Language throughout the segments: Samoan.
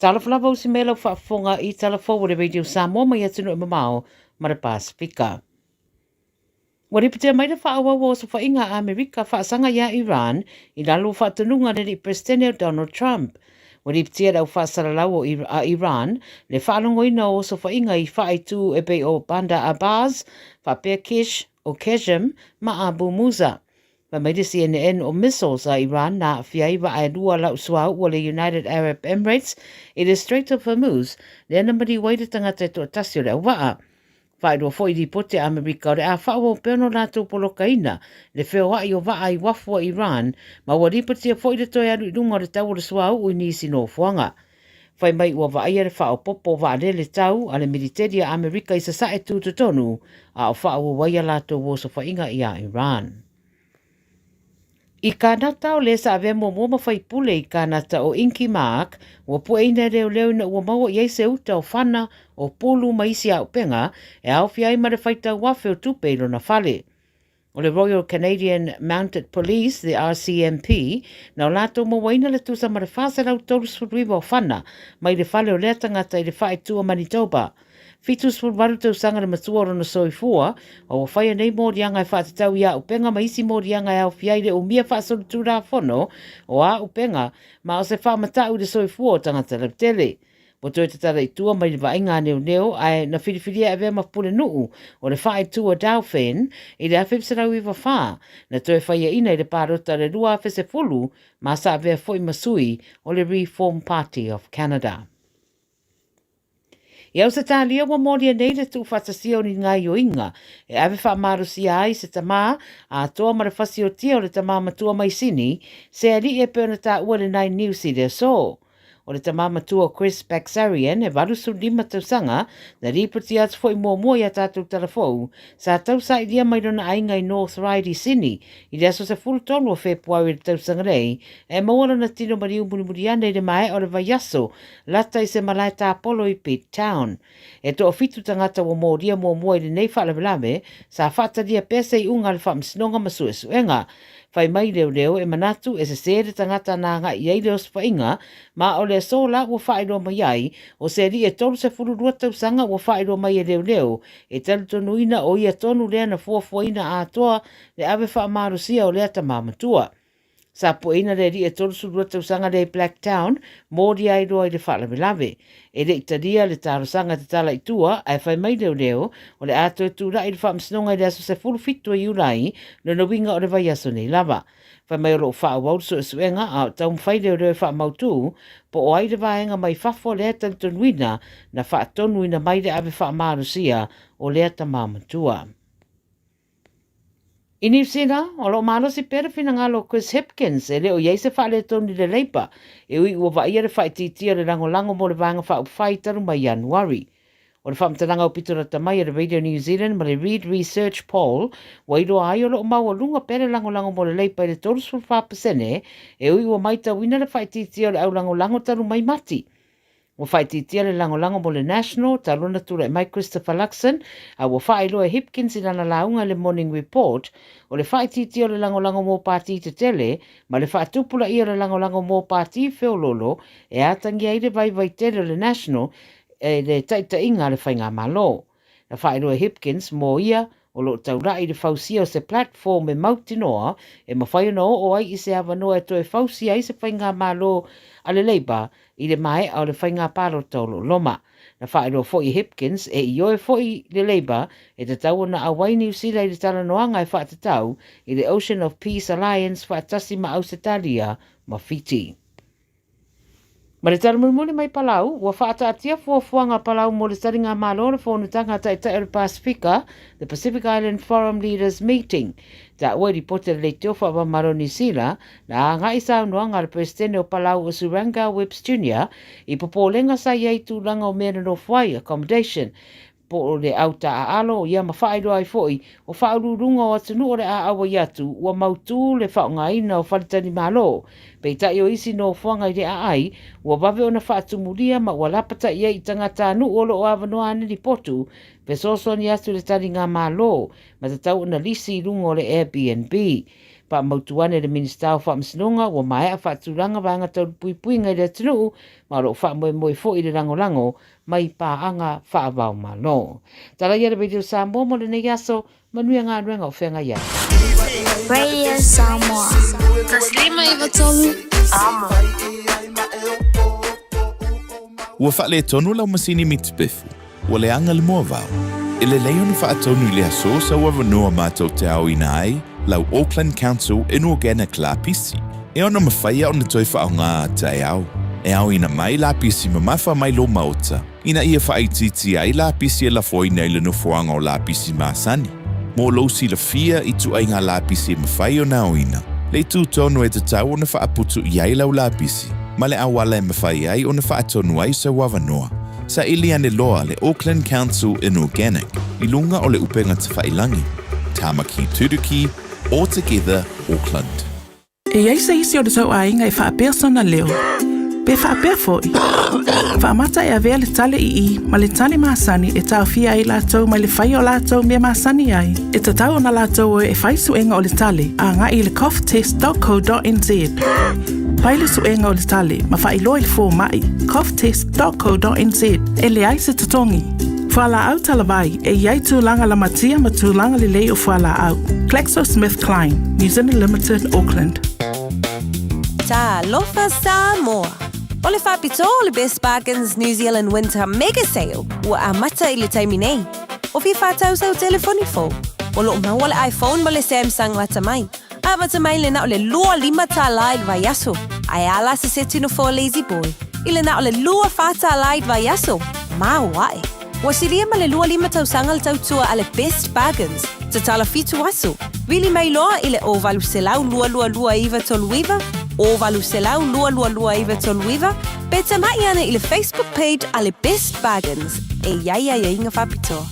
Talofa lava usi mai lau faafofoga i tala fou o le Radio Samoa mai atunuu e mamao ma le Pasefika. Ua lipotia mai le faaauau o osofaiga a Amerika faasaga iā Iran i lalo o faatonuga a le alii Peresetene o Donald Trump. Ua lipotia e le au faasalalau o a Iran le faalogoina o osofaiga i faaitu e pei o Bandar Abbas faapea Kish o Qeshm ma Abu Musa. Fai mai le CNN o missiles a Iran na aafia ai vaa e lua lau suauu a le United Arab Emirates i le Strait of Hormuz lea na maliu ai le tagata e toatasi o le auvaa. Faailoa foi i lipoti a Amerika o le a faaauau pea ona latou polokaina le feoai o vaa i uafu a Iran ma ua lipotia foi le toe alu i luga o le tau o le suauu i nisi nofoaga. Fai mai ua vaaia le faaopoopo o vaalele tau a le militeli a Amerika i Sasae tutotonu a o faaauau ai a latou osofaiga iā Iran. I Kānata, o le sa avea muamua ma faipule i Kānata o Inky Mark, ua pueina e leoleo ina ua maua i ai se uta o fana, o pulu ma isi auupega e aofia ai ma le faitau afe o tupe i lona fale. O le Royal Canadian Mounted Police, the RCMP, na o latou mauaina le tusa ma le 439 o fana mai le fale o lea tagata i le faaitu o Manitoba. 78 tausaga le matua o lona soifua, a ua faia nei moliaga e faatatau i auupega ma isi moliaga e aofia ai le umia faasolitulafono o auupega ma o se faamatau i le soifua o tagata lautele. Ua toe tatala i tua mai le vaaiga a neoneo ae na filifilia e avea ma pulenuu o le faaitu o Dauphin i le 1994, na toe faiaina i le palota o le 2010 ma sa avea foi ma sui o le Reform Party of Canada. I Ausetalia ua molia nei le tuufaatasia o ni gaioiga e ave faamalosia ai se tamā atoa ma le fasiotia o le tamā matua mai Sini, se alii e pei ona taua le Nine News i le aso. O le tamā matua o Chris Baksarian e 85 tausaga, na ripotia atu foi muamua i a tātou talafou, sa tausailia mai lona aiga i North Ryde i Sini i le aso 13 o Fepuari i le tausaga nei, e maua lona tino maliu mulimuli ane i le maea o le vaiaso lata i se malae tāpolo i Pitt Town. E toafitu tagata ua molia muamua i lenei faalavelave, sa faatalia pea se iuga a le Faamasinoga ma Suesuega. Fai mai leoleo e manatu e sesē le tagata na agai i ai le osofaiga, ma o le aso la ua faailoa mai ai, o se alii e 32 tausaga ua faailoa mai e leoleo, e talitonuina o ia tonu lea na fuafuaina atoa le ave faamalosia o lea tama matua. Sa pueina le alii e 32 tausaga lea i Blacktown, molia ai loa i le faalavelave. E le i talia le talosaga tatala i tua, ae fai mai leoleo, o le a toe tulai i le faamasinoga i le aso 17 o Iulai, lona uiga o le vaiaso nei lava. Fai mai o lo o faaauau le suesuega, a o taumafai leoleo e faamautū po o ai le vaega mai fafo lea e talitonuina na faatonuina mai le ave faamalosia o lea tama matua. I Niu Sila, o lo o malosi pea le finagalo o Chris Hipkins e le o i ai se faaletonu i le Labour, e ui ua vaaia le faaitiitia o le lagolago mo le Vaega Faaupufai talu mai Ianuari. O le faamatalaga aupito lata mai a le Radio New Zealand ma le Reid Research Poll, ua iloa ai o lo o maualuga pea le lagolago mo le Labour i le 34%, e ui ua maitauina le faaitiitia o le aulagolago talu mai Mati. Ua faaitiitia le lagolago mo le National talu ona tulai mai Christopher Luxon, a ua faailoa e Hipkins i lana lauga i le Morning Report, o le faaitiitia o le lagolago mo pati tetele ma le faatupulaia o le lagolago mo pati feoloolo e atagia ai le vaivai tele o le National i le taitaiga a le faigamalo. Na faailoa e Hipkins mo ia o lo o taulai i le fausia o se platform e mautinoa e mafai ona oo ai i se avanoa e toe fausia ai se faigamalo a le Labour i le maea o le faiga palota o lo o loma. Na faailoa foi e Hipkins e ioe foi le Labour e tatau ona auai Niu Sila i le talanoaga e faatatau i le Ocean of Peace Alliance faatasi ma Ausetalia ma Fiti. Ma le tala mulimuli mai Palau, ua faataatia fuafuaga a Palau mo le taliga malo o le Fonotaga a Taitai o le Pasefika, the Pacific Island Forum Leaders Meeting. Taua i lipoti a le Leitio Faavamalo o Niu Sila, na agai saunoaga a le Peresetene o Palau o Surangel Whipps Jr. i popolega sa i ai i tulaga o mea e nonofo ai, accommodation, po o le autaaalo ia ma faailoa ai foi o faauluuluga o atunuu o le a auai atu ua mautū le faaaogaina o faletalimalo. Peitai o isi nofoaga i le aai ua vave ona faatumulia ma ua lapata'i ai i tagatanuu o lo o avanoa ane lipotu fesoasoani atu i le taligamalo ma tatau ona lisi i luga o le Airbnb. Faamautu ane le Minisita o Faamasinoga ua maea faatulaga vaega tau le puipuiga i le atunuu ma o lo o faamoemoe foi i le lagolago mai paaga faava-o-Malo. Tala ia le Radio Samoa mo lenei aso, manuia galuega o feagai ai. Radio Samoa. 153 Amo. Ua faaletonu lau masini mitipefu, ua leaga le moavao. E lelei ona faatonu i le aso sau avanoa matou te aoina ai lau Auckland Council Inorganic lapisi, e ono mafai ona toe faaaoga a taeao. E aoina mai lapisi mamafa mai lou maota, ina ia faaitiitia ai lapisi e lafoina i le nofoaga o lapisi masani. Mo lou silafia ituaiga lapisi e mafai ona aoina, le itu tonu e tatau ona faaputu i ai lau lapisi, ma le auala e mafai ai ona faatonu ai sau avanoa. Saili ane loa le Auckland Council Inorganic i luga o le upega tafailangi, Tamaki Turuki, All Together Auckland. E i ai se isi o le tou aiga e faapea sona leo, pe faapea foi, faamata e avea le tale ii ma le tale masani e taofia ai latou mai le fai o latou mea masani ai, e tatau ona latou o e fai suega o le tale agai i le coughtest.co.nz. Fai le suega o le tale ma faailoa i le fomai, coughtest.co.nz, e leai se totogi. Fualaau talavai, e i ai tulaga lamatia ma tulaga lelei o fualaau. GlaxoSmithKline, New Zealand Limited, Auckland. Talofa Samoa! O le faapitoa o le Best Bargains New Zealand Winter Mega Sale ua amata i le taimi nei. O fia faatau sau telefoni fou? O lo o maua le iPhone ma le Samsung lata mai. Amata mai le na o le 25 tālā i le vaiaso, ae a la se seti nofoa Lazy Boy i le na o le 24 tālā i le vaiaso? Maoae! Ua silia ma le 25 tausaga le tautua a le Best Bargains, tatala fitu aso, vili mai loa i le 0800 222 939, 0800 222 939, pe tamai ane i le Facebook page a le Best Bargains e i ai aiaiga faapitoa.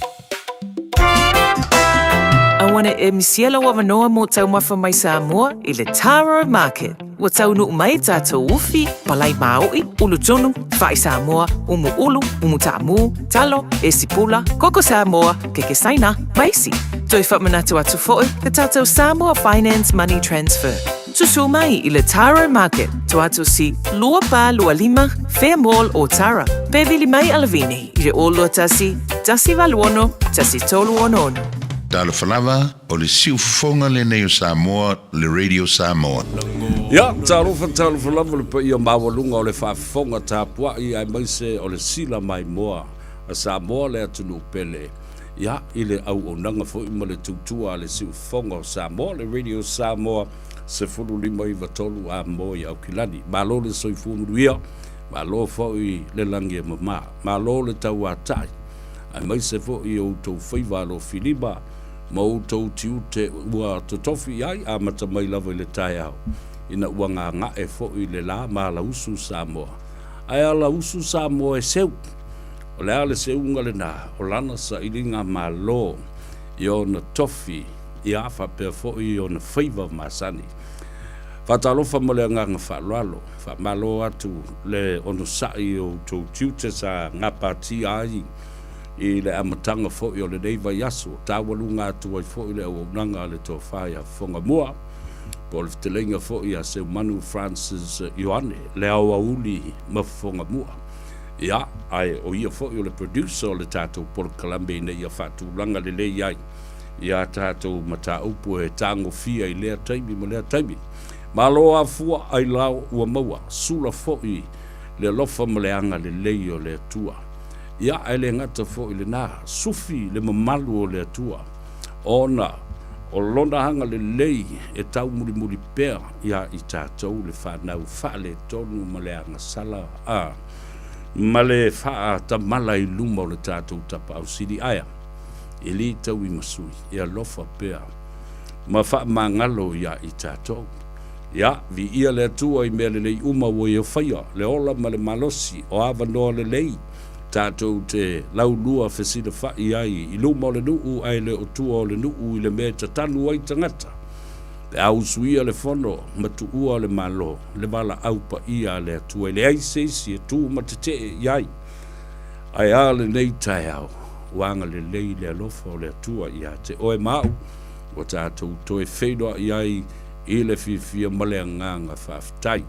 Aua ne i misia lou avanoa mo taumafa mai Samoa i le Taro Market. Ua taunuu mai tatou ufi, palai maoʻi, ulu tunu, faʻi Samoa, umu ulu, umu taamu, talo, esi pula, koko Samoa, keke Saina, ma isi. Toe faamanatu atu foi le tatou Samoa Finance Money Transfer. Susu mai i le Taro Market, Tuatosi 2425, Fair Mall Otara, pe vili mai Alavini i le 021 186 1366. Talofa lava, o le siufofoga lenei o Samoa, le Radio Samoa. Ia, talofa, talofa lava le paia maualuga o le faafofoga tapuai aemaise o le sila maimoa a Samoa le atunuu pele. Ia, i le auaunaga foi ma le tautua a le siufofoga o Samoa, le Radio Samoa 1593 Amoa i Aukilani. Malo le soifua manuia, malo foi le lagi e mama, malo le tauatai, aemaise foi o outou faiva alofilima ma outou tiute ua totofi i ai, amata mai lava i le taeao, ina ua gaga'e foi le la ma alausu Samoa. Ae alausu Samoa e seu. O le a le seuga lena o lana sailiga malo i ona tofi, ia faapea foi i ona faiva masani. Faatalofa ma le agaga faaaloalo, faamalo atu le onosai i outou tiute sa gapatia ai i le amataga foi o lenei vaiaso, taualuga atu ai foi le auaunaga a le Tofa ia Fofogamua, po o le fetalaiga foi ia Seumanu Francis Ioane, le aoauli ma Fofogamua. Ia, ae o ia foi o le producer o le tatou polokalame ina ia faatulaga lelei ai ia tatou mataupu e tagofia i lea taimi ma lea taimi. Malo afua ailao ua maua, sula foi le alofa ma le agalelei o le Atua. Ia, ae le gata foi i lena, sufi le mamalu o le Atua, ona o Lona agalelei e taumulimuli pea ia i tatou le fanau faaletonu ma le agasala a ma le faatamala i luma o le tatou Tapaau Sili aea e le tauimasui e alofa pea ma faamagalo ia i tatou. Ia, viia le Atua i mea lelei uma ua Ia faia, le ola ma le malosi, o avanoa lelei tatou te laulua fesilafai ai i luma o le nuu ae le o tua o le nuu i le mea e tatanu ai tagata. Pe a usuia le fono ma tuua le Malo, le valaau paia a le Atua e leai se isi e tu ma tetee i ai. Ae a lenei taeao, ua agalelei le alofa o le Atua ia te oe ma au, ua tatou toe feiloai ai i le fiafia ma le agaga faafetai.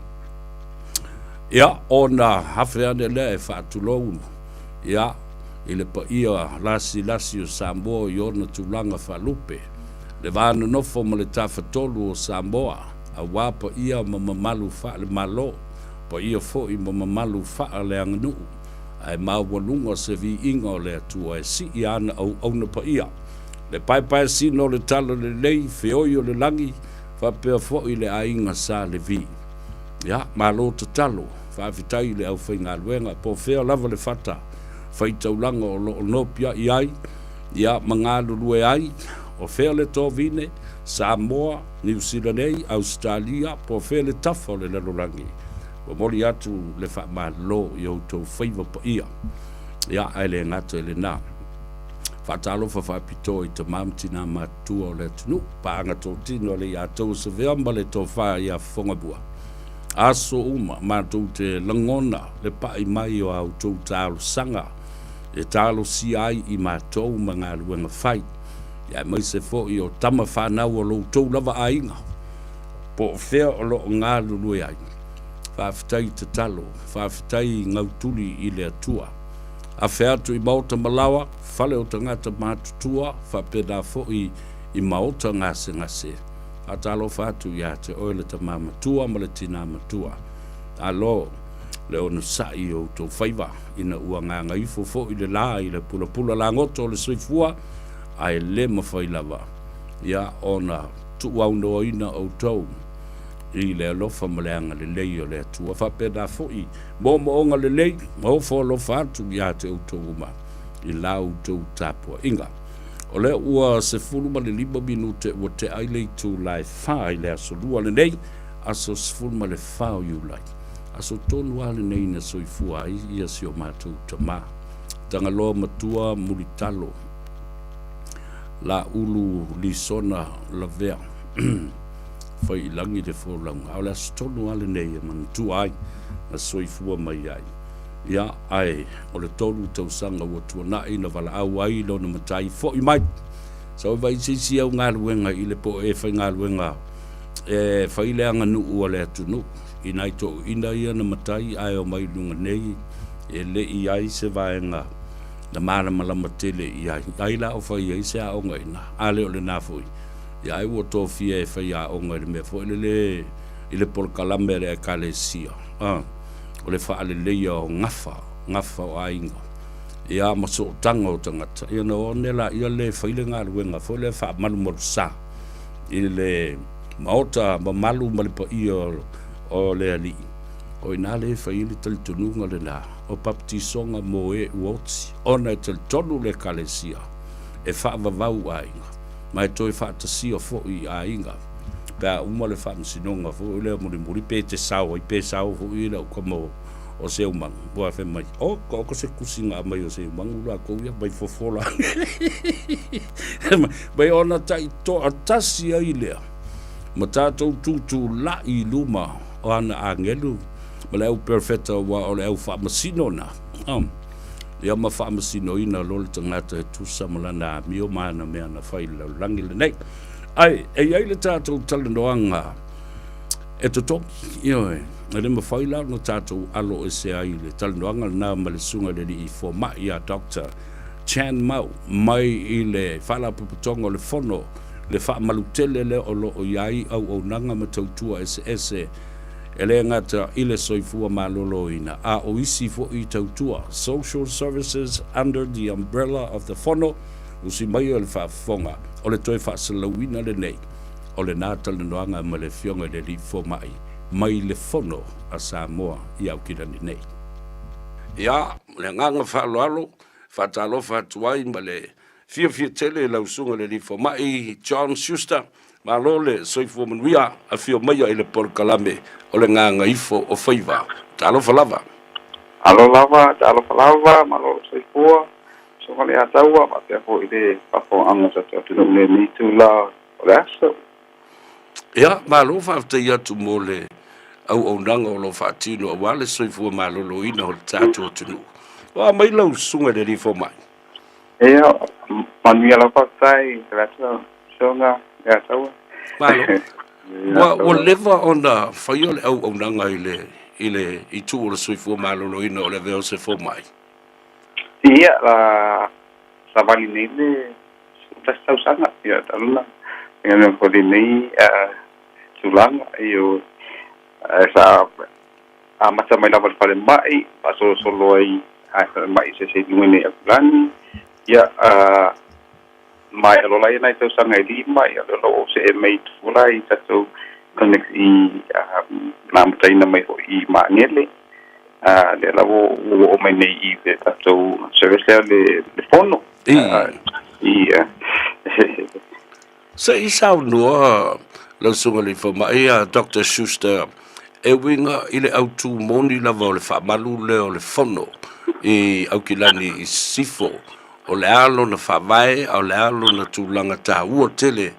Ia, ona afe ane lea e faatulou, ia, i le paia lasilasi o Samoa i ona tulaga faalupe, le va nonofo ma le Tafatolu o Samoa, aua paia ma mamalu faale-Malo, paia foi ma mamalu faaleaganuu, ae maualuga se viiga o le Atua e sii ana auauna paia, le paepaesina o le talalelei, feoi o le lagi, faapea foi le aiga Sa Levi. Ia, malo tatalo, faafetai i le aufaigaluega, po o fea lava le fata faitaulaga o lo o nopiai ai, ia, ma galulue ai, o fea le tovine, Samoa, Niu Sila nei, Ausetalia, po o fea le tafa o le lalolagi, momoli atu le faamalo i outou faiva paia. Ia, ae le gata i lena. Faatalofa faapitoa i tama ma tinā matutua o le atunuu, paaga totino a le Iātou o Savea ma le tofa ia Fofogamua. Aso uma matou te lagona le pa'i mai o a outou talosaga e talosia ai i matou ma galuega fai, aemaise foi o tama fanau o lo outou lava aiga, po o fea o lo o galulue ai. Faafetai tatalo, faafetai gautuli i le Atua. Afe atu i maota ma laoa, fale o tagata matutua, faapena foi i maota gasegase. Faatalofa atu ia te oe le tama matua ma le tinā matua. Alo le onosai i outou faiva, ina ua gagaifo foi le la i le pulapula lagoto o le soifua, ae le mafai lava ia ona tuuaunoaina outou i le alofa ma le agalelei o le Atua. Faapena foi moomooga lelei ma ofo alofa atu ia te outou uma i la outou tapuaiga. O lea ua 15 minute ua tea ai le itula e 4 i le aso Lua lenei, aso 14 o Iulai. Aso tonu lava lenei na soifua ai ia si o matou tama, Tagaloa Matua Mulitalo Laulu Lisona Lavea. Fai i lagi le folauga, a o le aso tonu lava lenei e manatua ai na soifua mai ai. Ia, ae o le 3 tausaga ua tuanai na valaau ai lona matai fo'i mai. Sau e vaai se isi au galuega i le po e faigaluega e fai le aganuu a le atunuu i nai toeaiina ia na matai ae omai i luga nei e le i ai se vaega na malamalama tele i ai. Ai la o fai ai se aoga i ina, a le o lena foi. Ia ai ua tofia e fai aoga i le mea foi lele i le polokalame a le Ekalesia, o le faaleleia o gafa, gafa o aiga, ia ma sootaga o tagata. Ia ona o ane laia lea e fai le galuega foi lea faamalumalusa i le maota mamalu ma le paia o le Alii. O i ina lea e fai ai le talitonuga lena o baptisoga mo e ua oti, ona e talitonu le Ekalesia e faavavau aiga ma e toe faatasia foi i aiga pe a uma le faamasinoga foi lea mulimuli pe te sao ai pe sao foi lau tama o Seumagu ua fai mai o ka se tusi na aumai o Seumagu latou ia mai fofo la mai ona taitoatasi ai lea ma tatou tutulai i luma o ana agelu ma le au perofeta aua o le au faamasino na ia ma faamasinoina loa le tagata e tusa ma lana amio ma ana mea na fai i le lalolagi lenei. Ae e i ai le tatou talanoaga e totogi, ioe, e le mafai la ona tatou alo ese ai i le talanoaga lena ma le Susuga i le Alii Fomai ia Doctor Chan Mau mai i le Faalapotopotoga o le Fono le faamalutele lea o lo o i ai auaunaga ma tautua eseese e le gata i le soifua maloloina, a o isi foi tautua, social services under the umbrella of the Fono, usi mai o le faafofoga, o le toe faasalauina lenei o lena talanoaga ma le Afioga i le Alii Fomai mai le Fono a Samoa i Aukilani nei. Ia, ma le agaga faaaloalo, faatalofa atu ai ma le Fiafia tele lau susuga i le Alii Fomai John Schuster, malo le soifua manuia, afio maia i le polokalame o le Gagaifo o Faiva. Talofa lava. Alo lava, talofa lava, malo le soifua, susuga le Ataua, faapea foi le faafofogaaga o tatou atunuu i lenei itula o le aso. Ia, malo faafetai atu mo le auaunaga o lo o faatino aua le soifua maloloina o le tatou atunuu. O a mai lau susuga i le Alii Fomai? Ia, manuia lava faafetai i le atu susuga ia Taua. Malo. Ua, ua leva ona faia le auaunaga i le, i le itu o le soifua maloloina o le avea o se fomai? Ia, la savali nei le 11 tausaga, ia talu na faigaluega foi i lenei tulaga, ioe. Ae sa amata mai lava i le falemai, faasolosolo ai i falemai eseese i luga nei i Aukilani, ia, maea loa laia nai tausaga e lima, ia lea la ua ou see mai i tua i tatou clinics i na amataina mai foi i Magele, lea la ua ou oo mai nei i le tatou service lea le fono. Ia. Se i saunoa lau Susuga i le Fomai ia Doctor Schuster e uiga i le autū moni lava o le faamalu lea o le fono i Aukilani i Sisifo, o le a lona faavae a o le a lona tulaga taua tele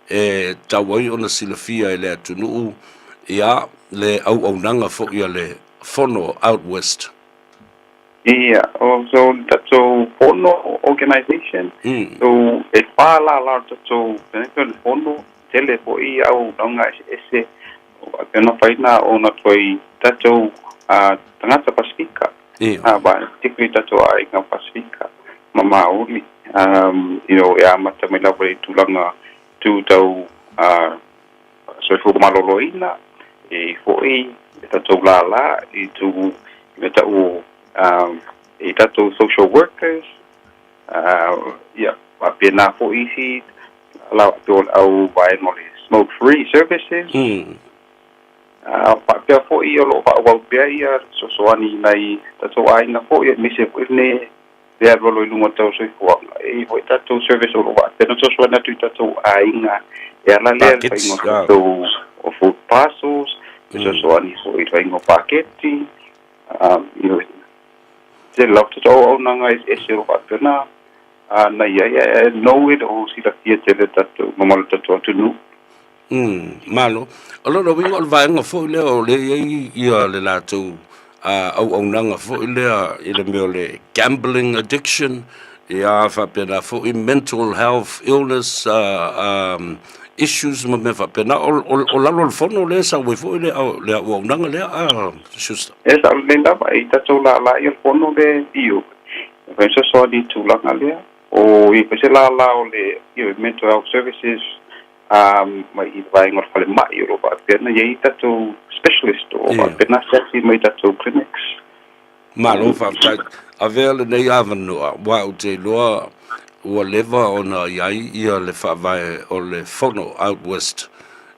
e tatau ai ona silafia e le atunuu ia le auaunaga foi a le fono out west. Ia, o so le tatou fono organization, so e whā lālā o le tatou pei o le fono, tele foi auaunaga eseese o faapea ona fai na ona toe tatou tagata Pasifika, particularly tatou aiga Pasifika ma Māori, you know, e amata mai lava i tulaga tu tau soifua maloloina, e foi e tatou lālā i tu i mea tau o i tatou social workers, ia, faapena foi isi lālā faapea o le au vaega o le smoke free services. Faapea foi o lo o faaauau pea ia fesoasoani i nai tatou aiga foi aemaise foi lenei le alualu i luga o le tau soifuaga. E i ai foi tatou service o lo o faapea ona fesoasoani atu i tatou aiga e ala lea i le faiga o tatou o food parcels, fesoasoani foi i le faiga o paketi, you know, tele lava tatou auaunaga eseese o lo o faapea ona i ai, ae no e le o silafia tele e tatou mamalu o le tatou atunuu. Malo. O lona uiga o le vaega foi lea o lea e i ai ia le latou auaunaga foi lea i le mea o le gambling addiction, ia faapena foi mental health illness issues ma mea faapena. O lalo o le fono lea e sau ai foi le auaunaga lea a Schuster? E sao lelei lava i tatou lālā ia le fono le ioe, e mafai ona fesoasoani i le tulaga lea. O i ai foi se lālā o le mental health services mai i le vaega o le falemai o lo o faapea ona i ai tatou specialist o lo o faapea ona asiasi mai i tatou clinics. Malo faafetai. Avea lenei avanoa aua ou te iloa ua leva ona i ai ia le faavae o le Fono out west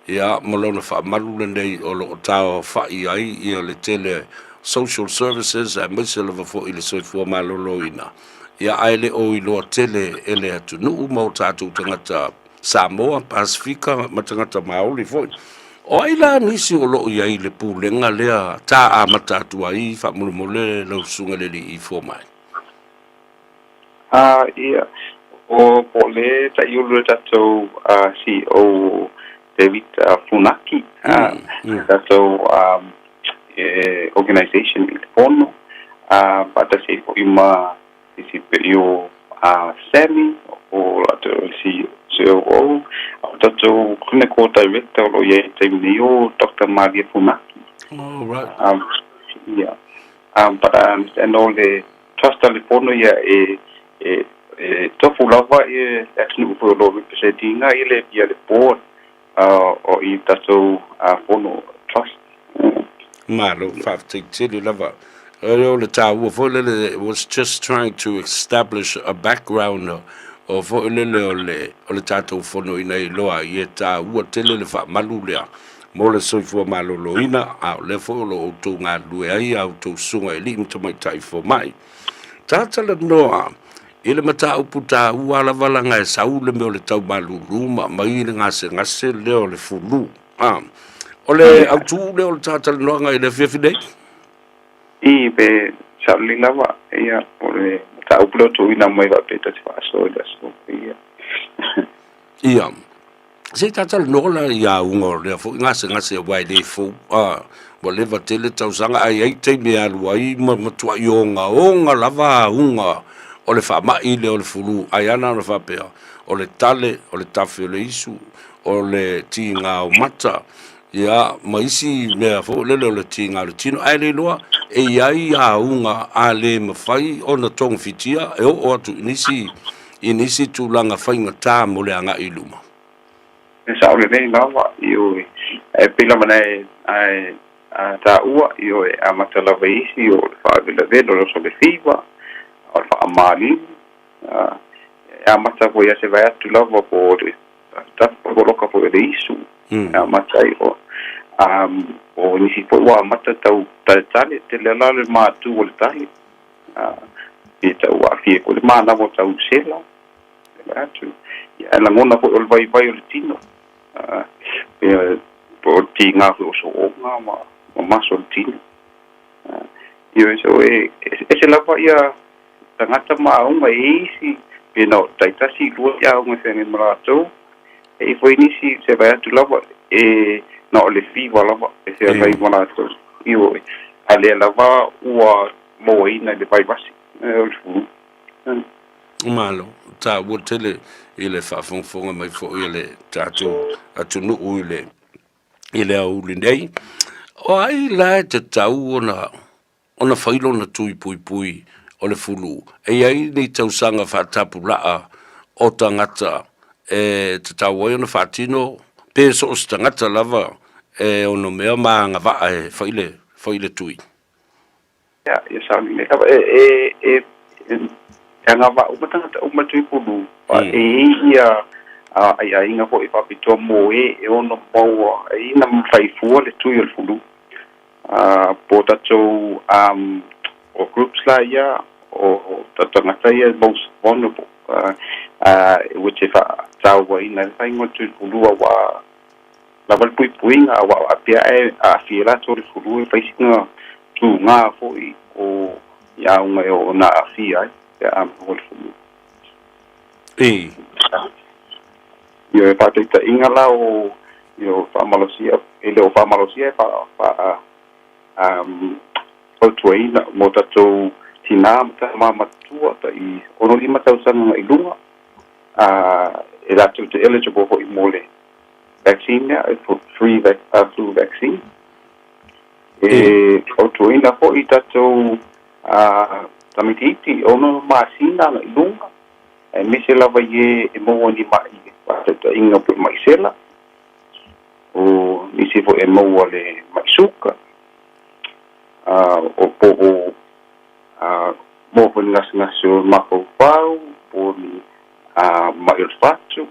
ia ma lona faamalu lenei o lo o taaofai ai ia le tele social services aemaise lava foi le soifua maloloina ia ae le o iloa tele e le atunuu ma o tatou tagata Samoa, Pasifika ma tagata Māori foi. O ai la nisi o lo o i ai i le pulega lea ta amata atu ai faamolemole lau susuga i le alii fomai? A, ia, o po o le taiulu le tatou CEO David Funaki, tatou organization i le fono, faatasi ai foi ma isi pei o Sammy o latou le COO, a o tatou Clinical Director o lo o i ai i le taimi nei o Doctor Maria Funaki. Oh, right. Yeah. But I understand o le trust a le fono ia e e e tofu lava le atunuu foi o lo o represent ina i le ia le board o i tatou fono trust. Malo, faafetai tele lava. O le taua foi lele, was just trying to establish a background o foi lele o le, o le tatou fono ina ia iloa ai e taua tele le faamalu lea mo le soifua maloloina, a o lea foi o lo o outou galulue ai a outou susuga i alii ma tamaitai fomai. Tatalanoa i le mataupu taua lava laga e sau le mea o le tau malulu ma aumai le gasegase lea o le fulu. A, o le autū lea o le tatalanoaga i le afiafi nei? I, pe sao lelei lava, ia, o le mataupu lea ua tuuina mai faapea ta te faasoa i le aso, ia. Ia, se i tatalanoa la i auga o lea foi gasegase aua e le fou, a, ua leva tele tausaga ae i ai taimi e alu ai ma matuai ogaoga lava auga. o le faama'i lea o le fulu, ai lava na ona faapea, o le tale, o le tafe o le isu, o le tiga o mata, ia, ma isi mea foi lele o le tiga o le tino, ae le iloa e i ai auga a le mafai ona togafitia e oo atu i nisi, i nisi tulaga faigata mo le agai i luma. E sao lelei lava, ioe, e pei lava ona e, e taua, ioe, e amata lava i isi o le faalevelavela o le oso o le fiva, o le faamalili, e amata foi ia se vaeatu lava po o le tafatafa po o le poloka foi o le isu, e amata ai o, o nisi foi ua amata tau taletale, tele lava la le matu o le tale, pe tau aafia ai foi le manava o tau sela, se vaeatu. Ia, e lagona foi o le vaivai o le tino, po o le tiga foi o sooga ma maso o le tino. Ioe, so e ese lava ia tagata ma auga e i ai isi pe na o taitasi lua i auga e feagai ma latou, e i ai foi nisi se vae atu lava e na o le fiva lava e feagai ma latou. Ioe, a lea lava ua mauaina i le vaivasi o le fulu. Malo, taua tele i le faafogafoga mai foi a le tatou atunuu i le i le aoauli nei. O ai la e tatau ona ona fai lona tui puipui o le fulu? E i ai ni tausaga faatapulaa o tagata e tatau ai ona faatino pe so o se tagata lava e ono mea ma agavaa e fai le fai le tui? Ia, ia sao lelei lava. E, e, e, e agavaa uma tagata uma tui pulu. E i ai ia aiaiga foi faapitoa mo e e ono maua ai na fai fua le tui o le fulu. Po o tatou o groups la ia o tatou tagata ia most vulnerable, which e faatauaina ai le faiga o le tui fulu aua lava le puipuiga, aua faapea ae aafia ai latou i le fulu e fai sina tuga foi o i auga e oo ina aafia ai pe a maua le fulu. Ia, e faataitaiga la o ia faamalosia, e le o faamalosia e faa, faa fautuaina mo tatou tinā ma tamā matua tai 65 tausaga agai i luga, e latou te eligible foi mo le vaccine lea, free flu vaccine. E fautuaina foi tatou tamaitiiti 6 masina agai i luga, aemaise lava i e e maua ni ma'i faataitaiga pei o ma'i sela, o nisi foi e maua le ma'i suka, o po o maua foi ni gasegase o le mafaufau, po o ni ma'i o le fatu,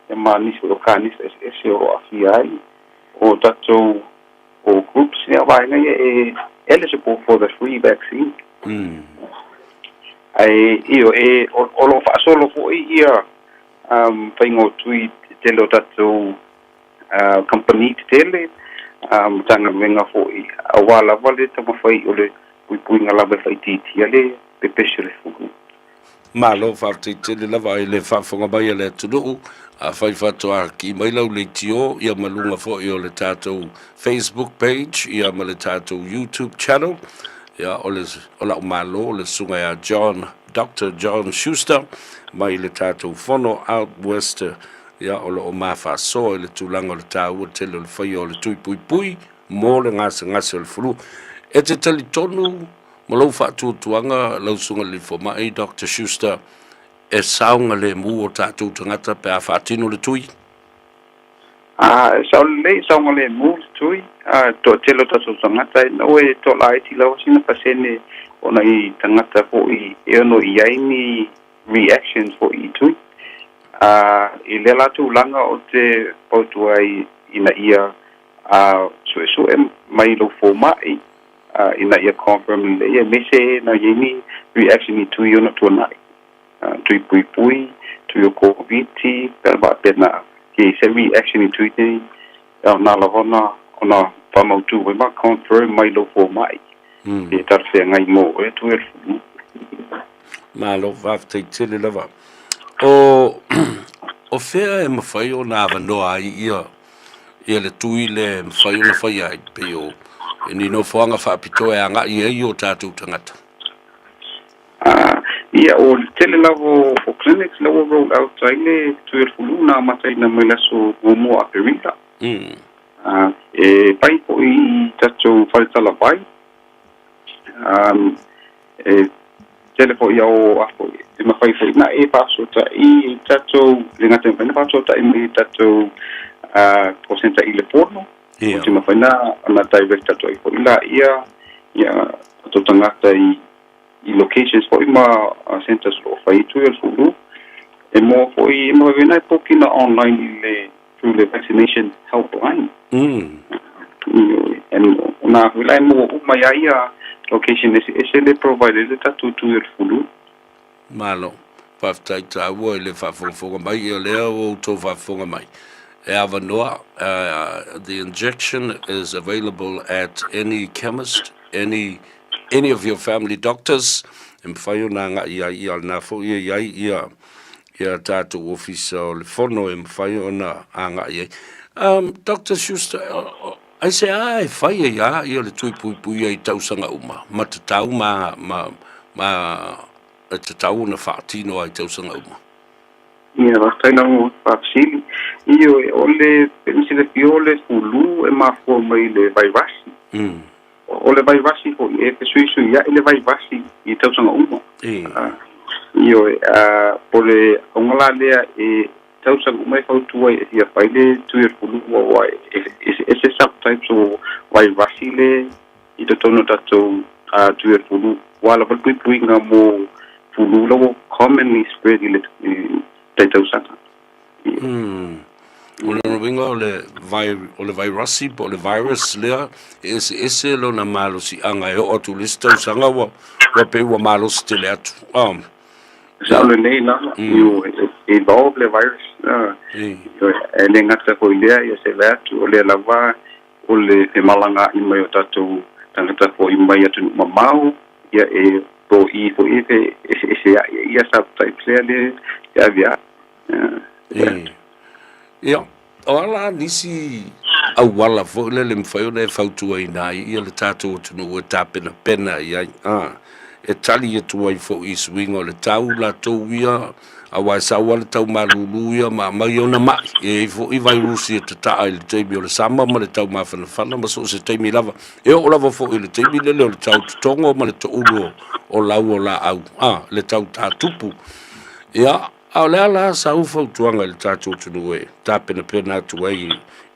ia ma nisi foi o kanesa eseese o lo o aafia ai o tatou o groups ia vaega ia e eligible for the free vaccine. Ae io e o lo o faasolo foi ia faiga o tui tetele o tatou kamupani tetele, Matagaluega foi, aua lava le taumafai o le puipuiga lava e faaitiitia le pepesi o le fulu. Malo faafetai tele lava i le faafofoga mai a le atunuu. Afai faatoa kii mai lau leitio ia ma luga foi o le tatou Facebook page ia ma le tatou YouTube channel. Ia o le o la'u malo o le susuga ia John Doctor John Schuster mai le tatou fono Out West ia o lo o ma faasoa i le tulaga o le taua tele o le faia o le tui puipui mo le gasegase o le fulu. E te talitonu ma lou faatuatuaga lau susuga i le fomai Doctor Schuster e saogalemu o tatou tagata pe a faatino le tui? A, e sao lelei, e saogalemu le tui. A, toatele o tatou tagata ina ua e toalaiti lava sina pasene o nai tagata foi e ono i ai ni reactions foi i tui. A, i lea la tulaga ou te fautua ai ina ia suesue mai lou fomai ina ia confirm lelei aemaise na i ai ni reaction i tui ona tuanai, tui puipui, tui o Koviti, pe a faapena ke i se reaction i tui nei, na lava ona ona faamautu ai ma confirm mai lou fomai pe talafeagai mo oe tui o le fulu. Malo, faafetai tele lava. O, o fea e mafai ona avanoa ai ia ia le tui lea e mafai ona faia ai, pei o ni nofoaga faapitoa e agai ai o tatou tagata? Ia, o le tele lava o clinics lea ua roll out ai le tui o le fulu na amataina mai le aso 1 o Aperila. E fai foi i tatou fale talavai. E tele foi ao a foi e mafai foi ona e faafesootai i tatou, e le gata e mafai ona faafesootai mai i tatou call centre i le fono, o te mafai ona direct atu ai foi laia ia tatou tagata i locations foi ma centres o lo o fai tui o le fulu. E maua foi, e mafai foi ona e booking online i le through le vaccination helpline. And o na foi la e maua uma ai ia location eseese le provide le tatou tui o le fulu. Malo. Faafetai taua i le faafogafoga mai, ia lea ua outou faafofoga mai. E avanoa, the injection is available at any chemist, any of your family doctors, e mafai ona agai ai, ia lena foi e i ai ia tatou ofisa o le fono e mafai ona agai ai. Dr. Schuster, aisea e fai ai lava ia le tui puipuia i tausaga uma, ma tatau ma e tatau ona faatino ai i tausaga uma? Ia, faafetai lava faafesili. Ioe, o le penisilefia o le fulu e mafua mai le vairasi. O le vairasi foi e fesuisuia'i le vairasi i tausaga uma. Ioe, po le auga la lea e tausaga uma e fautua ai e fia fai le tui o le fulu, aua e eseese subtypes o vairasi le i totonu o tatou tui o le fulu, ua lava le puipuiga mo fulu la ua commonly spread i le tai tausaga. O lona uiga o le vairasi po o le virus lea e eseese lona malosiaga e oo atu i le isi tausaga ua pei ua malosi tele atu. Sao lelei lava, ioe, e evolve le virus. Ioe, e le gata foi i lea, ia se vaai atu o lea lava o le femalagaai mai o tatou tagata foi mai atunuu mamao, ia e to'i foi e feeseesea'i ai ia subtypes lea le e avea'i. Ia, o a la nisi auala foi lele e mafai ona e fautuaina ai ia le tatou atunuu e tapenapena i ai, e tali atu ai foi i suiga o le tau latou ia, aua e sau lava le tau malulu ia ma aumai ona ma'i, e i ai foi vairusi e tataa i le taimi o le sama ma le tau mafanafana ma so o se taimi lava, e oo lava foi i le taimi lele o le tau totogo ma le toulu o lau o laau, le tau tatupu. Ia, a o le a la sau fautuaga i le tatou atunuu e tapenapena atu ai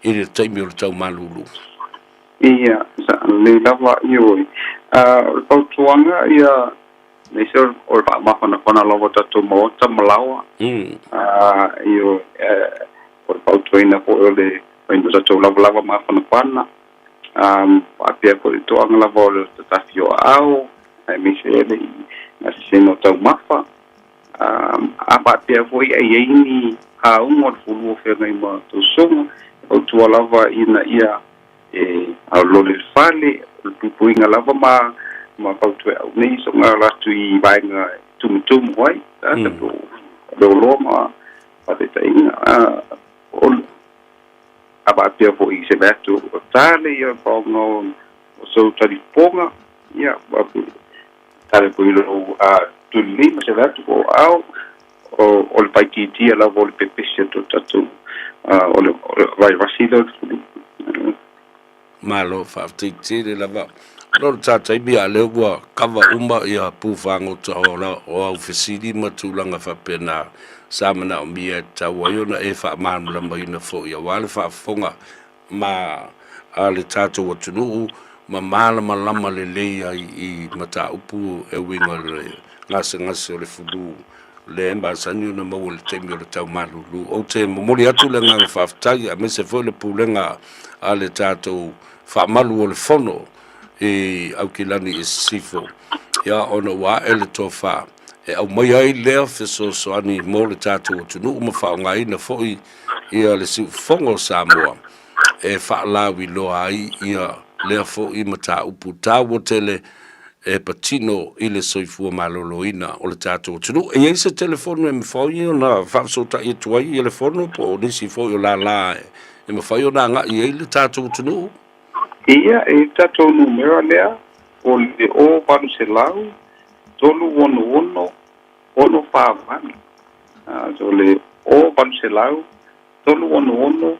i le taimi o le tau malulu? Ia, sa lelei lava, ioe. O le fautuaga ia, aemaise o le faamafanafana lava o tatou maota ma laoa. Ioe, o le fautuaina foi o le faiga o tatou lavalava mafanafana. Faapea foi le toaga lava o le tatafi o aao, aemaise le gasesega o taumafa. A faapea foi e i ai ni auga o le fulu o feagai ma tausoga, e fautua lava ina ia e aolole i le fale, o le puipuiga lava ma fautua nei soga o atu i vaega e tumutumu ai, po o le oloa ma faataitaiga. O a faapea foi se vaai atu o tale ia faaaoga o sou talifofoga, ia tale foi lou tulilima se vaai atu po o ao, o le faitiitia lava o le pepesi atu o tatou o le vairasi lea o le fulu. Malo, faafetai tele lava. O le ta taimi a lea ua kava uma ia pu fagota o au fesili ma tulaga faapena sa manaomia e tatau ai ona e faamalamalamaina foi aua le faafofoga ma a le tatou atunuu ma malamalama lelei ai i mataupu e uiga i le gasegase o le fulu lea e masani ona maua i le taimi o le tau malulu. Ou te momoli atu le agaga faafetai aemaise foi le pulega a le tatou faamalu o le fono i Aukilani i Sisifo, ia ona ua ae le tofa e aumai ai lea fesoasoani mo le tatou atunuu ma faaaogaina foi ia le siufofoga o Samoa e faalauiloa ai ia lea foi mataupu taua tele e patino i le soifua maloloina o le tatou atunuu. E i ai se telefoni e mafai ona faafesootai atu ai ia le fono po o nisi foi o lala e mafai ona agai i ai le tatou atunuu? Ia, e tatou numera lea o le 0800 366. 6 4 8. So le 0800 366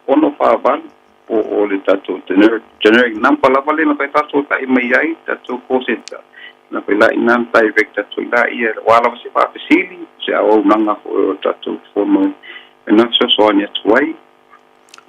648 po o le tatou generic number lava le mafai faafesootai mai ai tatou call center na fai ina direct atu i laia ua lava se faafesili se auaunaga foi o tatou fono e na fesoasoani atu ai.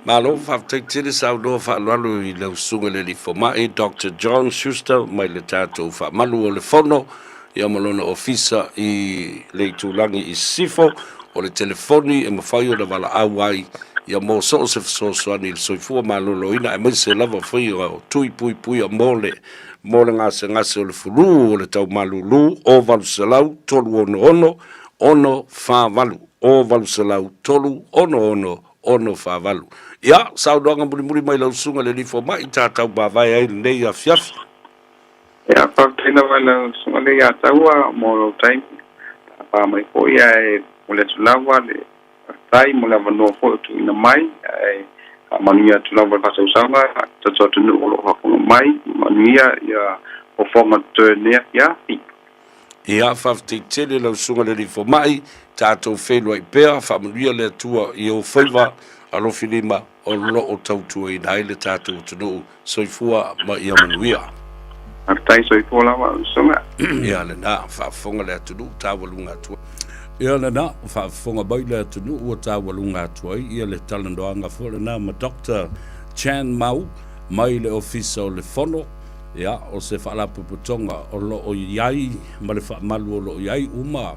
Malo, faafetai tele saunoa faaaloalo i lau susuga i le alii fomai Dr. John Schuster mai le tatou faamalu o le Fono ia ma lona ofisa i le itulagi i Sisifo. O le telefoni e mafai ona valaau ai ia mo so o se fesoasoani i le soifua maloloina aemaise lava faiga o tui puipuia mo le mo le gasegase o le fulu o le taumalulu o 800 366 648 o 800 366 648. Ia, saunoaga mulimuli mai lau susuga i le alii fomai tatou mavae ai lenei afiafi. Ia, faafetai lava i lau susuga le ia taua mo lou taimi pa mai foi, ae mo le atu lava le faafetai mo le avanoa foi o tuuina mai, ae faamanuia atu lava le faasausaga tatou atunuu o loo faafofoga mai. Manuia ia fofoga totoe lenei afiafi. Ia, faafetai tele lau susuga le alii fomai, tatou feiloai pea, faamanuia le Atua i ou faiva alofilima o loo tautuaina ai le tatou atunuu. Soifua ma ia manuia. Faafetai, soifua lava susuga. Ia lena, faafofoga le atunuu taualuga atu. Ia lena, faafofoga mai le atunuu ua taualuga atu ai ia le talanoaga foi lena ma Dr. Chan Mau mai le Ofisa o le Fono. Ia, o se faalapotopotoga o loo i ai ma le faamalu o loo i ai uma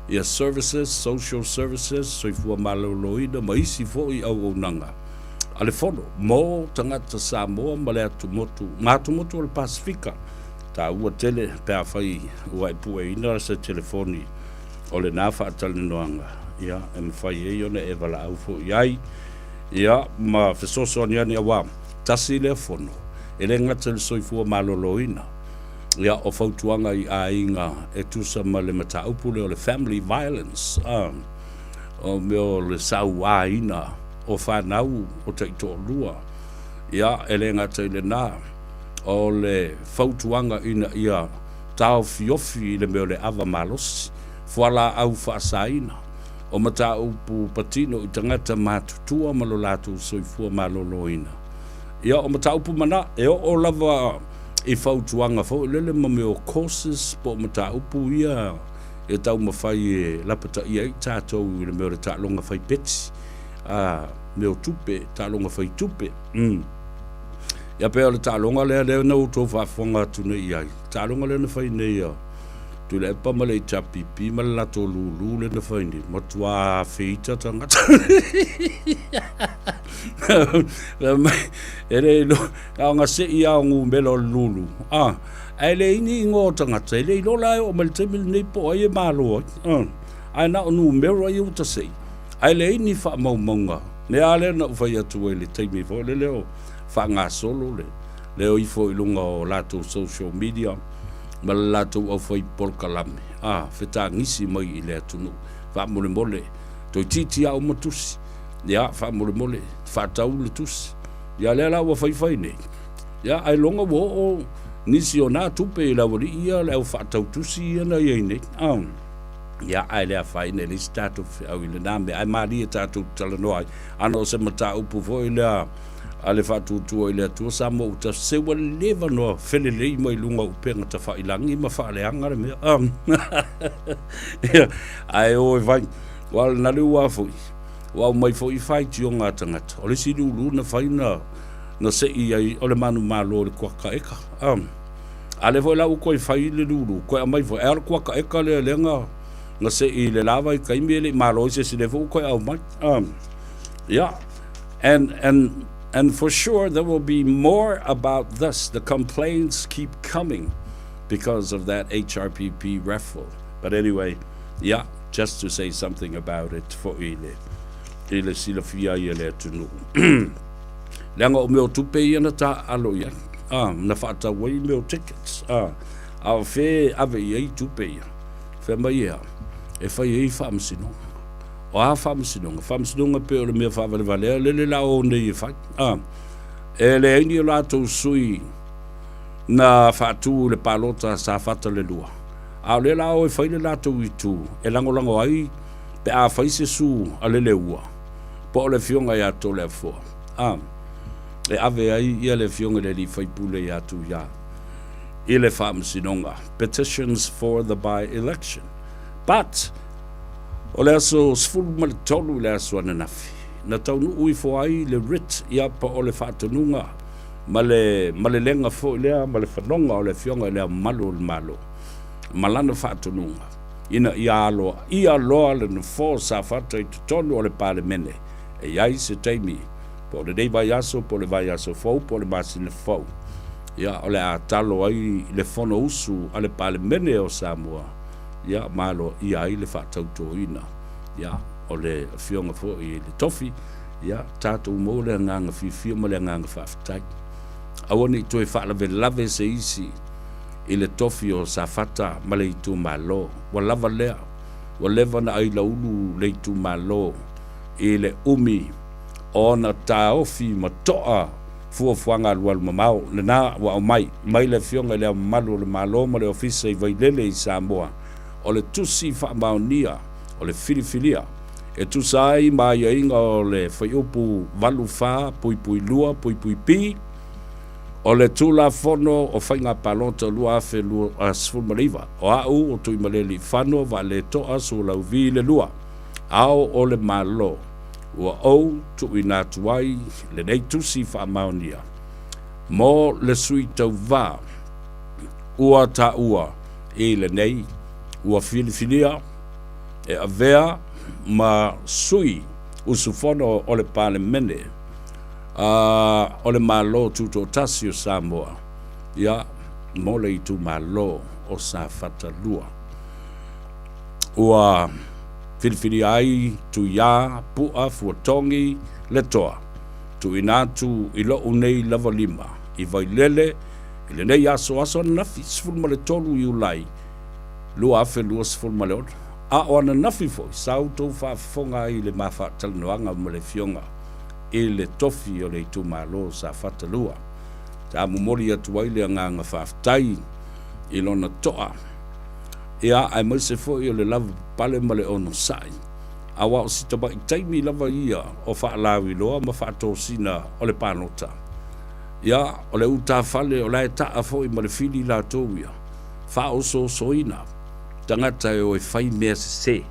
ia services, social services, soifua maloloina ma isi foi auaunaga a le Fono mo tagata Samoa ma le atumotu, ma atumotu o le Pasefika. Taua tele pe afai ua e pueina se telefoni o lena faatalanoaga, ia, e mafai ai ona e valaau foi i ai, ia, ma fesoasoani ane aua tasi lea Fono, e le gata i le soifua maloloina, ia, o fautuaga i aiga e tusa ma le mataupu lea o le family violence, o mea o le sauaina o fanau o taitoalua. Ia, e le gata i lena, o le fautuaga ina ia taofiofi i le mea o le ava malosi, fualaau faasaina, o mataupu patino i tagata matutua ma lo latou soifua maloloina. Ia, o mataupu mana, e oo lava i fautuaga foi lele ma mea o courses po o mataupu ia e taumafai e lapataia ai tatou i le mea o le taaloga fai peti, a mea o tupe, taaloga fai tupe. Ia pei o le taaloga lea lea na outou faafofoga atu nei i ai. Taaloga lea na fai nei a Tuilaepa ma le HRPP ma le latou lulu lea na fai nei, matua feita tagata. E le iloa, na ona sei lava o numera o le lulu. Ah, ae leai ni igoa o tagata, e le iloa la e oo mai le taimi lenei po o ai e malo ai. Ah, ae na o numera ia ua tasei. Ae leai ni faamaumauga. Mea lava lea na ou fai atu ai i le taimi foi lele o faagasolo le le o ifo i luga o latou social media ma le latou aufai polokalame, a, fetagisi mai i le atunuu. Faamolemole, toeitiiti lava uma tusi. Ia, faamolemole, faatau le tusi. Ia, lea la ua faifai nei. Ia, ailoga ua oo nisi o na tupe i le aualii ia, le au faatau tusi ia na i ai nei. A. Ia, ae le afaina, e leai se tatou feau i lena mea, ae malie tatou te talanoa ai. Ana o se mataupu foi lea a le Faatuatua i le Atua Samoa ua tasi, se ua leva ona felelei mai luga o upega tafailagi ma faaleaga le mea. Ia, ae o e fai, aua o le nalu lava foi, ua aumai foi faitioga a tagata. O le isi lulu na fai na, na sei ai o le manumalo i le kuaka eka. A lea foi la ua toe fai le lulu, toe aumai foi, ae o le kuaka eka lea lea na, na sei i le la vaitaimi e le i malo ai se isi, lea foi ua toe aumai. Yeah. And for sure there will be more about this. The complaints keep coming because of that HRPP raffle. But anyway, yeah, just to say something about it foi le, i le silafia ai e le atunuu. Leaga o mea o tupe ia na taaalo i ai, a, na faatau ai mea o tickets, a, a o fea e ave i ai tupe ia? Fai mai ea, e fai ai faamasinoga. O a faamasinoga? Faamasinoga pei o le mea faavalevalea lele la o nei e fai. A, e leai ni o latou sui na faatu i le palota a Safata le 2. A o lea la o e fai le latou itu e lagolago ai pe a fai se su a Leleua po o le afioga ia Toleafoa, a, e ave ai ia le afioga i le alii faipule ia Tuia i le faamasinoga, petitions for the by-election. But, o le aso 13 i le aso ananafi, na taunuu ifo ai le writ ia po o le faatonuga ma le malelega foi lea ma le fanoga o le Afioga i Le Ao Mamalu o le Malo ma lana faatonuga ina ia aloaia loa le nofoa o Safata i totonu o le Palemene e i ai se taimi po o lenei vaiaso po o le vaiaso fou po o le masina fou ia o le a talo ai le Fonousu a le Palemene o Samoa ia ma aloaia ai le faatautoina ia o le Afioga foi i le Tofi Ia tatou maua le agaga fiafia ma le agaga faafetai. Aua ne i toe faalavelave se isi i le tofi o Safata ma le itumalo. Ua lava lea. Ua leva ona ailaulu le itumalo i le umi o ona taofi ma toa fuafuaga alualu mamao. Lena ua aumai mai le Afioga i Le Ao Mamalu o le Malo ma le Ofisa i Vailele i Samoa, o le tusi faamaonia o le filifilia e tusa ai ma aiaiga o le Fuaiupu 84.2.B o le Tulafono o Faiga Palota 2019, o a'u o Tuimalealiifano Vaaleto'a Sualauvi le Lua, Ao o le Malo, ua ou tuuina atu ai lenei tusi faamaonia mo le sui tauva ua taua i lenei ua filifilia e avea ma sui usufono o le Palemene a o le Malo Tutoatasi o Samoa, ia, mo le itumalo o Safata 2. Ua filifilia ai Tuiā Pu'a Fuatogi Letoa, tuuina atu i lo'u nei lava lima i Vailele i lenei aso, aso ananafi, 13 Iulai 2026, a o ananafi foi sa outou faafofoga ai i le ma faatalanoaga ma le Afioga i le Tofi o le itumalo o Safata 2. Sa momoli atu ai le agaga faafetai i lona toa, ia, aemaise foi o le lavapapale ma le onosai, aua o si tamai taimi lava ia o faalauiloa ma faatosina o le palota. Ia, o le utafale o la e taa foi ma le fili latou ia. faaosoosoina tagata e o e fai mea sese,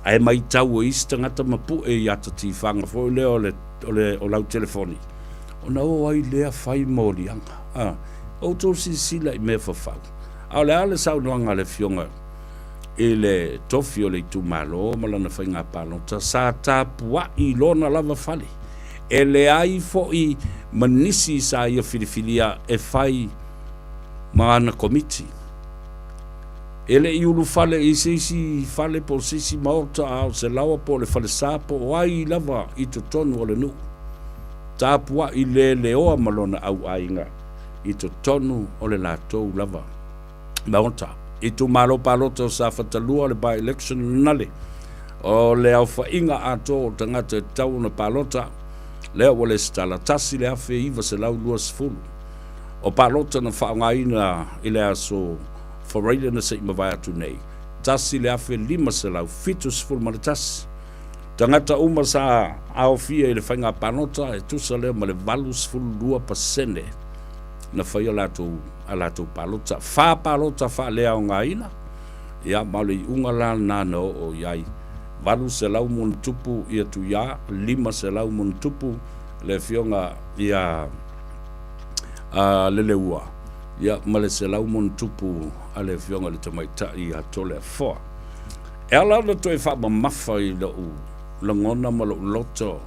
ae maitau e isi tagata ma pue i ata tifaga foi lea o le, o le, o lau telefoni, ona o ai lea fai moliaga. A, outou silasila i mea fafau. A o le a le saunoaga a le Afioga i le tofi o le itumalo ma lana faiga palota, sa tapuai i lona lava fale. E leai foi ma nisi sa ia filifilia e fai ma ana komiti. E le i ulufale i se isi fale po o se isi maota a o se laoa po o le falesa po o ai lava i totonu o le nuu. Tapuai leleoa ma lona auaiga i totonu o le latou lava maota. Itumalo palota o Safata 2 le by-election lenale o le aofaiga atoa o tagata e tatau ona palota lea ua lesitala 1,920. O palota na faaaogaina i le aso Faraile na se i mavae atu nei, 1,571 tagata uma sa aofia i le faiga palota, e tusa lea ma le 82% na faia latou, a latou palota. Fa palota faaleaogaina, ia ma o le iuga la lena na oo i ai 800 ma ona tupu ia Tuiā, 500 ma ona tupu le afioga ia a Leleua, ia, ma le 100+ a le Afioga i le Tamaitai ia Toleafoa. E ala ona toe faamamafa i lou lagona ma lou loto,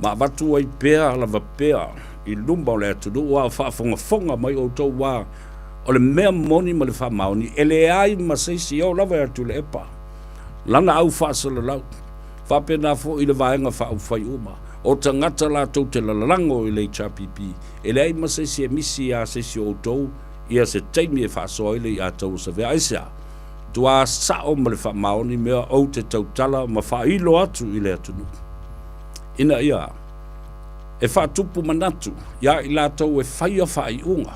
ma avatu ai pea lava pea i luma o le atunuu a o faafogafoga mai outou ua o le mea moni ma le faamaoni, e leai ma se isi e oo lava ia Tuilaepa lana au faasalalau. Faapena foi i le Vaega Faaupufai uma, o tagata latou te lalago i le HRPP, e leai ma se isi e misi iā se isi o outou ia se taimi e faasoa ai le iā tauosavea. Aisea? Tuā sao ma le faamaoni mea ou te tautala ma faailo atu i le atunuu, ina ia e faatupu manatu iā i latou e faia faaiuga.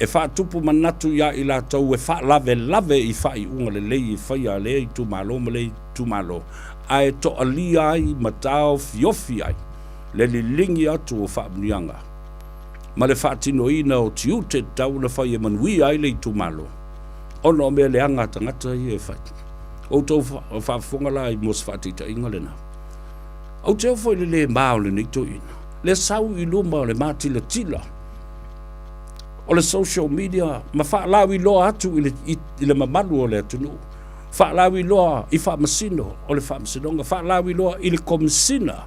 E faatupu manatu iā i latou e faalavelave i faaiuga lelei e faia a lea itumalo ma lea itumalo, ae toalia ai ma taofiofi ai le liligi atu o faamanuiaga ma le faatinoina o tiute tatau ona fai e manuia ai le itumalo ona o mea leaga a tagata ia e fai. O outou faafofoga la i mo se faataitaiga lena. Ou te ofo i le le ma o lenei toeaina, le sau i luma o le matilatila o le social media ma faalauiloa atu i le, i, i le mamalu o le atunuu, faalauiloa i faamasino o le faamasinoga, faalauiloa i le Komesina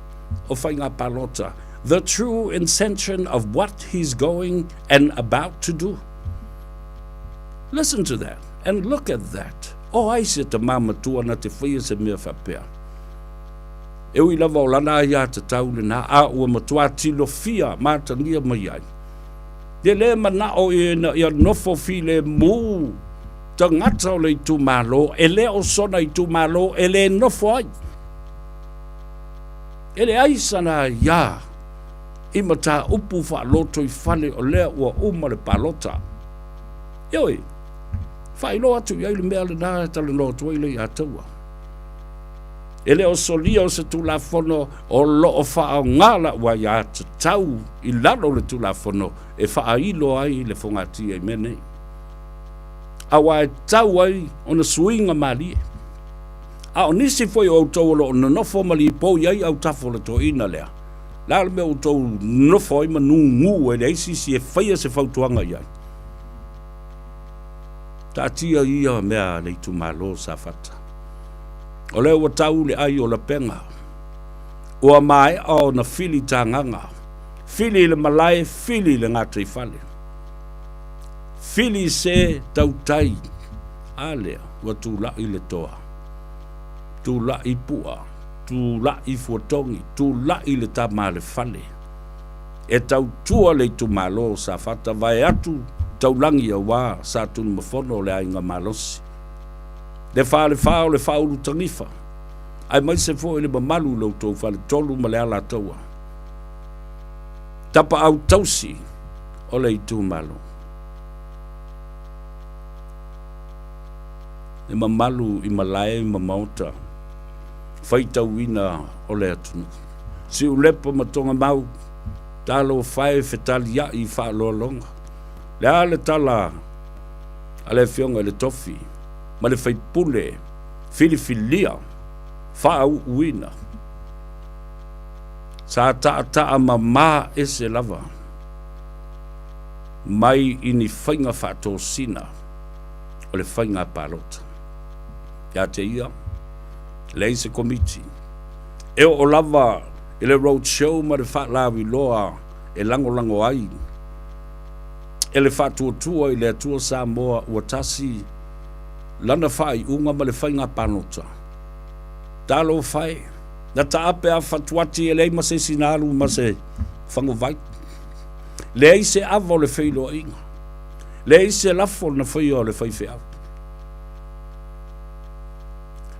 o Faiga Palota, the true intention of what he's going and about to do. Listen to that and look at that. O ai se tamā matua na te whaia se mea faapea? E ui lava o lana aiatatau lena, a ua matua tilofia matangia mai ai. E lē mana'o ina ia nofo filemu tagata o le itumalo, e lē o sona itumalo e lē nofo ai. E leai sana aiā i mataupu faalotoifale o lea ua uma le palota. Ioe, faailoa atu i ai le mea lena e talanoa atu ai Leiataua. E le o solia o se Tulafono o lo o faaaoga la'u aiatatau i lalo o le Tulafono e faailo ai le fogatia i mea nei, aua e tatau ai ona suiga malie. A o nisi foi o outou o lo o nonofo ma lipoi ai autafa o le toeaina lea, o le a le mea ua outou nonofo ai ma nūnū e leai se isi e faia se fautuaga i ai? Taatia ia mea a le itumalo o Safata. O lea ua tau le ai o lapega. Ua maea ona fili tagaga. Fili i le malae, fili i le gataifale. Fili se tautai. A lea, ua tulai le toa. Tulai pua, tulai fuatogi, tulai le tama a le fale. E tautua le itumalo o Safata vaeatu taulagi aua Satunumafono o le aiga malosi. Le falefa o le faaulu tanifa, aemaise foi le mamalu i lo outou faletolu ma le Alataua. Tapaau tausi o le itumalo. Le mamalu i malae ma maota faitauina o le atunuu. Siulepa ma Togamau, talofa e fetaliai i faaaloaloga. Le a le tala a le Afioga i le Tofi ma le Faipule filifilia faauuina, sa taataa mamā ese lava mai i ni faiga faatosina o le faiga palota. Ia te ia, leai se komiti e oo lava i le road show ma le faalauiloa e lagolago ai e le Faatuatua i le Atua Samoa ua tasi lana faaiuga ma le faiga palota. Talofa e, na taape a fatuati e leai ma se isi na alu ma se faguvai. Leai se ava o le feiloaiga. Leai se lafo na faia o le faifeau.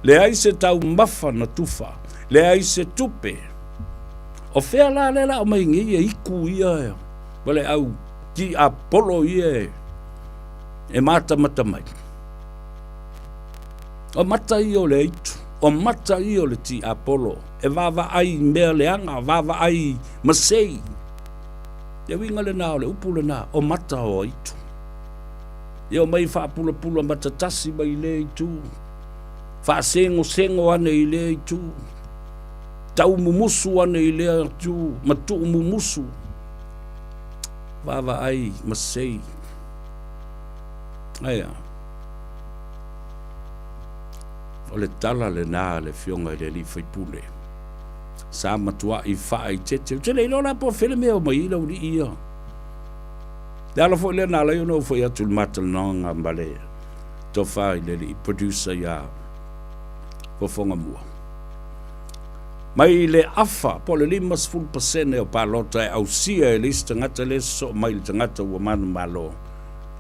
Leai se taumafa na tufa. Leai se tupe. O fea la lea la aumai nei e iku ia ma le au tiapolo ia e matamata mai. O mata ia o le aitu, o mata ia o le tiapolo, e vaavaai i mea leaga, vaavaai masei. Le uiga lena o le upu lena, o mata o aitu. Ia omai faapulapula matatasi mai i lea itu, faasegosego ane i lea itu, taumumusu ane i lea itu, ma tuumumusu, vaavaai masei. Aia. O le tala lena a le Afioga i le Alii Faipule. Sa matuai faaeteete. Ou te le iloa la po o fea le mea e omai ai le aualii ia. Le ala foi lea na ala ai ona ou fai atu i le ma talanoaga ma le tofa i le alii producer ia Fofoga Mua. Mai le afa po o le 50% o palota e ausia e le isi tagata lea e sosoo mai i le tagata ua manumalo.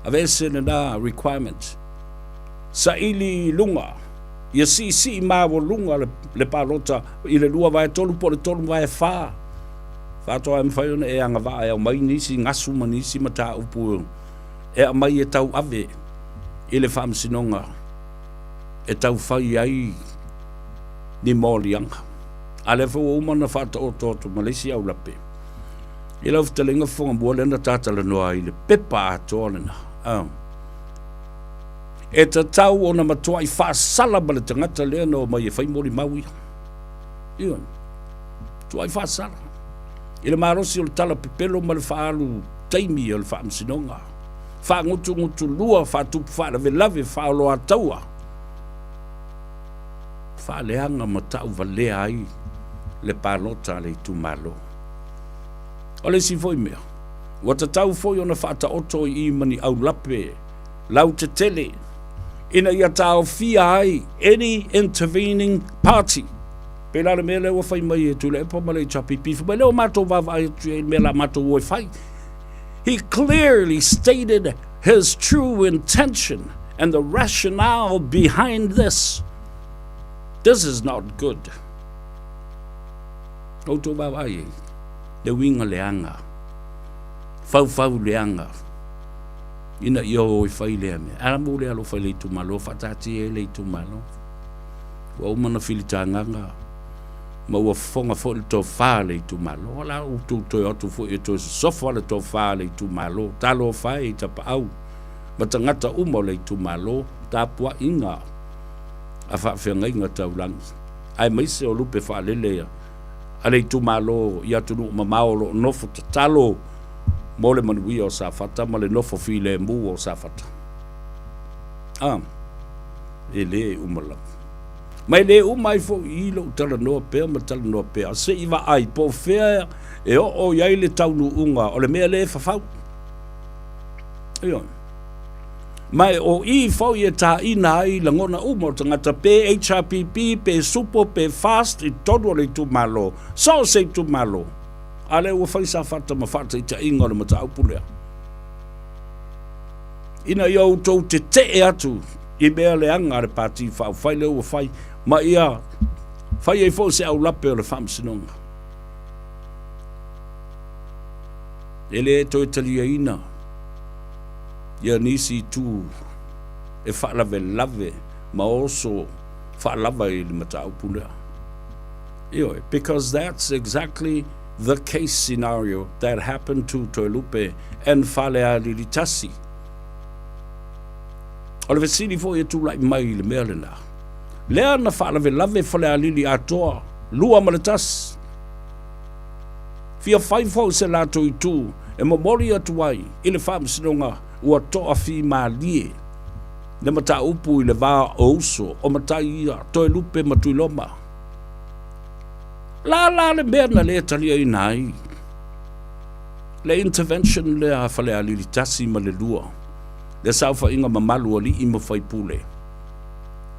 Aveese lena requirement. Saili i luga, ia siisii maualuga le, le palota i le 2/3 po o le 3/4. Faatoa e mafai ona e agavaa e aumai nisi gasu ma nisi mataupu. e aumai e tauave i le Faamasinoga e tau fai ai ni moliaga. A lea foi ua uma ona faataoto atu ma le isi aulape i lau fetalaiga Fofogamua lea na ta talanoa ai i le pepa atoa lena. E tatau ona matuai faasala ma le tagata lea na omai e fai molimau ia. Ioe. Matuai faasala. I le malosi o le tala pepelo ma le faaalu taimi o le faamasinoga. Faagutugutulua, faatupu faalavelave, faaoloataua, faaleaga ma tauvalea ai le palota a le itumalo. O le isi foi mea, ua tatau foi ona faataoto i i ma ni aulape lautetele ina ia taofia ai any intervening party. Pei la o le mea lea ua fai mai e Tuilaepa ma le HRPP, fai mai lea ua matou vaavaai atu i ai i le mea o le a matou o e fai. He clearly stated his true intention and the rationale behind this. This is not good. Outou vaavaai i ai, le uiga leaga, faufau leaga, ina ia o e fai lea mea. A mo le alofa i le itumalo, faataatia ai le itumalo. Ua uma ona filitagaga ma ua fofoga foi le tofa a le itumalo. O la outou toe atu foi e toe sosofa le tofa a le itumalo. Talofa e i tapaau ma tagata uma o le itumalo, tapuaiga a faafeagaiga taulagi, aemaise o lupe faalele a le itumalo i atunuu mamao o lo o nofo tatalo mo le manuia o Safata ma le nofo filemu o Safata. Ah, e le uma lava. Ma e le uma ai foi i lou talanoa pea ma talanoa pea, se i vaai po o fea e oo i ai le taunuuga o le mea lea e fafau. Ioe. Ma e o i foi e tāina ai lagona uma o tagata, pe HRPP, pe SUPO, pe FAST i totonu o le itumalo, so o se itumalo. A lea ua fai Safata ma faataitaiga o le mataupu lea. Ina ia outou tetee atu i mea leaga a le Pati Faaupufai lea ua fai, ma ia fai ai foi se aulape o le Faamasinoga. E le toe taliaina ia nisi itu e faalavelave ma oso faalava i le mataupu lea. Ioe, because that's exactly the case scenario that happened to Toelupe and Falealili Tasi. O le fesili foi e tulai mai i le mea lena, lea na faalavelave Falealili atoa, 21. Fia fai foi se latou itu e momoli atu ai i le Faamasinoga ua toafimalie le mataupu i le va o uso o matai ia, Toelupe ma Tuiloma. La la le mea na le taliaina ai le intervention lea a Falealili 1 ma le 2, le saofaiga mamalu alii ma faipule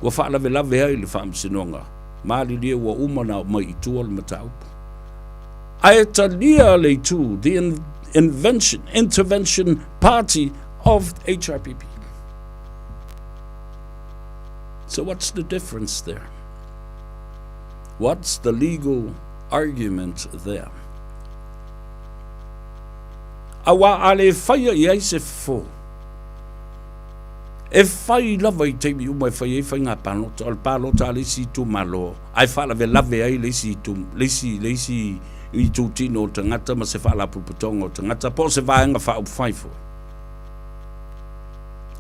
ua faalavelave ai le Faamasinoga, malilie ua uma ona aumai i tua le mataupu. Ae talia le itu, the invention, intervention party of HRPP. So what's the difference there? What's the legal argument there? Aua a le faia i ai se fofo, e fai lava i taimi uma e fai ai faiga palota, o le palota a le isi itumalo, ae faalavelave ai le isi itu, le isi, le isi itutino o tagata ma se faalapotopotoga o tagata, po o se vaega faaupufai foi.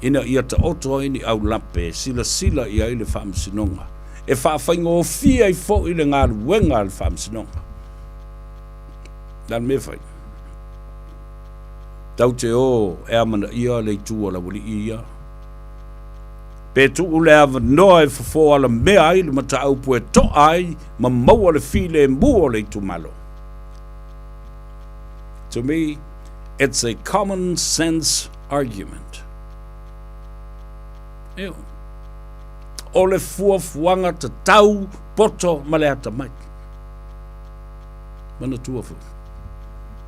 Ina ia taoto ai ni aulape e silasila i ai le Faamasinoga, e faafaigofie ai foi le galuega a le Faamasinoga. Le a le mea e fai? Tatou te o e amanaia le itu o le aualii ia. Pe tuu le avanoa e fofo alamea ai le mataupu e toa ai ma maua le filemu o le itumalo. To me, it's a common sense argument. Ioe. O le fuafuaga tatau, poto ma le atamai. Manatua foi,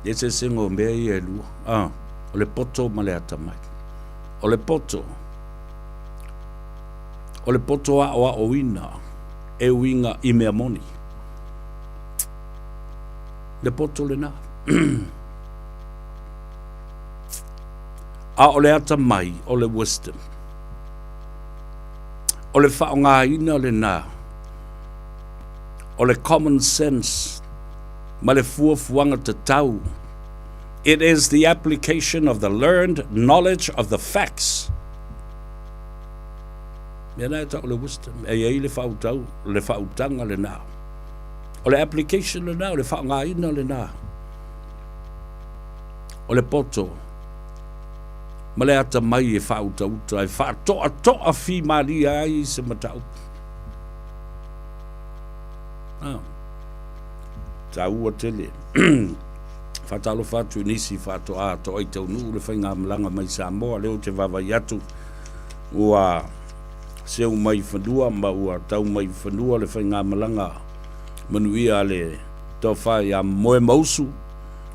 le eseesega o mea ia e lua, ah, o le poto ma le atamai. O le poto, o le poto aoaoina e uiga i mea moni. Le poto lena. A o le atamai, o le wisdom. O le faaaogaina lena o le common sense ma le fuafuaga tatau. It is the application of the learned knowledge of the facts. Mea na e tau le wisdom, e iai le whautau, le whautanga le nā. O le application le nā, o le whaongaina le nā. O le poto, ma le atamai e whautauta, e whaatoatoa whimalia ai se mataupu. Ah. Taua tele. Faatalofa atu i nisi faatoa toai taunuu le faigamalaga mai Samoa, lea ou te vaavaai atu ua seu mai fanua ma ua tau mai fanua le faigamalaga manuia a le tofa ia Moemausu.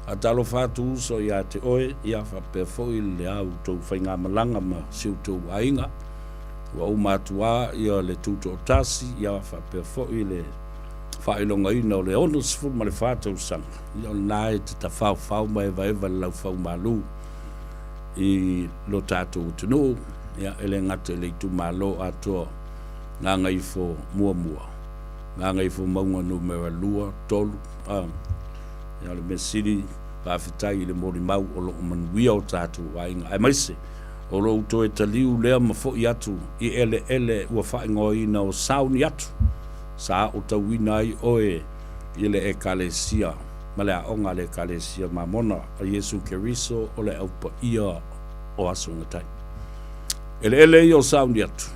Faatalofa atu uso ia te oe, ia faapea foi le a outou faigamalaga ma si outou aiga. Ua uma atu lava ia le tutoatasi, ia faapea foi le faailogaina o le 64 tausaga, ia o lena e te tafaofao ma evaeva le laufaumalu i lo tatou atunuu, ia e le gata i le itumalo atoa Gagaifo muamua, Gagaifo Mauga numera 2, 3, a, ia o le mea sili, faafetai i le molimau o lo o manuia o tatou aiga, aemaise o lou toe taliu lea ma foi atu i eleele ua faaigoaina o Sauniatu. Sa aotauina ai oe i le Ekalesia ma le aoga a le Ekalesia Mamona a Iesu Keriso o le Au Paia o Aso e Gatai. Eleele ia o Sauniatu,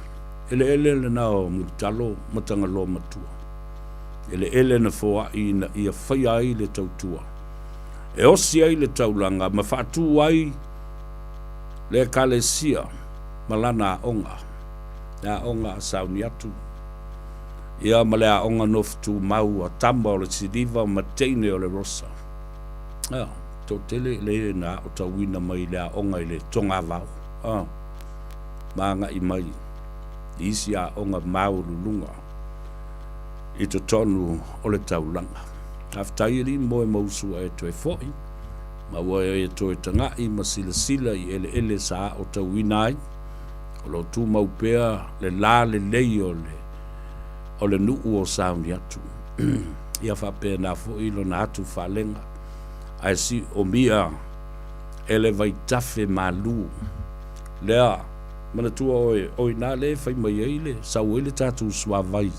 eleele lena o Mulitalo ma Tagaloa Matua. Eleele na foai ina ia faia ai le tautua, e osi ai le taulaga ma faatu ai le Ekalesia ma lana aoga, le aoga a Sauniatu. Ia ma le aoga nofo tumau a tama o le siliva ma teine o le rosa. A, toatele le na aotauina mai le aoga i le togavao. A, ma agai mai i isi aoga maualuluga i totonu o le taulaga. Faafetai alii moe ma usu ua e toe foi, ma ua e toe taga'i ma silasila i eleele sa aotauina ai. O lo o tumau pea le la lelei o le o le nuu o Sauniatu. Ia faapena foi lona atu faalega, ae siomia e le vaitafe malu. Lea, manatua oe, o i ina lea e fai mai ai le, sau ai le tatou suavai,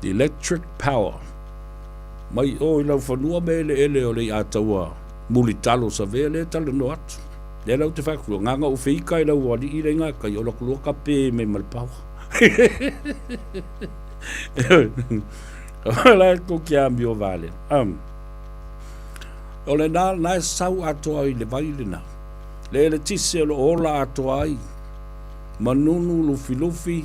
the electric power, mai o i laufanua ma eleele o le iataua mulitalo savea lea e talanoa atu. Lea la ou te fai atu, na ona ou feika i lau alii le inga kai, o la kulua ka pe me ma le pawa. La ko kia amio vale. O le nā, nā e sau atoa i le vai le nā. Le ele tise o le ola atoa ai. Manunu lufi lufi,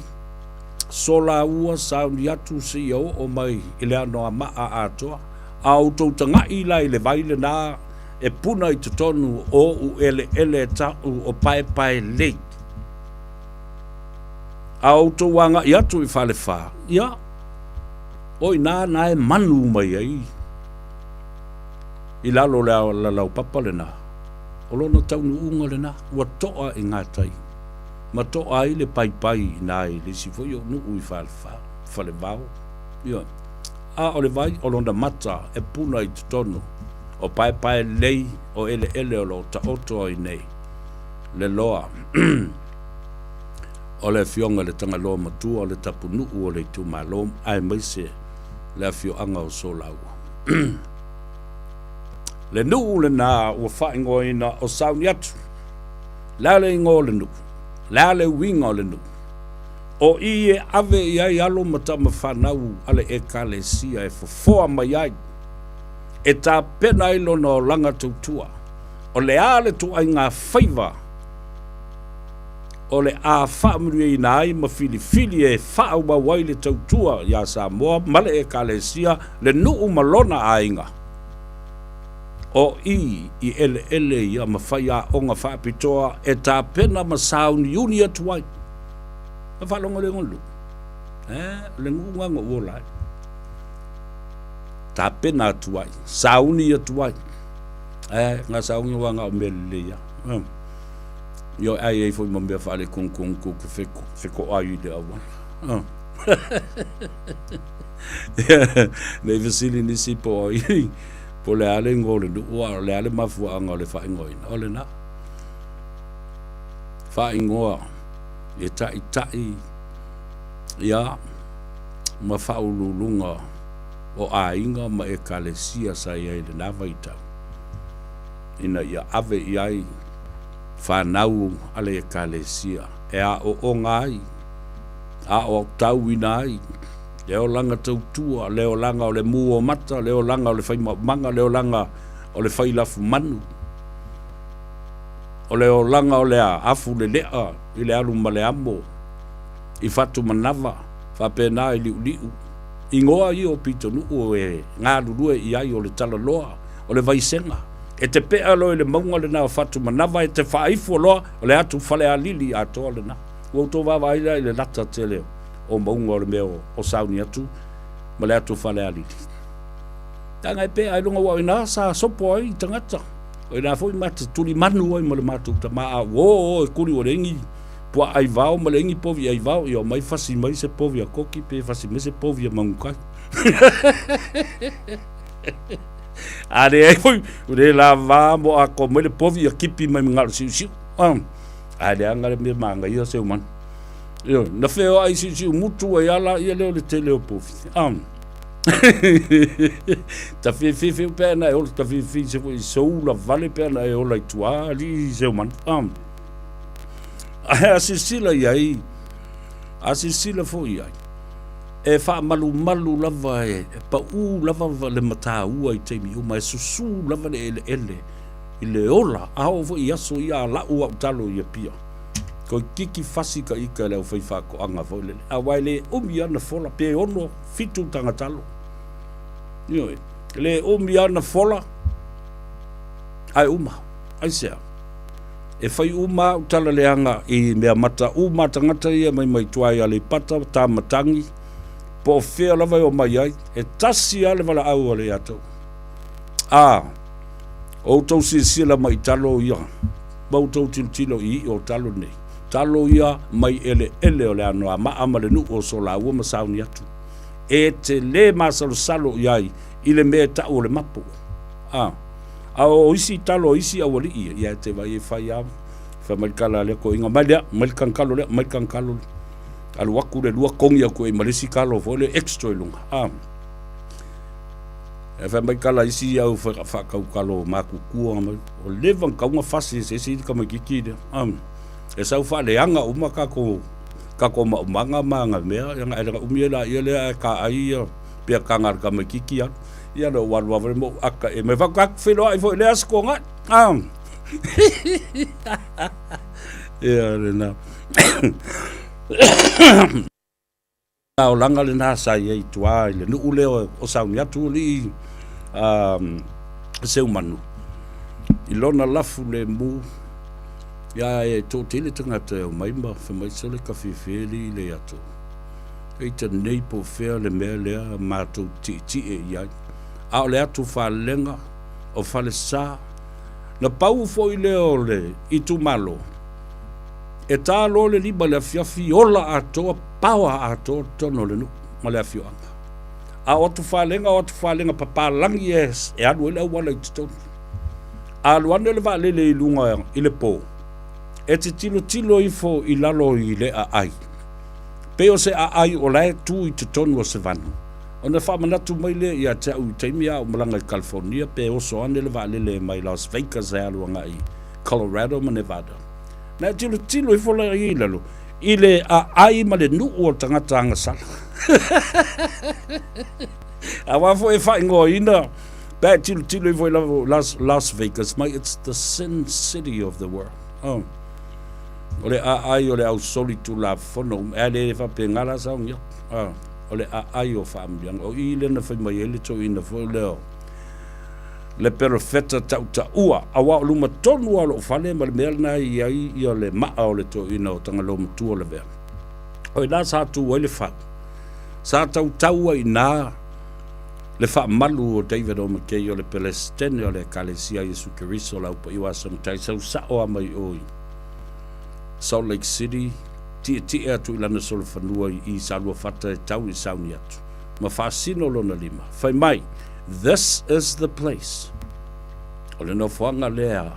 sola ua sauni atu se ia o o mai i le ano a maa atoa. A o tou tangai la i le vai le nā, e puna i totonu o oʻu eleele taʻu o Paepae Lake. A outou agai atu i Falefa, ia, o i nā na e manu mai ai i lalo o le lalaupapa lenā, o lona taunuuga lenā, ua toa i ngā tai, ma toa ai le paipai i nā i le isi foi o nuu i Falefa, Falevao, ia. A o le vai o lona mata e puna i totonu o paepae lelei o eleele o lo o taoto ai nei le loa o le Afioga i le Tagaloa Matua o le Tapunuu o le itumalo aemaise le afioaga o Solaua. Le nuu lena ua faaigoaina o Sauniatu. Le a le igoa o le nuu? Le a le uiga o le nuu? O i e ave i ai alo ma tama fanau a le Ekalesia e fofoa mai ai e tapena ai lona olaga tautua. O le a le ituaiga faiva o le a faamanuiaina ai ma filifili e faaauau ai le tautua iā Samoa ma le Ekalesia, le nuu ma lona aiga? O i i eleele ia ma faiaoga faapitoa e tapena ma sauniuni atu ai. Na faalogo le igoa o le nuu? E, o le nuu na na ou ola ai. Tapena atu ai, sauni atu ai. E, nga sauni wa nga o mea lelei lava. Ioe, ae i ai foi ma mea faalekogokogo tou te fetoai i le auala. Ne i fesili nisi po o ai, po o le a le igoa o le nuu, a o le a le mafuaaga o le faaigoaina. O lena. Faaigoa e taitai ia ma faauluuluga o aiga ma ekalesia sa i ai i lena vaitau ina ia ave i ai fanau a le Ekalesia e aooga ai, aoaotauina ai le olaga tautua, le olaga o le mū o mata, le olaga o le fai maumaga, le olaga o le fai lafumanu, o le olaga o le afu lelea i le alu ma le amo, i Fatumanava, faapena i Liuliu. Igoa ia o pitonuu e galulue i ai o le talaloa, o le vaisega. E te pea loa i le mauga lena o Fatumanava, e te faaifo loa o le atu Falealili atoa lena. Ua outou vaavaai la i le lata tele o mauga o le mea o sauni atu ma le atu Falealili. Leaga e pea ai luga aua o ina sa sopo ai tagata. O ina foi ma te tulimanu ai ma le matou tama a ua o e kuli ua leai ni puaa aivao ma leai ni povi aivao, ia omai fasi mai se povi a Koki pe fasi mai se povi a Magukai. A leai foi, ua le lava mo atoa mai le povi ia kipi mai ma galosiusiu. Ae leaga le mea manaia Seumanu. Ioe, na feoai siusiumutu ai lava laia lea o le tele o povi. Ta fefe pe ana e ola, ta fefe se foi soula vale pe ana e ola i tua alii Seumanu. Ae a silasila i ai, a silasila foi i ai, e faamalumalu lava, e paū lava le mataua i taimi uma, e susū lava le eleele i le ola, a oo foi i aso ia a lau au talo i Apia, toeitiiti fasi ka ita e le aufaifaatoaga foi lele, aua e le umi lava ona fola, pe ono, fitu taga talo. Ioe, e le umi lava ona fola, ae uma. Aisea? E fai uma au tala leaga i mea mata uma a tagata ia mai mai tua i Aleipata, Tamatagi, po o fea lava e omai ai, e tasi lava le valaau a le Atua. A outou silasila mai i talo ia, ma outou tilotilo i iʻo o talo nei, talo ia mai eleele o le Anoamaa ma le nuu o Solaua ma Sauniatu, e te lē masalosalo i ai i le mea e tau o le mapo. A. A o isi talo a isi aualii ia, ia e te vaai e fai lava. Fai mai le tala a lea toeaina, mai lea, mai le tagitalo lea, mai le tagitalo lea. Alu atu le lua togi atu ai ma le isi talo foi lea extra i luga. A. E fai mai tala a isi au faatau talo matutua mai, ua leva ona tatau ona fasi e se isi le tamaitiiti lea. A. E sau faaleaga uma tatou tatou maumaga ma ana mea, ia ona e umi ai laia lea ae taai ia peataga a le tamaitiiti alu. Ia na ou alu lava ma ou aka e mai fai atu feiloai foi i lea aso Togai. Ah. Ia lena. Olaga lena sa i ai i tua i le nuu lea o Sauniatu alii Seumanu i lona lafu lemu ia e toatele tagata e omai ma fai mai sole kafefe alii le ato Eita nei po o fea le mea lea matou tietie i ai. A o le atu faalelega o Falesa, na pau foi lea o le itumalo, e ta loa le lima i le afiafi, ola atoa, paoa atoa totonu o le nuu ma le afioaga. A o atu falega, o atu falega papalagi e, e alu ai le auala i totonu. A alu ane le vaalele i luga i le po, e te tilotilo ifo i lalo i le aai. Pei o se aai o la e tu i totonu o se vanu. Ona faamanatu mai lea ia te au i taimi a o malaga i California pe oso ane le vaalele mai Las Vegas e alu agai i Colorado ma Nevada. Na e tilotilo ifo la i lalo i le aai ma le nuu o tagata agasala. Aua foi e faaigoaina pe a e tilotilo ifo i lalo Las, Las Vegas mai it's the sin city of the world. Oh. O le aai o le au solitulafono uma, ae le faapena la saogia. Ah, o le aai o faamanuiaga. O i lea na fai mai ai le toeaina foi lea o le perofeta tautaua, aua o luma tonu lava o lou fale ma le mea lena e i ai ia le maa o le toeaina o Tagaloamatua Lavea. O i ina sa tu ai le fau. Sa tautau ai i ina le faamalu o David O. McKay o le Pelesitene o le Ekalesia a Iesu Keriso o le Aupaia o Aso Matai, sau sao lava mai o i. Salt Lake City, tietie atu i lana solofanua i i Saluafata e tau i Sauniatu, ma faasino lona lima, fai mai, This is the place. O le nofoaga lea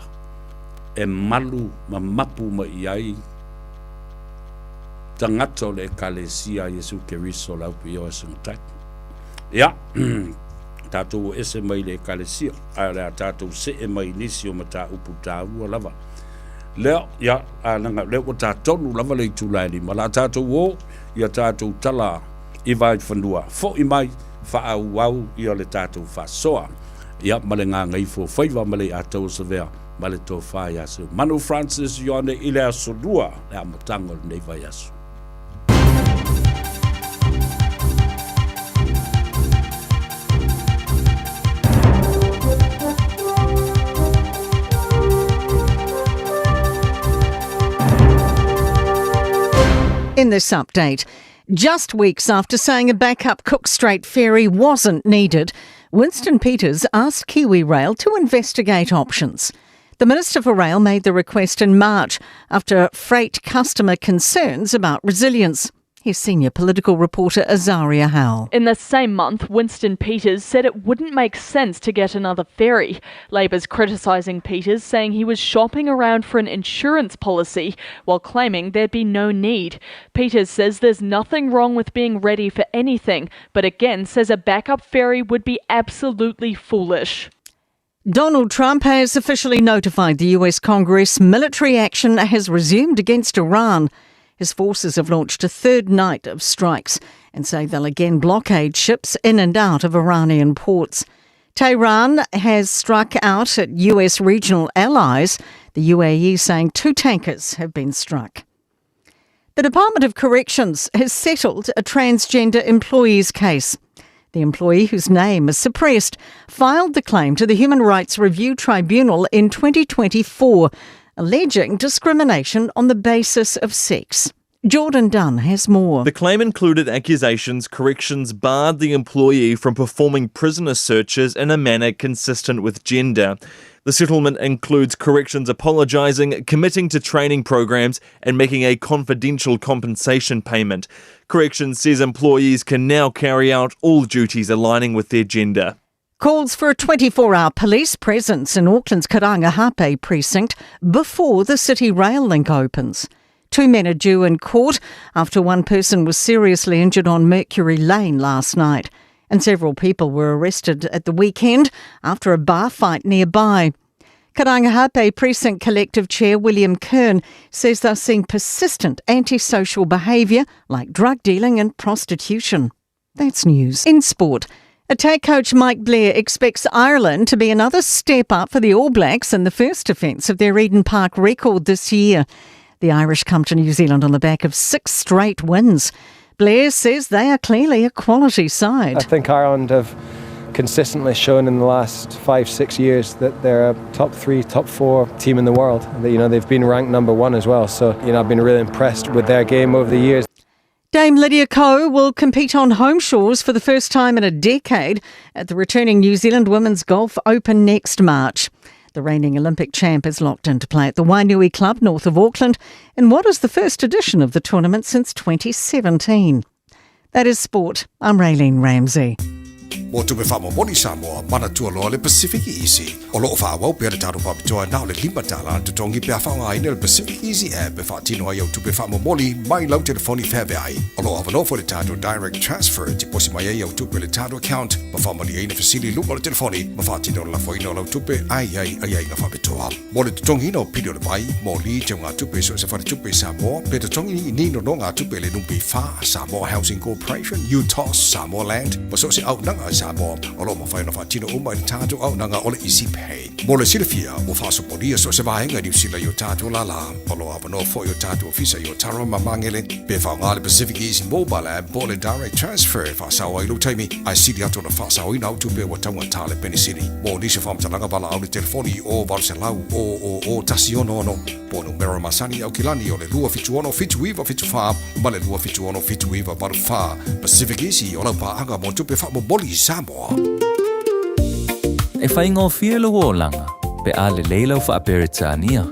e malu ma mapu mai i ai tagata o le Ekalesia a Iesu Keriso o le Au Paia o Matai. Ia, tatou o ese mai le Ekalesia, ae o le a tatou see mai i nisi o mataupu taua lava. Lea, ia, a leaga lea ua ta tonu lava le itula e 5, la tatou o ia tatou tala i Vaefanua, foi mai, faaauau ia le tatou faasoa. Ia, ma le gagaifo faiva ma le Iataua Savea ma le tofa ia Seumanu Francis Ioane i le aso Lua, le amataga o lenei vaiaso. In this update, just weeks after saying a backup Cook Strait ferry wasn't needed, Winston Peters asked KiwiRail to investigate options. The Minister for Rail made the request in March after freight customer concerns about resilience. Here's senior political reporter Azaria Howell. In the same month, Winston Peters said it wouldn't make sense to get another ferry. Labor's criticising Peters, saying he was shopping around for an insurance policy while claiming there'd be no need. Peters says there's nothing wrong with being ready for anything, but again says a backup ferry would be absolutely foolish. Donald Trump has officially notified the US Congress military action has resumed against Iran. His forces have launched a third night of strikes and say they'll again blockade ships in and out of Iranian ports. Tehran has struck out at US regional allies, the UAE saying 2 tankers have been struck. The Department of Corrections has settled a transgender employee's case. The employee, whose name is suppressed, filed the claim to the Human Rights Review Tribunal in 2024, alleging discrimination on the basis of sex. Jordan Dunn has more. The claim included accusations Corrections barred the employee from performing prisoner searches in a manner consistent with gender. The settlement includes Corrections apologising, committing to training programs and making a confidential compensation payment. Corrections says employees can now carry out all duties aligning with their gender. Calls for a 24-hour police presence in Auckland's Karangahape precinct before the City Rail Link opens. 2 men are due in court after one person was seriously injured on Mercury Lane last night. And several people were arrested at the weekend after a bar fight nearby. Karangahape Precinct Collective Chair William Kern says they're seeing persistent antisocial behaviour like drug dealing and prostitution. That's news. In sport, attack coach Mike Blair expects Ireland to be another step up for the All Blacks in the first defence of their Eden Park record this year. The Irish come to New Zealand on the back of 6 straight wins. Blair says they are clearly a quality side. I think Ireland have consistently shown in the last 5-6 years that they're a top 3, top 4 team in the world. That, you know, they've been ranked number 1 as well. So, you know, I've been really impressed with their game over the years. Dame Lydia Ko will compete on home shores for the first time in a decade at the returning New Zealand Women's Golf Open next March. The reigning Olympic champ is locked in to play at the Wainui Club north of Auckland in what is the first edition of the tournament since 2017. That is sport. I'm Raylene Ramsey. Mo tupe faamomoli Samoa, manatua loa le Pacific Easy. O loo faaauau pea le tatou faapitoa na o le $5 le totogi pe a faaaogaina le Pacific Easy app e faatino ai au tupe faamomoli mai lau telefoni feaveai. O loo avanoa foi le tatou direct transfer e tiposi mai ai au tupe i le tatou account ma faamaliaina fesili i luga o le telefoni ma faatino le lafoina o lau tupe ae i ai aiaiga faapitoa. Mo le totogiina o pili o le vai, moli, teugatupe i so o se faletupe i Samoa, pe totogi ni nonogatupe i le NPF, Samoa Housing Corporation, UTOS, Samoa Land, ma so o se auaunaga a Samoa, o loo mafai ona faatino uma i le tatou auaunaga o le Easy Pay. Mo le silafia, ua faasopolia so o se vaega i Niu Sila i o tatou lālā. O loo avanoa foi o tatou ofisa i Otara ma Magele, pe faaaoga le Pacific Easy Mobile App po o le Direct Transfer e faasao ai lou taimi, ae sili atu ona faasaoina au tupe ua taugata le penisini. Mo nisi o faamatalaga valaau i le telefoni o 800 000 166 po o numera masani i Aukilani o le 276 7974 ma le 276 7984. Pacific Easy o lau paaga mo tupe faamomoli i Samoa. E faigofie lou olaga pe a lelei lau faa-Peretania.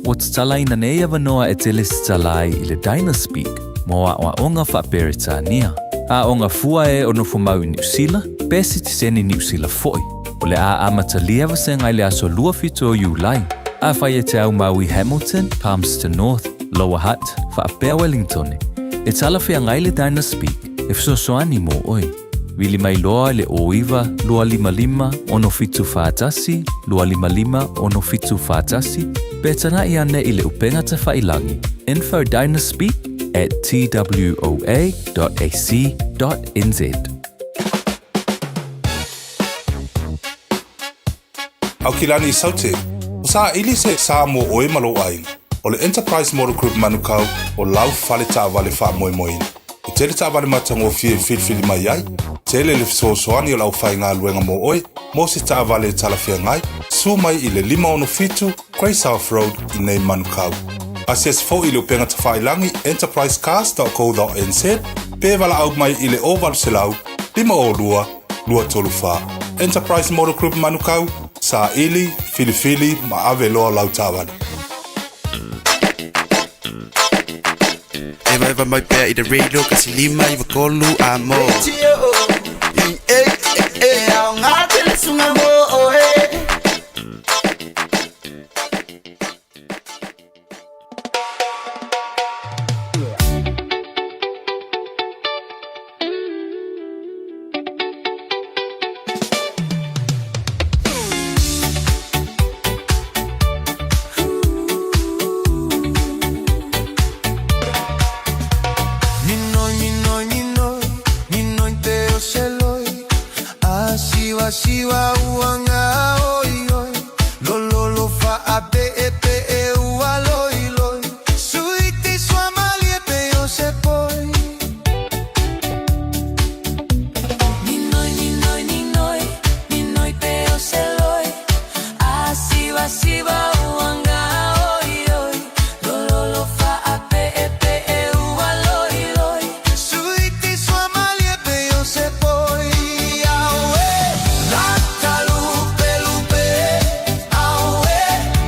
Ua tatalaina nei avanoa e te lesitala ai i le Dynaspeak mo aoaoga faa-Peretania. Aoga fua e o nofo mau i Niu Sila, pe sitiseni Niu Sila foi. O le a amatalia vasega i le aso 27 o Iulai. Afai e te aumau i Hamilton, Palmerston North, Lower Hutt, faapea Wellingtone, e talafeagai le Dynaspeak e fesoasoani mo oe. Vili mai loa i le 09 255 6741 255 6741 pe tanaʻi ane i le upega tafailangi infodynaspeak at twoa.ac.nz. Aukilani Saute, o saili se sa mo oe ma lou aiga. O le Enterprise Motor Group Manukau o lau fale taavale faamoemoeina. E tele taavale matagofie e filifili mai ai, tele le fesoasoani o le aufaigaluega mo oe mo se taavale e talafeagai, susu mai i le 567 Grey South Road i nei Manukau. Asiasi foi i le upega tafailangi enterprisecars.co.nz pe valaau mai i le 0800 502 234. Enterprise Motor Group Manukau, saili, filifili ma ave loa lau taavale. Evaeva mai pea i le radio kasi 593 a mo. I e e e aoga tele sunga mo oe. Minoi, minoi, minoi, minoi te o seloi A siva siva uanga oi oi Lo lo lo fa a pe e pe e ua loi loi Suiti sua malie pe o se poi Minoi, minoi, minoi, minoi pe o se loi A siva siva uanga oi oi Lo lo lo fa a pe e pe e ua loi loi Suiti sua malie pe o se poi Aue lata lupe lupe Aue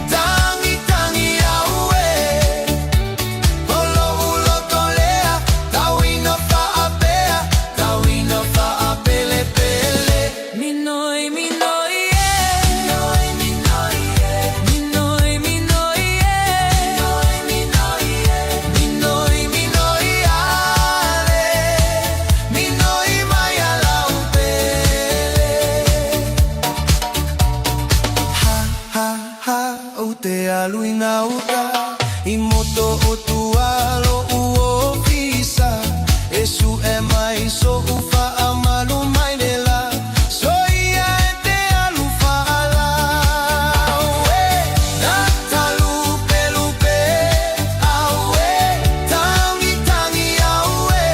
tangi tangi aue Olo ulo tolea Tauina faapea Tauina faapele pele Minoi, minoi, e Minoi, minoi, e Minoi, minoi, e Minoi, minoi, e Minoi, minoi, ale Minoi mai ala upele Ha, ha, ha, o te alu ina uta I moto o tualo u ofisa E su e mai so u fa a malu mai le la So ia e te alu fa ala Aue, lata lupe lupe Aue, tangi tangi aue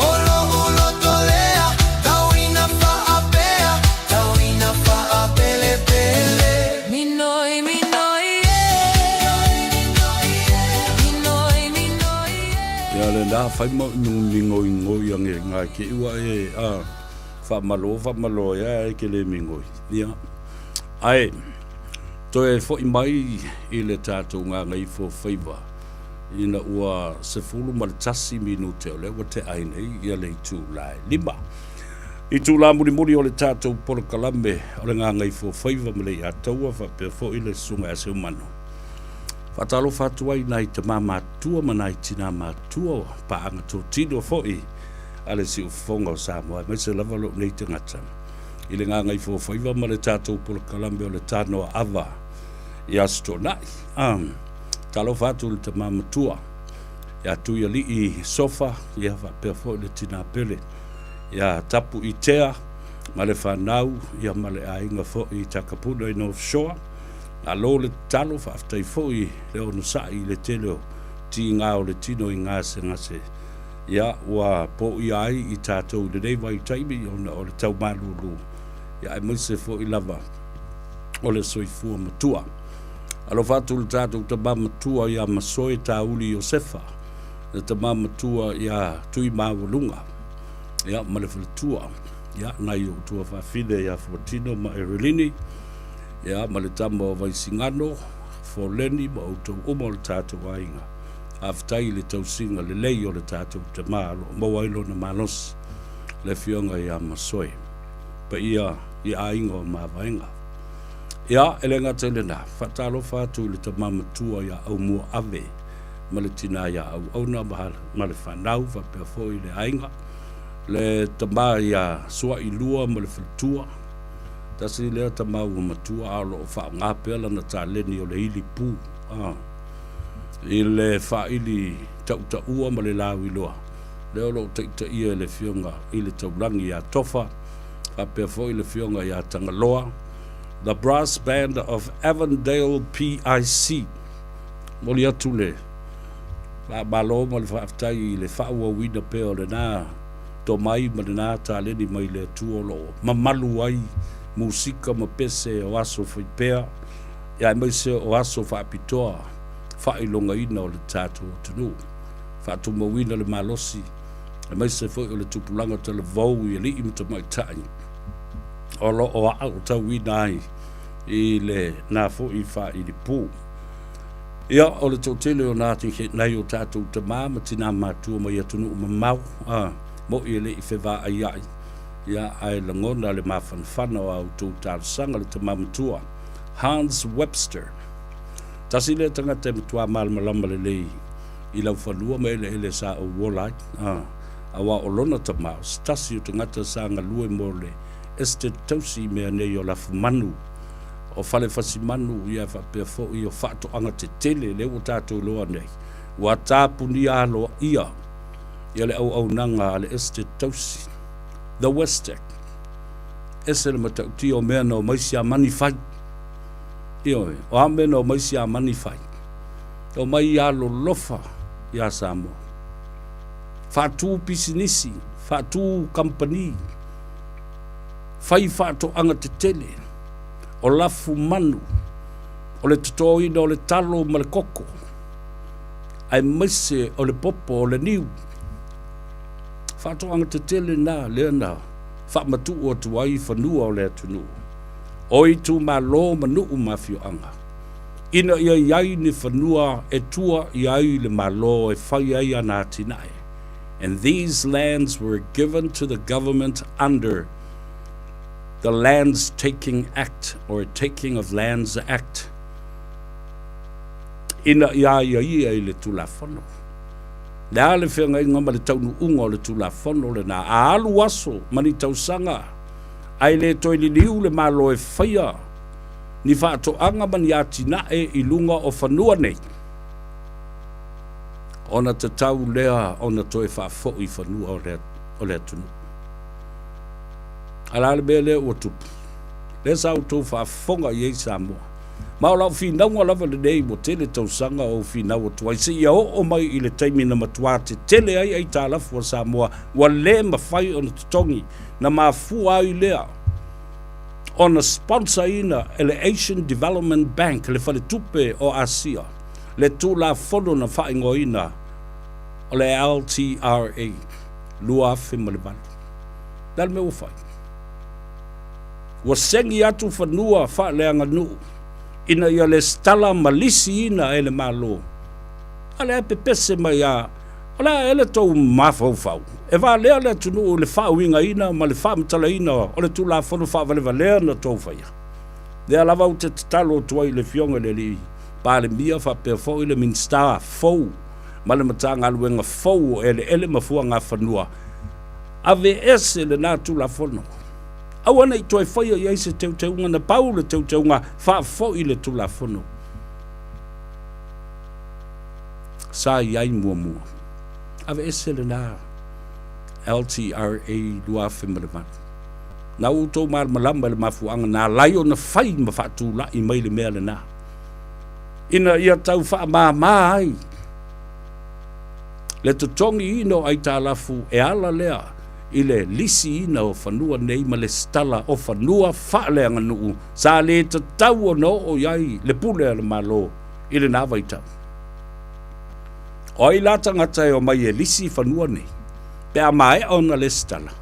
Olo ulo tolea Tauina faapea Tauina faapele pele Minoi, minoi, e Minoi, minoi, e Ia le la fai ma mingoingoi ange ngai ke ua e a whaamalo whaamalo ia e ke le mingoi. Ia. Ae, toe foʻi mai i le tatou gagaifo faiva ina ua 11 minute o lea ua tea ai nei ia le itula e lima. Itula mulimuli o le tatou polokalame o le gagaifo faiva ma le iataua faapea foi le susuga ia Seumanu. Faatalofa atu ai nai tamā matua ma nai tinā matua paaga totino foi a le siufofoga o Samoa aemaise lava lou nei tagata i le gagaifofaiva ma le tatou polokalame o le Tanoa Ava i Aso Toonai. Talofa atu i le tamā matua ia Tuialii Sofa, ia faapea foi le tinā pele ia Tapu Itea ma le fanau ia ma le aiga foi i Takapuna i North Shore. Malo le tatalo, faafetai foi le onosai i le tele o tiga o le tino i gasegase ia ua poia ai i tatou i lenei vaitaimi ona o le tau malūlū ia aemaise foi lava o le soifua matua. Alofa atu le tatou tamā matua iā Masoe Tāuli Iosefa, le tamā matua iā Tuimaualuga, ia ma le faletua, ia nai ou tuafafine iā Fuatino ma Erelini, ia ma le tama o Vaisigano, Fofo Leni ma outou uma o le tatou aiga. Faafetai i le tausiga lelei o le tatou tama o lo o maua ai lona malosi, le Afioga ia Masoe. Paia i aiga o Mavaega. Ia, e le gata i lena, faatalofa atu i le tama matua ia Aumua Ave ma le tina ia Auauna ma le fanau faapea foi le aiga, le tama ia Suailua ma le faletua, tasi lea tama ua matua a o lo o faaaoga pea lana taleni o le ili pu i le faaili tautaua ma le lauiloa, lea o lo o taitaia e le Afioga i le Taulagi ia Tofa, faapea foi le Afioga ia Tagaloa, The Brass Band of Avondale PIC. Momoli atu le faamalo ma le faafetai i le faaauauina pea o lena tomai ma lena taleni mai le Atua o lo o mamalu ai musika ma pese o aso faipea, aemaise o aso faapitoa faailogaina o le tatou atunuu. Faatumauina le malosi aemaise foi o le tupulaga talavou i alii ma tamaitai o lo o aotauina ai i lena foi faailipu. Ia, o le toatele o nai o tatou tama ma tinā matua mai atunuu mamao, a, mo'i e le i fevaaiai, ia, ae lagona le mafanafana o a outou talosaga le tama matua, Hans Webster. Tasi lea tagata e matua malamalama lelei i laufanua ma eleele sa ou ola ai, a, aua o lona tama, o se tasi o tagata sa galue mo le Estate tausi i mea nei o lafumanu, o fale fasimanu, ia faapea foi o faatoaga tetele, lea ua tatou iloa nei, ua tapunia aloaia ia le auaunaga a le Estate tausi, The Westec. Ese le matautia o mea na omai Siamani fai. Ioe, o a mea na omai Siamani fai? Na omai ia alolofa iā Samoa. Faatu pisinisi, faatu kamupani, fai faatoaga tetele, o lafumanu, o le totoina o le talo ma le koko, aemaise o le popo o le niu. Faatoaga tetele na lea na faamatuu atu ai fanua o le atunuu, o itumalo ma nuu ma afioaga, ina ia i ai ni fanua e tua i ai le Malo e fai ai ana atinae. And these lands were given to the government under the Lands Taking Act or Taking of Lands Act ina ia aiaia i le Tulafono. Le a le feagaiga ma le taunuuga o le Tulafono lena, a alu aso ma ni tausaga ae le toe liliu le Malo e faia ni faatoaga ma ni atinae i luga o fanua nei, ona tatau lea ona toe faafoi fanua o le atunuu. A o le a le mea lea ua tupu? Lea sa outou faafofoga i ai Samoa. Ma o lau finauga lava lenei ua tele tausaga o ou finau atu ai seia oo mai i le taimi na matuā tetele ai aitalafu a Samoa ua le mafai ona totogi, na mafua ai lea ona sponsor-ina e le Asian Development Bank, le faletupe o Asia, le Tulafono na faaigoaina o le LTRA 2008. Le a le mea ua fai? Ua segi atu fanua faaleaganuu ina ia lesitala ma lisiina e le Malo. A lea e pepese mai a, o le a ea le tou mafaufau? E valea le atunuu i le faauigaina ma le faamatalaina o le Tulafono faavalevalea na tou faia. Lea lava ou te tatalo atu ai i le Afioga i le Alii Palemia faapea foi le Minisita fou ma le Matagaluega fou o Eleele ma Fuagafanua, aveese lena Tulafono. Aua ne i toe faia i ai se teuteuga, na pau le teuteuga, faafoi le Tulafono sa i ai muamua. Aveese lena LTRA 2008. Na ua outou malamalama i le mafuaaga na ala ai ona fai ma faatulai mai le mea lena, ina ia tau faamama ai le totogiina o aitalafu e ala lea i le lisiina o fanua nei ma lesitala o fanua faaleaganuu sa le tatau ona oo i ai le pule a le Malo i lena vaitau. O ai la tagata e omai e lisi fanua nei pe a maea ona lesitala?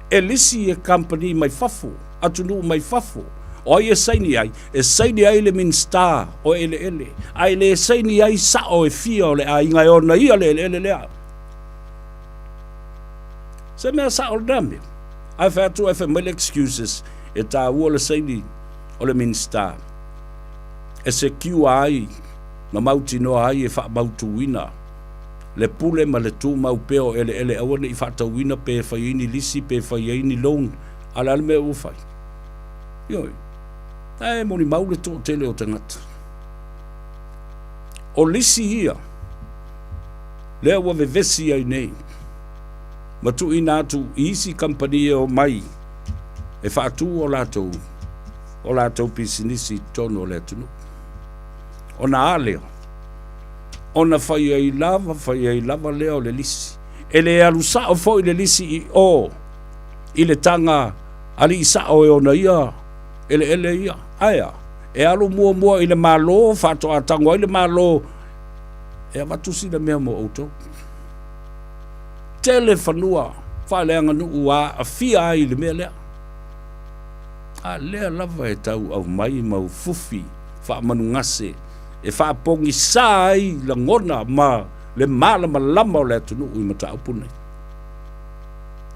E lisi e kamupani mai fafo, atunuu mai fafo, O ai e saini ai? E saini ai le Minisita o Eleele, ae le saini ai sao e fia o le aiga e ona ia le eleele lea. Se mea sao lena mea. Ae fai atu ae fai mai le excuses e taua le saini o le Minisita e secure ai ma mautinoa ai e faamautuina le pule ma le tumau pea o eleele aua ne i faatauina pe fai ai ni lisi pe fai ai ni loan. A o le a le mea ua fai? Ioe. Ae molimau le toatele o tagata. O lisi ia, lea ua vevesi ai nei, ma tuuina atu i isi kamupani e omai e faatu o latou, o latou pisinisi i totonu o le atunuu. Ona a lea? Ona fai ai lava, fai ai lava lea o le lisi. E le alu sao foi le lisi i o i le taga alii sao e ona ia eleele ia. Ae a? E alu muamua i le Malo, faatoa tago ai le Malo e avatu sina mea mo outou. Tele fanua faaleaganuu ua aafia ai i le mea lea. A lea lava e tau aumai mau fufi faamanugase e faapogisā ai lagona ma le malamalama o le atunuu i mataupu nei.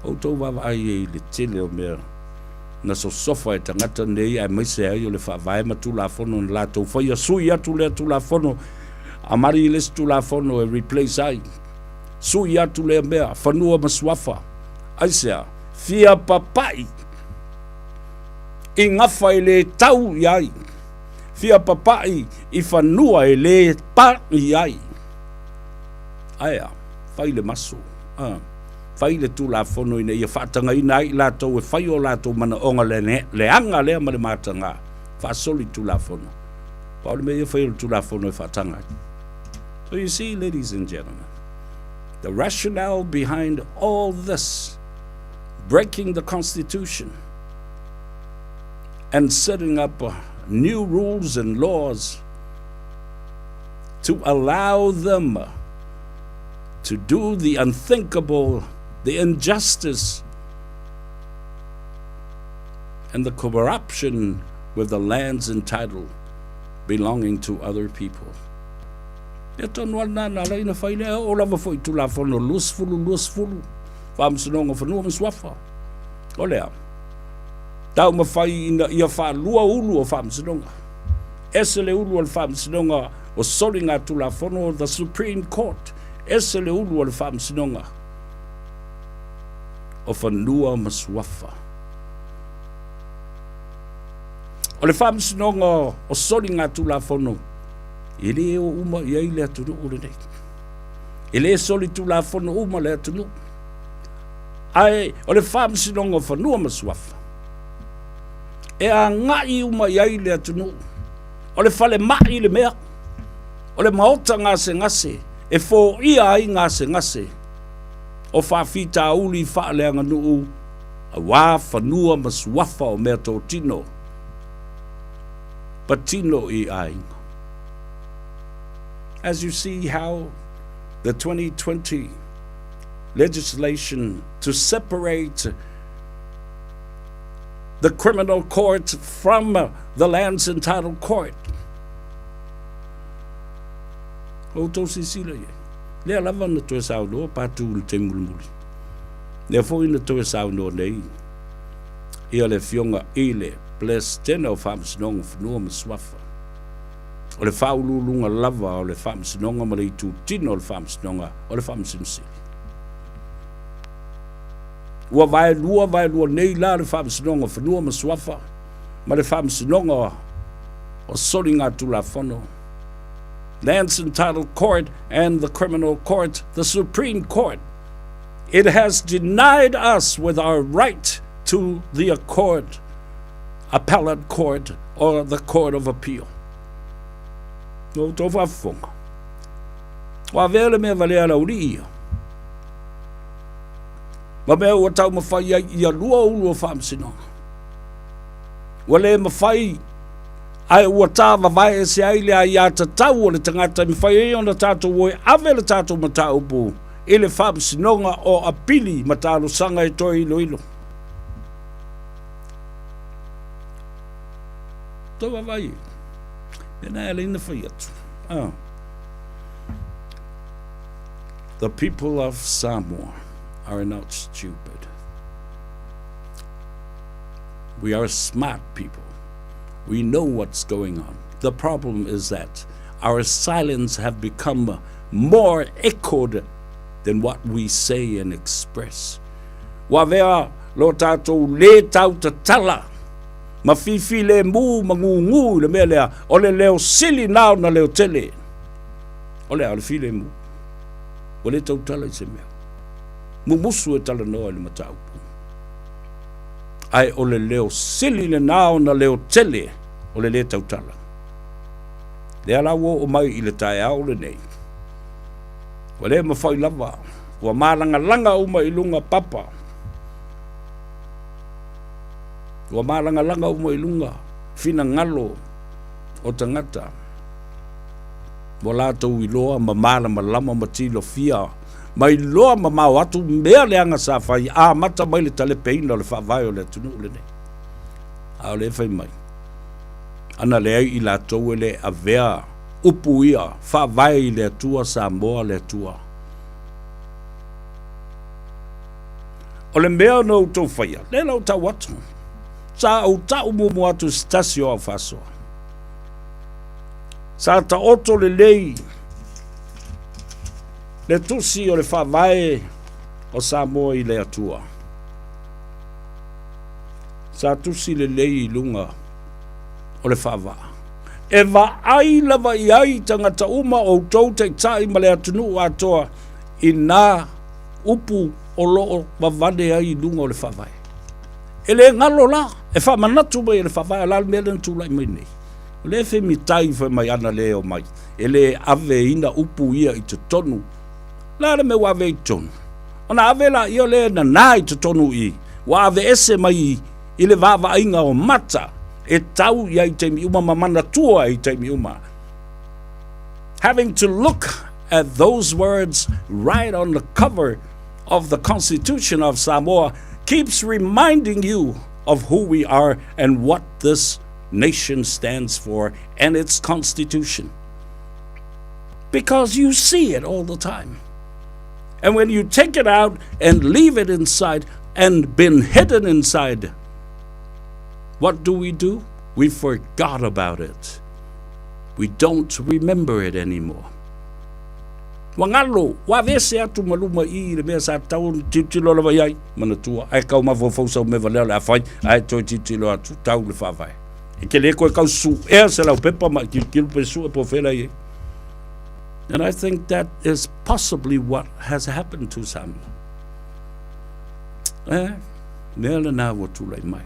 Outou vaavaai ai i le tele o mea na sosofa e tagata nei aemaise ai o le Faavae ma Tulafono na latou faia, sui atu lea Tulafono, amari i le isi Tulafono e replace ai, sui atu lea mea, fanua ma suafa. Aisea? Fia papai i gafa e le tau i ai, fia papai i fanua e le pa i ai. Aea, fai le maso. Uh. Fai le Tulafono ina ia faatagaina ai i latou e fai o latou manaoga leaga lea ma le mataga, faasoli Tulafono. Pau le mea ia fai o le Tulafono e faataga ai. So you see, ladies and gentlemen, the rationale behind all this, breaking the Constitution and setting up new rules and laws to allow them to do the unthinkable, the injustice, and the corruption with the lands and title belonging to other people. Ia tonu ana nā ala ina whai lea o lava foi Tulafono 20 20 Faamasinoga o Fanua ma Suafa. O lea, taumafai ina ia faalua ulu o Faamasinoga. Ese le ulu o le Faamasinoga o Soligatulafono, the Supreme Court, ese le ulu o le Faamasinoga o Fanua ma Suafa. O le Faamasinoga o Soligatulafono, e le o uma i ai le atunuu lenei. E le solitulafono uma le atunuu. Ae o le Faamasinoga o Fanua ma Suafa, e agai uma i ai le atunuu. O le falemai le mea, o le maota gasegase e foia ai gasegase o faafitauli faaleaganuu aua fanua ma suafa o meatotino patino i aiga. As you see how the 2020 legislation to separate the criminal court from the lands and title court. O outou silasila i ai. Lea lava na toe saunoa Patu i le taimi mulimuli. Lea foi na toe saunoa nei ia le Afioga i le Peresetene o Faamasinoga o Fanua ma Suafa. O le faauluuluga lava o le Faamasinoga ma le itutino o le Faamasinoga o le Faamasino Sili. Ua vaelua vaelua nei la le Faamasinoga o Fanua ma Suafa ma le Faamasinoga o Soligatulafono, Lands and Title Court and the Criminal Court, the Supreme Court. It has denied us with our right to the accord, appellate court or the court of appeal. No tō whaafofoga. Ua avea le mea valea laulii ia. Ma mea ua taumafai ai ia lua ulu o faamasinoga. Ua le mafai ae ua tāvavae ese ai le aiatatau o le tagata e mafai ai ona tatou o e ave le tatou mataupu i le faamasinoga o apili ma talosaga e toe iloilo. Tou vaavaai i ai. Mea na e ala ai ona fai atu. Ah. The people of Samoa are not stupid. We are smart people. We know what's going on. The problem is that our silence have become more echoed than what we say and express. Ua avea lo tātou lē tautatala ma fifilemu ma gūgū i le mea lea, o le leo sili na ona leo tele. O le a, o le filemu. Ua le tautala i se mea. Mumusu e talanoa i le mataupu. Ae o le leo sili lena ona leo tele o le lē tautala. Lea la ua oo mai i le taeao lenei. Ua le mafai lava, ua malagalaga uma i luga papa. Ua malagalaga uma i luga finagalo o tagata ua latou iloa ma malamalama ma tilofia ma iloa mamao atu mea leaga sa fai amata mai le talepeina o le faavae o le atunuu lenei. A o lea e fai mai, ana leai i latou e le avea upu ia faavae i le Atua Samoa le Atua. O le mea na outou faia, lea la ou tau atu. Sa ou tau muamua atu i se tasi o au faasoa. Sa taoto lelei le tusi o le faavae o Samoa i le Atua. Sa tusi lelei i luga o le faavaa. E vaai lava i ai tagata uma, outou taitai ma le atunuu atoa i nā upu o lo o vavane ai i luga o le faavae. E le galo la, e faamanatu mai e le faavae, o le a le mea lea na tulai mai nei? O lea e femitai fai mai ana le omai, e le aveina upu ia i totonu. O le a le mea ua ave ai i totonu? Ona ave laia o lea e nanā i totonu i i, ua aveese mai i le vaavaaiga o mata e tau i ai i taimi uma ma manatua ai i taimi uma. Having to look at those words right on the cover of the Constitution of Samoa keeps reminding you of who we are and what this nation stands for and its constitution. Because you see it all the time. And when you take it out and leave it inside and been hidden inside, what do we do? We forgot about it. We don't remember it anymore. Ua galo, ua aveese atu ma luma i i le mea sa tatau ona tilotilo lava i ai, manatua, ae kau mafaufau sau mea valea o le a fai, ae toe tilotilo atu, tau le faavae. E te le koe kau suea se laupepa ma e tilotilo pe sue po o fea la i ai. And I think that is possibly what has happened to Samoa. Eh, mea lena ua tulai mai.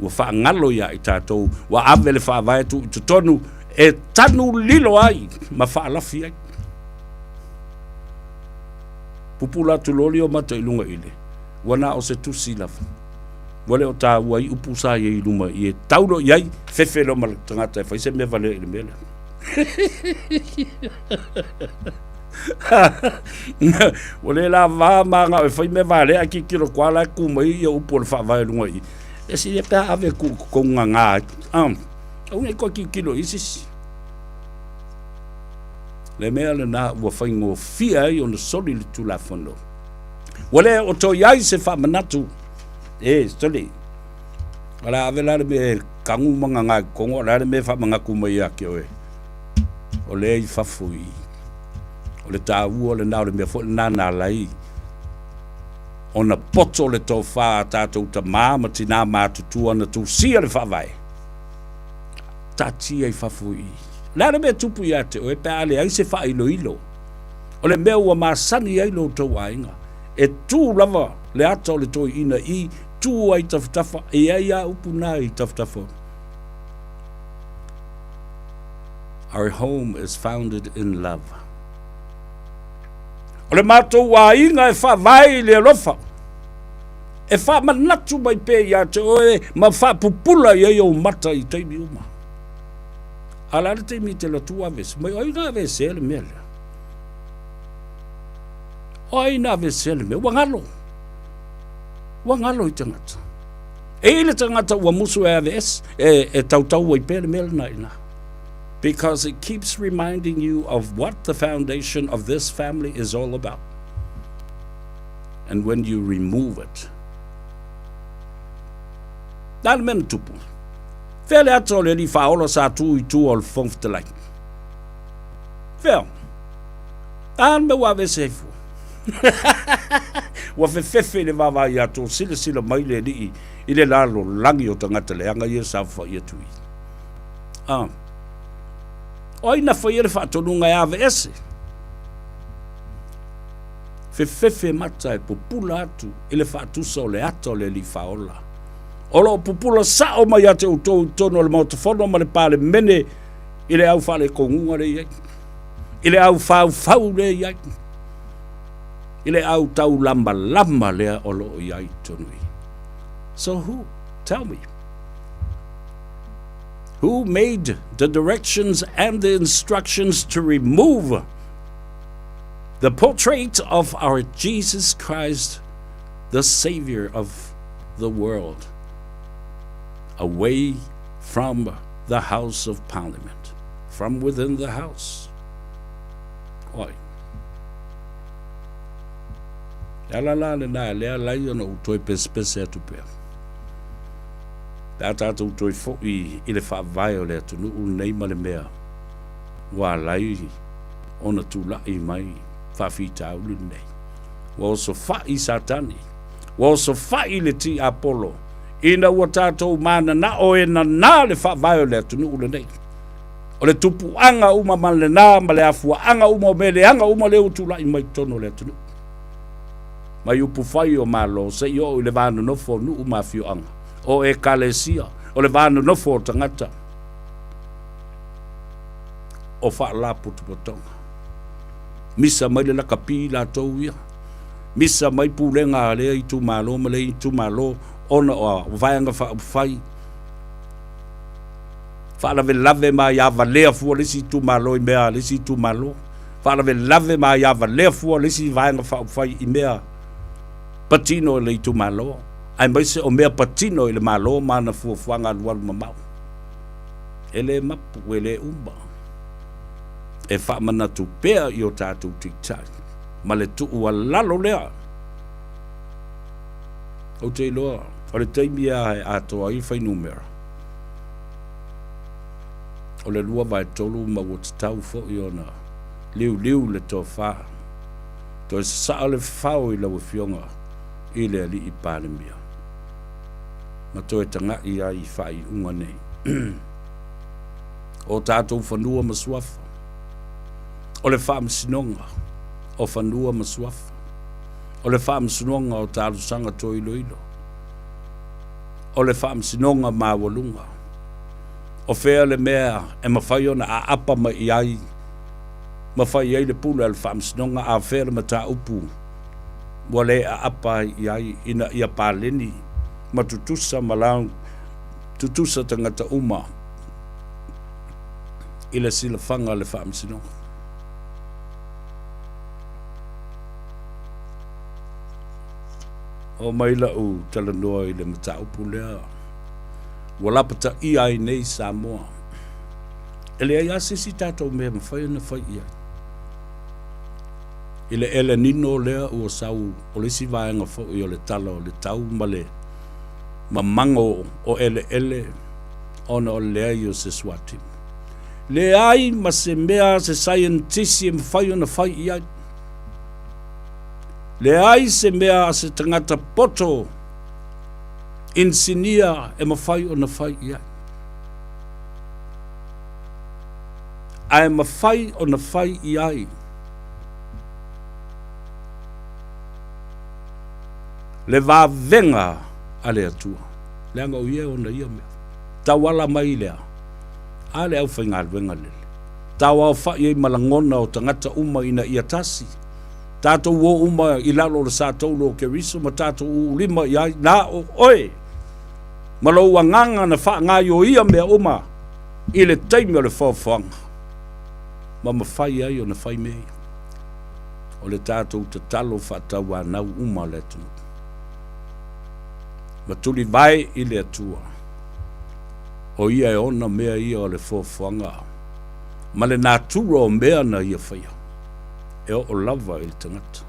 Ua faagalo ia i tatou, ua ave le faavae tuu i totonu e tanu lilo ai ma faalafi ai. Pupula atu loa lea o mata i luga i le, ua na o se tusi lava. Ua le o taua ai upu sa i ai i luma i e tau loa i ai, fefe loa ma le tagata e fai se mea valea i le mea lea. Ua le lava ma e fai mea valea ae tilotilo koa la e ku mai ia upu o le faavae i luga i i. E sili pe a ave ku kou ngāngā ai. Aua ne i koe tilotilo i se isi. Le mea lena ua faigofie ai ona soli le Tulafono. Ua le o toe i ai se faamanatu. E, soli. O le a ave la le mea e kagu ma ngāngā i totonu, o le a le mea e faamanatu mai ia te oe. O lea i fafo i O le taua lena, o le mea foi lena na ala ai ona poto le tofa a tatou tamā ma tinā matutua na tusia le Faavae. Taatia i fafo i i. O le a le mea e tupu ia te oe pe a leai se faailoilo? O le mea ua masani ai lo outou aiga, e tu lava le ata o le toeaina i, tu ai tafatafa, e i ai a upu na i tafatafa. Our home is founded in love. O le matou aiga e faavae i le alofa, e faamanatu mai pea ia te oe ma faapupula i ai ou mata i taimi uma. A o le a le taimi e te alu atu ua aveese mai? O ai na aveesea le mea lea? O ai na aveesea le mea? Ua galo. Ua galo i tagata. E i ai le tagata ua musu e aveese, e, e tautau ai pea le mea lena i ina. Because it keeps reminding you of what the foundation of this family is all about. And when you remove it, Na le mea na tupu. Fea le ata o le Alii Faaola sa tu i tua o le Fofoga Fetalai? Fea? A le mea ua aveese ai fua. Ua fefefe i le vaavaai atu o silasila mai le Alii i le lalolagi o tagata leaga ia e saofai atu i. A. O ai na faia le faatonuga e aveese? Fefefe mata e pupula atu i le faatusa o le ata o le Alii Faaola. O lo o pupula sao mai ia te outou i totonu o le Maota Fono ma le Palemene i le au faalekoguga lea e i ai, i le au faufau lea e i ai, i le au taulamalama lea o lo o i ai i totonu i. So who? Tell me. Who made the directions and the instructions to remove the portrait of our Jesus Christ, the Savior of the world, away from the House of Parliament, from within the House? Oi. E ala la lena, lea lai ona ou toe pesepese atu pea. Pe a tātou toe fo'i i le faavae o le atunuu lenei ma le mea ua ala ai ona tula'i mai faafitauli lenei. Ua osofa'i Satani, ua osofa'i le tiapolo, ina ua tātou manana'o e nanā le faavae o le atunuu lenei. O le tupuaga uma ma lena ma le afuaaga uma o mea leaga uma lea ua tula'i mai totonu o le atunuu. Mai upufai o Malo seia oo i le va nonofo o nuu ma afioaga, o Ekalesia, o le va nonofo o tagata o faalapotopotoga. Misa mai le lakapi latou ia, misa mai pulega a lea itumalo ma lea itumalo ona o vaega faaupufai, faalavelave ma aiavalea fua le isi itumalo i mea a le isi itumalo, faalavelave ma aiavalea fua le isi vaega faaupufai i mea patino i le itumalo, aemaise o mea patino i le Malo ma ana fuafuaga alualu mamao. E le mapu, e le uma. E faamanatu pea i o tatou taitai ma le tuualalo lea. Ou te iloa, o le taimi lava e atoa ai fuainumera, o le 2/3 ma ua tatau foi ona liuliu le tofa, toe sasaa le fafao i lau Afioga i le Alii Palemia, ma toe taga'i ai i faaiuga nei. O tatou fanua ma suafa, o le Faamasinoga o Fanua ma Suafa, o le Faamasinoga o Talosaga Toe Iloilo, o le Faamasinoga Maualuga, o fea le mea e mafai ona aapa mai i ai ma fai ai le pule a le Faamasinoga, a o fea le mataupu ua le aapa ai i ai ina ia paleni ma tutusa ma lau tutusa tagata uma i le silafaga a le Faamasinoga. Oo mai la'u talanoa i le mataupu lea ua lapataia ai nei Samoa. E leai lava se isi tatou mea e mafai ona fai i ai. I le El Nino lea ua sau, o le isi vaega foi o le tala o le tau ma le mamago o eleele ona o le leai o se suatimu. Leai ma se mea se saienitisi e mafai ona fai i ai. Leai se mea a se tagata poto inisinia e mafai ona fai i ai. Ae mafai ona fai i ai le vavega a le Atua, leaga o Ia e ona ia mea. Tauala mai lea a le aufaigaluega lele, tauaofa'i ai ma lagona o tagata uma ina ia tasi, tatou o uma i lalo o le sataulu o Keriso ma tatou uulima i ai, na o oe ma lou agaga na faagaioia mea uma i le taimi o le foafoaga, ma mafai ai ona fai mea ia. O le tatou tatalo faatauanau uma a le atunuu. Ma tulivae i le Atua, o Ia e ona mea ia o le foafoaga ma le natura o mea na Ia faia, e oo lava i le tagata.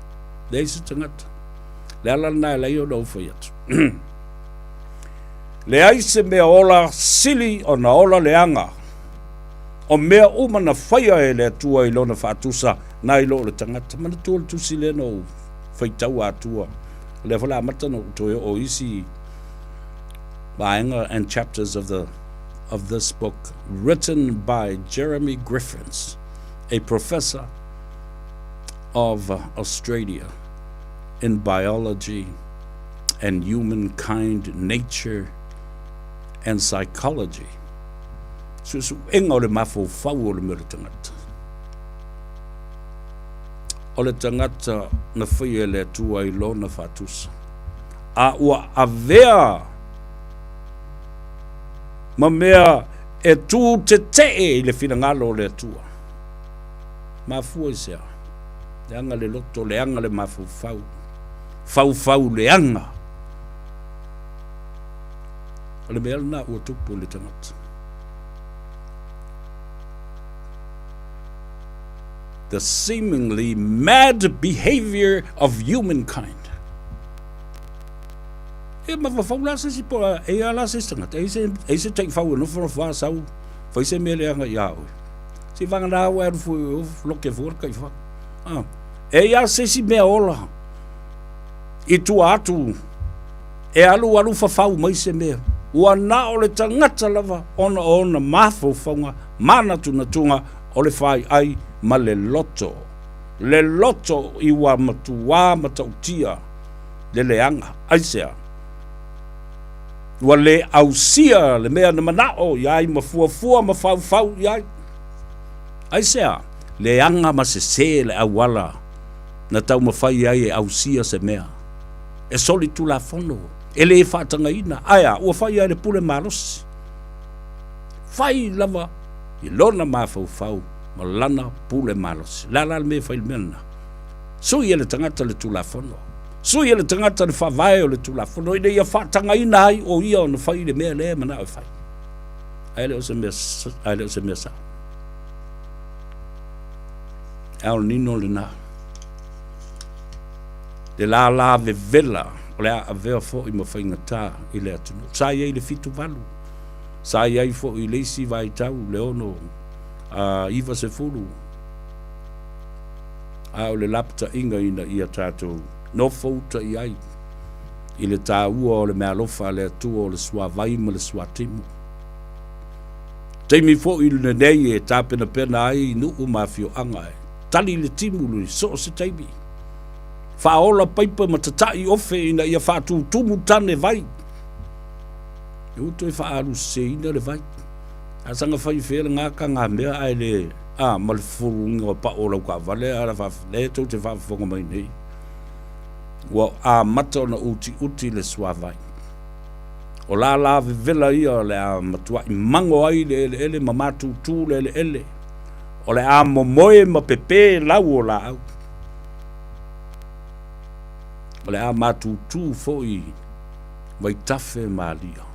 Leai se tagata. Le ala lena e ala ai ona ou fai atu. Leai se mea ola sili ona ola leaga o mea uma na faia e le Atua i lona faatusa nai lo o le tagata. Manatua le tusi lea na ou faitaua atua. O lea foi o le a amata ona ou toe oo i isi vaega and chapters of the of this book written by Jeremy Griffiths, a professor of Australia in biology and humankind, nature and psychology. Suesuega o le mafaufau o le mea o le tagata. O le tagata na faia e le Atua i lona faatusa, a ua avea ma mea e tū tetee i le finagalo o le Atua. Mafua i se a? Leaga le loto, leaga le mafaufau, faufau leaga. O le mea lena ua tupu i le tagata. The seemingly mad behavior of humankind. E mafaufau la se isi po e ia la se isi tagata, e se, e se taifau e nofonofo a sau, fai se mea leaga iā oe. Se vagana ua e alu fua, o loke fua le taifau. Ah. E ia se isi mea ola i tua atu e alu alu fafau mai se mea. Ua na o le tagata lava ona o ona mafaufauga manatunatuga o le faiai ma le loto. Le loto i ua matuā matautia le leaga. Aisea? Ua le ausia le mea na manao i ai ma fuafua ma faufau i ai. Aisea? Leaga ma sesē le auala na taumafai ai e ausia se mea. E solitulafono, e le faatagaina, ae a, ua fai ai le pule malosi. Fai lava i lona mafaufau ma lana pule malosi. O le a la le mea e fai i le mea lena? Sui e le tagata le Tulafono. Sui e le tagata le faavae o le Tulafono ina ia faatagaina ai o ia ona fai le mea lea e manao e fai. Ae le o se mea, ae le o se mea sao. El Nino lena. Le lālā vevela o le a avea foi ma faigata i le atunuu. Sa i ai le 78, sa i ai foi i le isi vaitau le 69, a o le lapataiga ina ia tatou nofouta i ai i le taua o le meaalofa a le Atua o le suavai ma le suatimu. Taimi foi lenei e tapenapena ai nuu ma afioaga e tali le timu i so o se taimi. Faaola paipa ma tatai ofe ina ia faatutumu tane vai. E ua toe faaaluseseina le vai. A saga fai fea le gaka ngā mea ae le a ma le fufuluina o pao o lau taavale a la lea tou te faafofoga mai nei. Ua amata ona utiuti le suavai. O lālā vevela ia o le a matuai mago ai le eleele ma matutū le eleele. O le a momoe ma pepē lau o laau. O le a matutū foi vaitafe ma alia.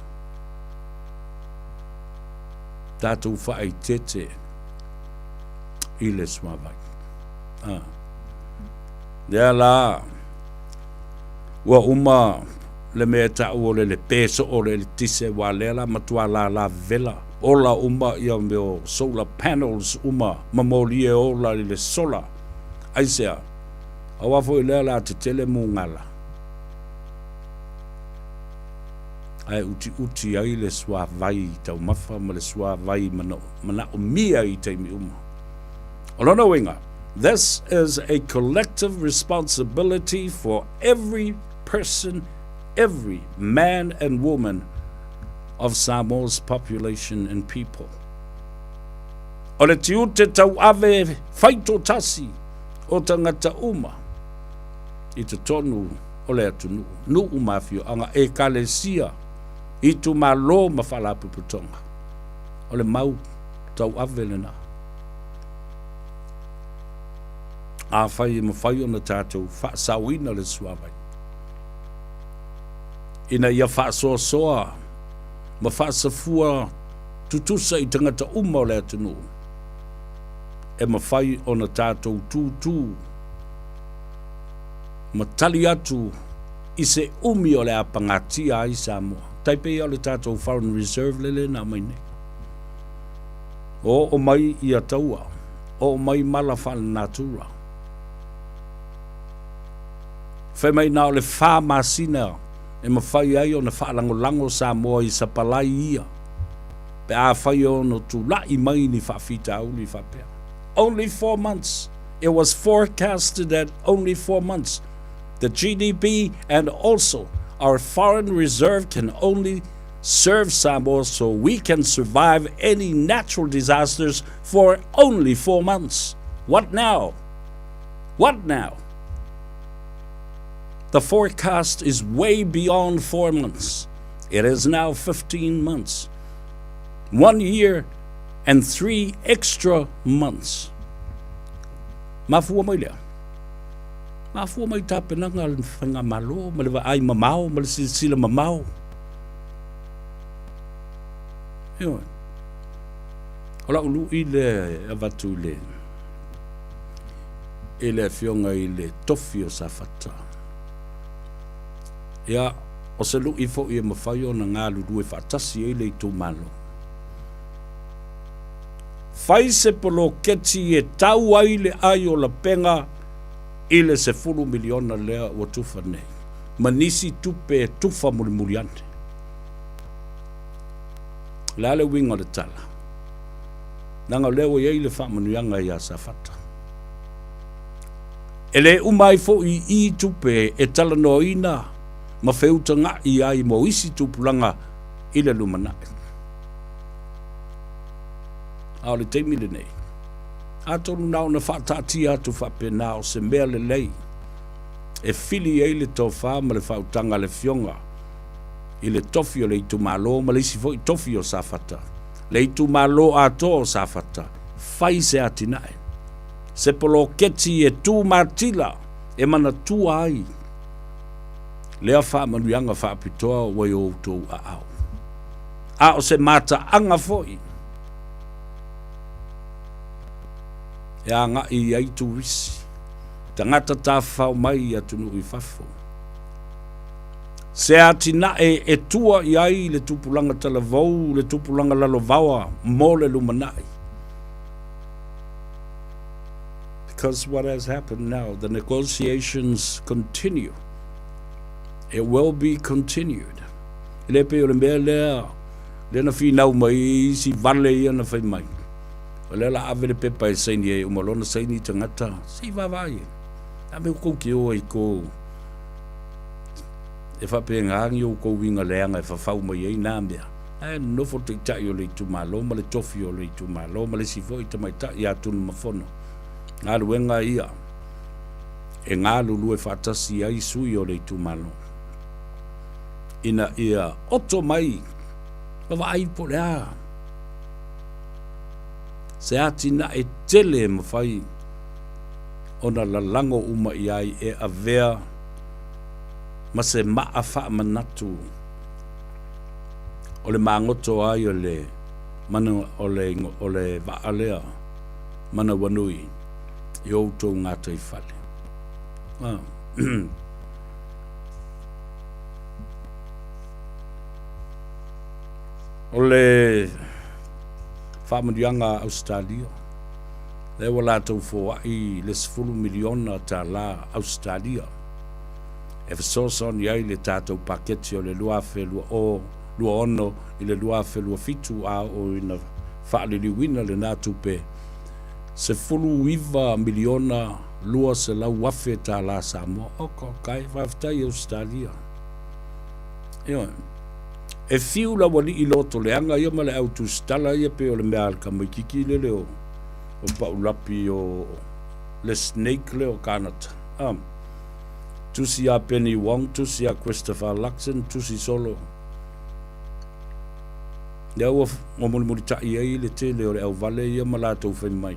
Tatou faaeteete i le suavai. Ah. Lea la, ua uma le mea e ta'u o le lepē soo o le eletise aua lea la matua lālā vevela ola uma ia mea o solar panels uma ma moli e ola i le solar. Aisea? Aua foi lea la tetele mugala ae utiuti ai le suavai taumafa ma le suavai manaomia i taimi uma. O lona uiga, this is a collective responsibility for every person, every man and woman of Samoa's population and people. O le tiute tauave faitotasi o tagata uma i totonu o le atunuu, nuu ma afioaga, ekalesia, itumalo ma faalapotopotoga. O le mau tauave lena. Afai e mafai ona tatou faasaoina le suavai. Ina ia faasoasoa ma faasafua tutusa i tagata uma o le atunuu, e mafai ona tatou tūtū ma tali atu i se umi o le a pagatia ai Samoa. Tai pei o le tatou foreign reserve lele na aumai nei. Oo mai ia taua, oo mai mala faalenatura. Fai mai na o le fa masina e mafai ai ona faalagolago Samoa i sapalai ia pe afai e ono tula'i mai ni faafitauli faapea. Only 4 months. It was forecasted at only 4 months. The GDP and also our foreign reserve can only serve Samoa so we can survive any natural disasters for only 4 months. What now? What now? The forecast is way beyond 4 months. It is now 15 months. One year and 3 extra months. Mafua mai lea. Mafua mai tapenaga le faigamalo ma le vaai mamao ma le silasila mamao. Ioe. O lau lu'i lea e avatu i le i le afioga i le tofi o Safata. Ia, o se lu'i foi e mafai ona galulue faatasi ai le itumalo. Fai se poloketi e tau ai le ai o lapega i le $10 miliona lea ua tufa nei, ma nisi tupe e tufa mulimuli ane. O le a le uiga o le tala? Leaga o lea ua i ai le faamanuiaga iā Safata. E le uma ai foi i i tupe e talanoaina ma feutaga'i ai mo isi tupulaga i le lumanai. A o le taimi lenei, atonu na ona faataatia atu faapena o se mea lelei e fili ai le tofa ma le faautaga a le Afioga i le tofi o le itumalo ma le isi foi tofi o Safata, le itumalo atoa o Safata, fai se atinae, se poloketi e tū matila e manatua ai lea faamanuiaga faapitoa ua i o outou aao. A o se mataaga foi e aga'i i ai turisi, tagata tafafao mai i atunuu i fafo. Se atinae e tua i ai le tupulaga talavou, le tupulaga lalovaoa mo le lumanai. Because what has happened now, the negotiations continue. It will be continued. E le pei o le mea lea, lea na finau mai isi vale ia na fai mai. O lea la ave le pepa e saini ai, uma loa ona saini tagata, se i vaavaai ai. A mea kou te o ai ko e faapena ni outou uiga leaga e fafau mai ai nā mea. Ae nonofo le taitai o le itumalo ma le tofi o le itumalo ma le isi foi tamaitai ia Tunumafono. Galuega ia e galulue faatasi ai sui o le itumalo ina ia oto mai ma vaai po o le a se atinae tele e mafai ona lalago uma i ai e avea ma se maa faamanatu o le magoto ai o le mana o le o le vaa lea manawanui i o outou gataifale. Ah. O le faamanuiaga a Ausetalia, lea ua latou foai le $10 miliona Ausetalia e fesoasoani ai le tatou paketi o le 2026 i le 2027 a oo ina faaliliuina lena tupe $19,200,000 Samoa. Oka oka e, faafetai Ausetalia. Ioe. E fiu le aualii loto leaga ia ma le au tusitala ia pei o le mea a le tamaititi lele o o Paulapi o le snake lea o Kanata. Tusi ia Penny Wong, tusi ia Christopher Luxon, tusi solo. Lea ua mulimulita'i ai le tele o le auvale ia ma latou fai mai.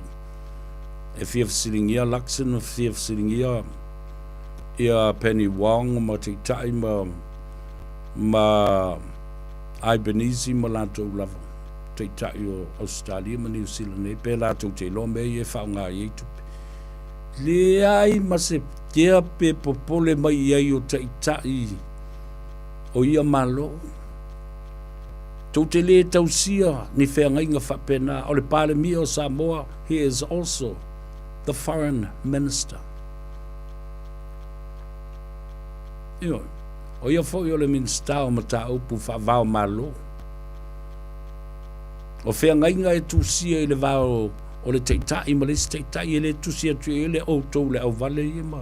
E fia fesiligia Luxon ma fia fesiligia ia Penny Wong ma Taitai ma ma Albanese ma latou lava, Taitai o Ausetalia ma Niu Sila nei, pe latou te iloa mea ia e faaaoga i ai tupe. Leai ma se kea pe popole mai i ai o Taitai o ia Malo. Tou te lē tausia ni feagaiga faapena. O le Palemia o Samoa, he is also the Foreign Minister. Ioe. O ia foi o le Minisita o Mataupu Faava-o-Malo. O feagaiga e tusia i le va o le Taitai ma le isi Taitai e le tusi atu i ai le outou le auvale ia ma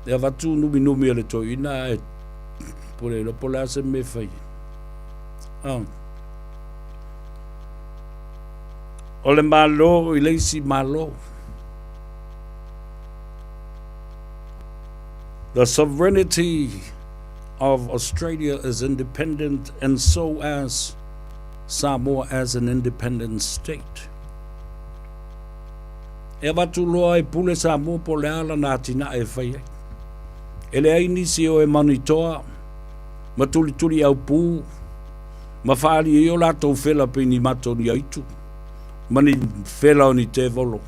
e avatu numinumi a le toeaina ae pule iloa po o le a se mea e fai ai. O le Malo i le isi Malo. The sovereignty of Australia is independent and so as Samoa as an independent state. E avatu loa e pule Samoa po o le a lana atinae e fai ai. E leai nisi o e manitoa ma tulituli aupū ma faali ai o latou fela pei ni mato ni aitu ma ni fela o ni tevolo.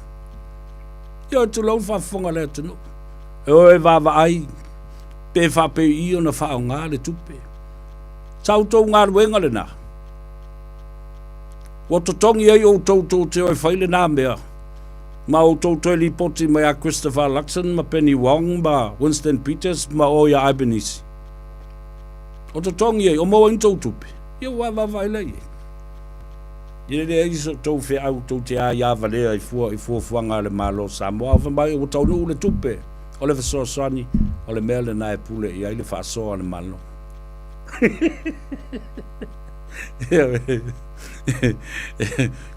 Ia tulou faafofoga le atunuu. E o e vaavaai pe faapei i ona faaaoga le tupe. Sa outou galuega lena. Ua totogi ai outou tou te o e fai lena mea, ma outou toe lipoti mai a Christopher Luxon ma Penny Wong ma Winston Peters ma o ia Albanese. O totogi ai, o maua ai ni tou tupe. Ia ua vaavaai lea i ai. Ia leai so tou feau tou te aia valea i fua i fuafuaga a le Malo o Samoa. A fai mai ua taunuu le tupe o le fesoasoani, o le mea lena e pule i ai le faasoa a le Malo.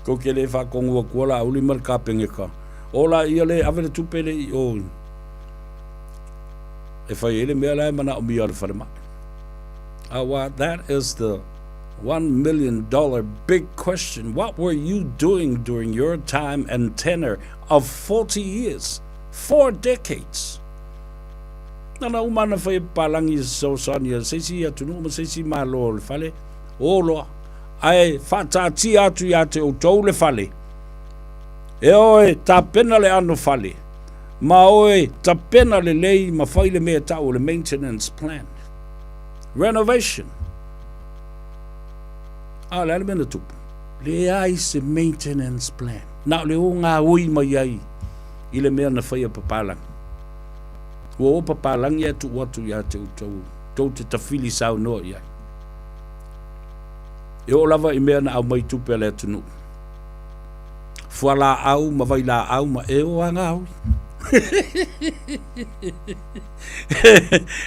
Tou te le faatonu atua Laauli ma le Kapeneta. O la ia le ave le tupe le i o e fai ai le mea la e manaomia o le falemai. Aua that is the $1 million big question. What were you doing during your time and tenure of 40 years? Four decades. Nana uma ana whai e palangi fesoasoani a se isi atunuu ma se isi Malo o le fale, o loa. Ae faataatia atu ia te outou le fale. E oe tapena le ano fale, ma oe tapena lelei ma fai le mea e tau o le maintenance plan. Renovation. A o le a le mea na tupu? Leai se maintenance plan. Na o le o gaoi mai ai i le mea na faia papalagi. Ua o papalagi ae tuu atu ia te outou, tou te tafili saunoa i ai. E oo lava i mea na aumai tupe a le atunuu. Fualaau ma vailaau ma e o a gaoi.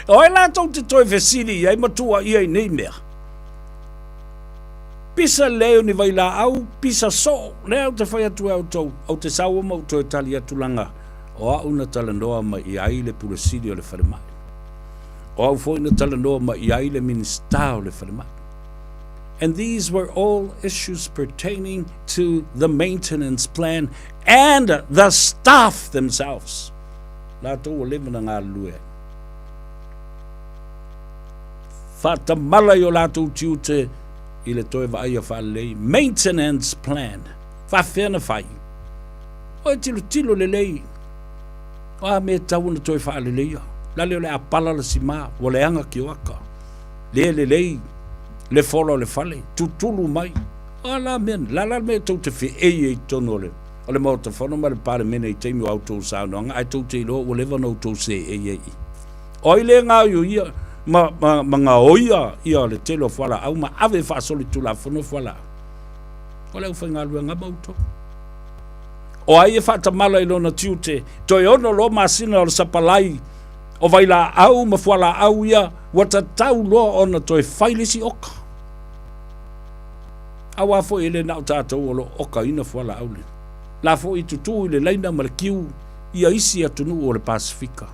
O ai la tou te toe fesili i ai ma tuuaia i nei mea? Pisa lelei o ni vailaau, pisa soo, lea ou te fai atu ai outou, ou te sau ma ou toe tali atu laga o au na talanoa mai i ai le Pule Sili o le Falemai. O au foi na talanoa mai i ai le Minisita o le Falemai. And these were all issues pertaining to the maintenance plan and the staff themselves. Latou ua leva na galulue ai. Faatamala i o latou tiute i le toe vaaia faalelei. Maintenance plan. Faafefea na fai? O e tilotilo lelei. O a mea e tatau ona toe faaleleia. Lale o le a pala le sima, ua leaga kioaka. Le lelei le fola o le fale, tutulu mai. O a la mea, la la le mea tou te feei ai i totonu o le o le Maota Fono ma le Palemene i taimi o a outou saunoaga, ae tou te iloa ua leva ona outou seei ai i. O ai le gaoioia ma, ma, ma gaoia ia le tele o fualaau ma ave faasolitulafono fualaau? O le aufaigaluega ma outou. O ai e faatamala i lona tiute, toe ono loa masina o le sapalai o vailaau ma fualaau ia, ua tatau loa ona toe fai le isi oka. Aua foi e le na o tatou o lo o okaina fualaau le la foi e tutū i le laina ma le kiu ia isi atunuu o le Pasefika.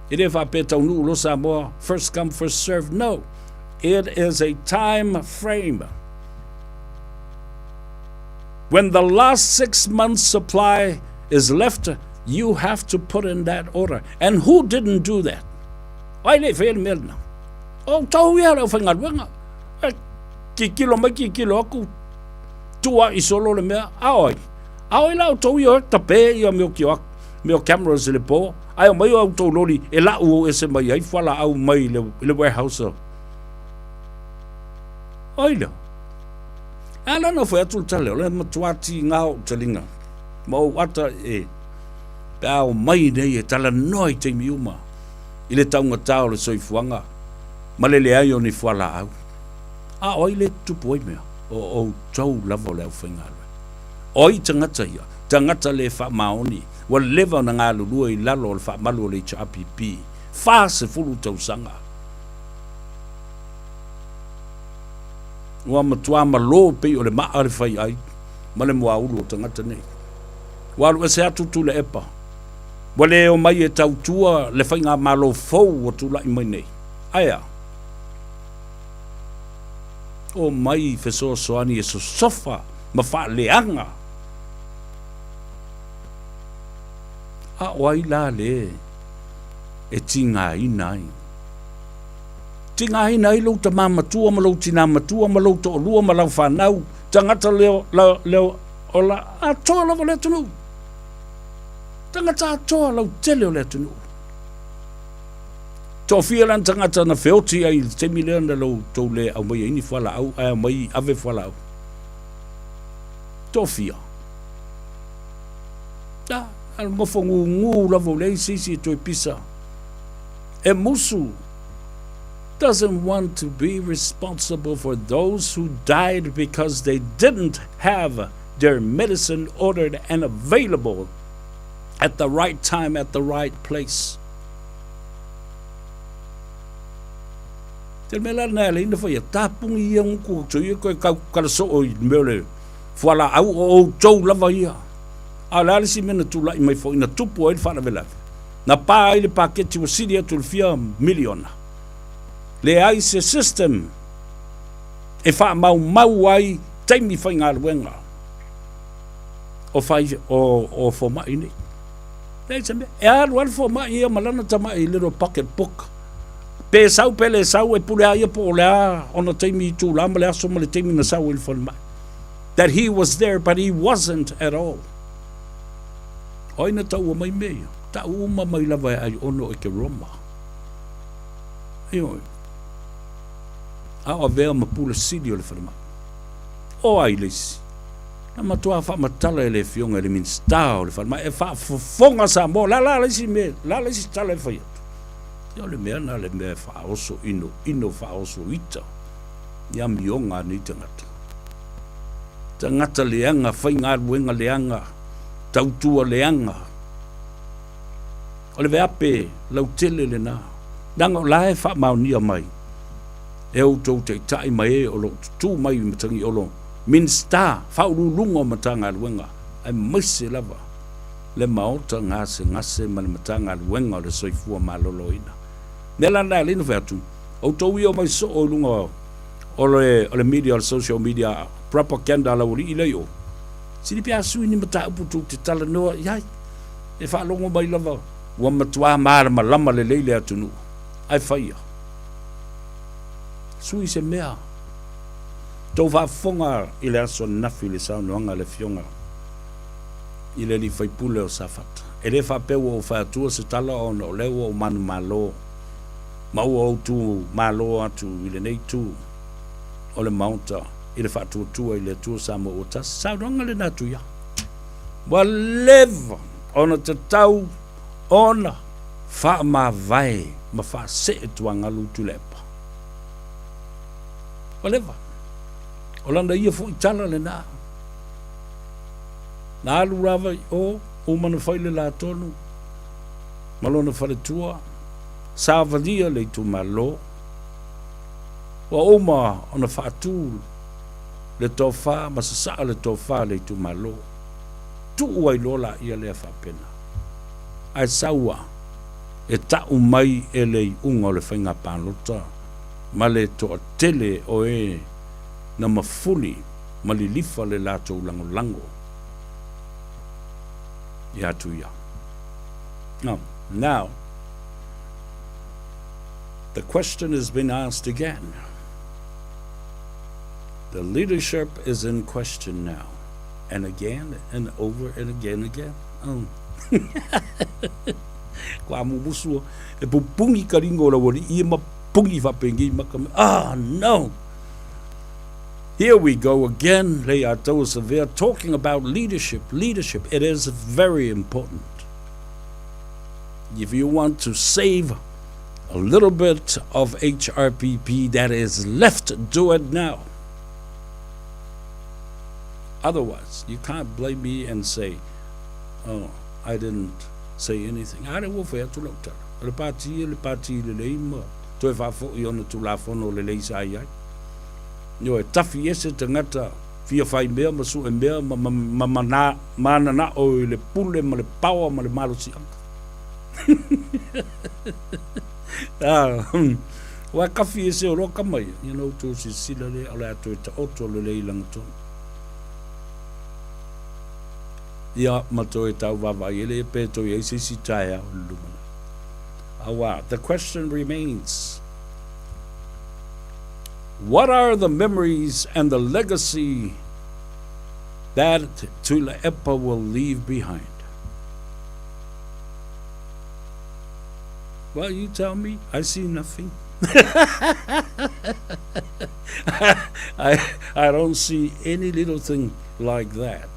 E le faapea taunuu loa Samoa, first come first serve, no. It is a time frame. When the last 6 months supply is left, you have to put in that order. And who didn't do that? O ai le i faia le mea lena? O outou ia le aufaigaluega. E tilotilo mai tilotilo atu, tuuai solo le mea, a o ai? A o ai la outou ia o e tape ia mea o kioak, mea o cameras i le po, ae omai o outou loli e lau ese mai ai fualaau mai i le, i le warehouse. O ai lea? E ala ona fai atu le tala, o le matua tiga o ou taliga ma ou ata e pe a omai nei e talanoa i taimi uma i le taugata o le soifuaga ma le leai o ni fualaau. A o ai le tutupu ai mea? O outou lava o le aufaigaluega. O ai tagata ia? Tagata le faamaoni, ua leva ona galulue i lalo o le faamalu o le HRPP, 40 tausaga. Ua matua malo pei o le maa le faiai ma le muaulu o tagata nei. Ua alu ese atu Tuilaepa. Ua le omai e tautua le faigamalo fou ua tulai mai nei. Ae a? Omai fesoasoani e sosofa ma faaleaga. A o ai la le e tigaina ai? Tigaina ai lou tamā matua ma lou tinā matua ma lou toalua ma lau fanau, tagata leo, la, leo, o la atoa lava le atunuu. Tagata atoa lautele o le atunuu. Toafia la ni tagata na feoti ai i le taimi lea na lou tou le aumaia ai ni fualaau ae aumai ave fualaau. Toafia. Da, na nofo gugu lava ua leai se isi e toe pisa. E musu doesn't want to be responsible for those who died because they didn't have their medicine ordered and available at the right time at the right place. Te mea la na le ina whaia tāpungi ia nguku o ia koe kau karaso o i mea le fualaau o outou lava ia. A o le a le isi mea na tulai mai foi na tupu ai le faalavelave. Na pa ai le paketi ua sili atu i le fia miliona. Leai se system e faamaumau ai taimi faigaluega o fai o o fomai nei. Leai se mea. E alu alu fomai ia ma lana tamai little pocket book. Pe sau pe le sau e pule a ia po o le a ona taimi itulā ma le aso ma le taimi na sau ai i le falemai. That he was there but he wasn't at all. O ai na taua mai mea ia? Tau uma mai lava e Aiono e ke Roma. Ioe. A o avea ma pule sili o le falemai. O ai le isi? Na matua faamatala e le Afioga i le Minisita o le Falemai e faafofoga Samoa. La la le isi mea, la le isi tala e fai atu. Ia o le mea na le mea e faaoso ino ino faaoso ita i amioga a nei tagata. Tagata leaga, faigaluega leaga, tautua leaga. O le veape lautele lena, leaga o la e faamaonia mai e outou taitai ma e o lo o tutū mai i Matagiolo, Minisita, Faauluuluga o Matagaluega, aemaise lava le Maota Gasegase ma le Matagaluega o le Soifua Maloloina. Mea la lena e alai ona fai atu, outou ia omai soo i luga o le, o le media, o le social media, propaganda a laualii lea i o, sili pe a sui ni mataupu tou te talanoa i ai. E faalogo mai lava ua matua malamalama lelei le atunuu, ae faia. Sui se mea. Tou faafofoga i le aso ananafi i le saunoaga a le Afioga i le alii faipule o Safata. E le faapea ua ou fai atua se tala ona o lea ua ou manumalo ma ua ou tu malo atu i lenei itu o le Maota i le faatuatua i le Atua Samoa ua tasi. Saunoaga lena Tuia. Ua leva ona tatau ona faamavae ma faasee tuagalu Tuilaepa. Ua leva. O lana ia foi tala lena. Na alu lava i o, uma na fai le la tonu ma lona faletua, savalia le itumalo, ua uma ona faatu le tofa ma sasaa le tofa a le itumalo. Tuu ai loa laia lea faapena. Ae sau a e tau mai e le iuga o le faiga palota ma le toatele o e na mafuli ma lilifa le latou lagolago ia Tuia. Now, now. The question has been asked again. The leadership is in question now. And again and over and again again. Oh. Kua mumusu e pupungi ka ringa o lauali'i e ma pungi whapengi maka me. Ah, no! Here we go again, Leiataua Savea, talking about leadership. Leadership, it is very important. If you want to save a little bit of HRPP that is left, do it now. Otherwise, you can't blame me and say, oh, I didn't say anything. Are ua whai atu lau tala. O le pāti e le pāti i lelei ma toe whāwhoi ona tūlāwhono o lelei sa i ai. Ioe, tafi ese tagata fia fai mea ma sue mea ma, ma, ma, ma na, mananao i le pule ma le paoa ma le malosiaga. Ah, ua kafi ese o loa kama ia. Ia na outou silasila lea o le a toe taoto lelei i lagatonu. Ia ma toe tauvaavaai ele pe toe i ai se isi taeao i le lumanai. Auā, the question remains, What are the memories and the legacy that Tuilaepa will leave behind? Well, you tell me. I see nothing. I, I don't see any little thing like that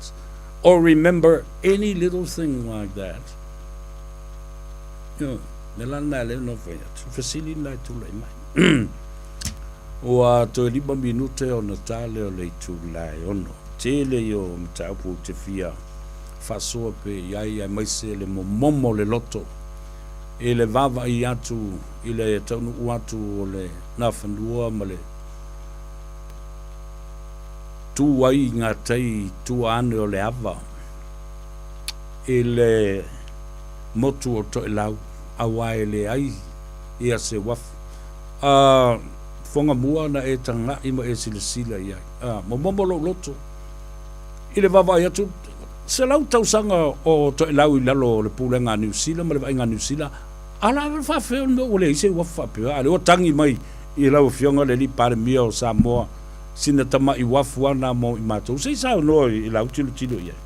or remember any little thing like that. You know, me lana le no fai atu. Fesili nai tūlai mai. Ua toe 5 minute ona ta lea o le itula e ono. Tele ia o mataupu ou te fia faasoa pe i ai aemaise le momomo o le loto i le vaavaai atu i le taunuu atu o le Nafanua ma le tu ai i ngā tai i tua ane o le ava i le motu o Toelau aua e leai ia se uafu. A foga mua na e taga'i ma e silasila i ai. A momomo lou loto i le vaavaai atu, 100 tausaga o Toelau i lalo o le pulega a Niu Sila ma le vaaiga a Niu Sila, a la e faafefea ona ua leai se uafu faapea, a lea ua tagi mai i lau Afioga le Alii Palemia o Samoa sina tama'i uafu a na mo i matou. Se i saunoa i lau tilotilo i ai.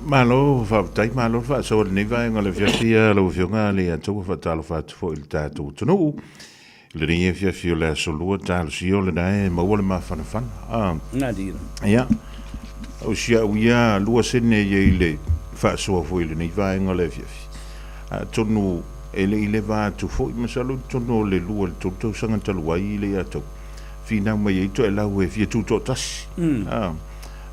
Malo faafetai, malo le faasoa i lenei vaega o le afiafi lau Afioga Leiataua, faatalofa atu foi i le tatou atunuu i lenei afiafi o le aso Lua, talosia o lena e maua le mafanafana. Ah, ia, o si au ia lua sene ia i le faasoa foi i lenei vaega o le afiafi. Atonu e le i leva atu foi, masalo i totonu o le 2 i le 3 tausaga talu ai Leiataua, finau mai ai Toelau e fia tutoatasi. Ah,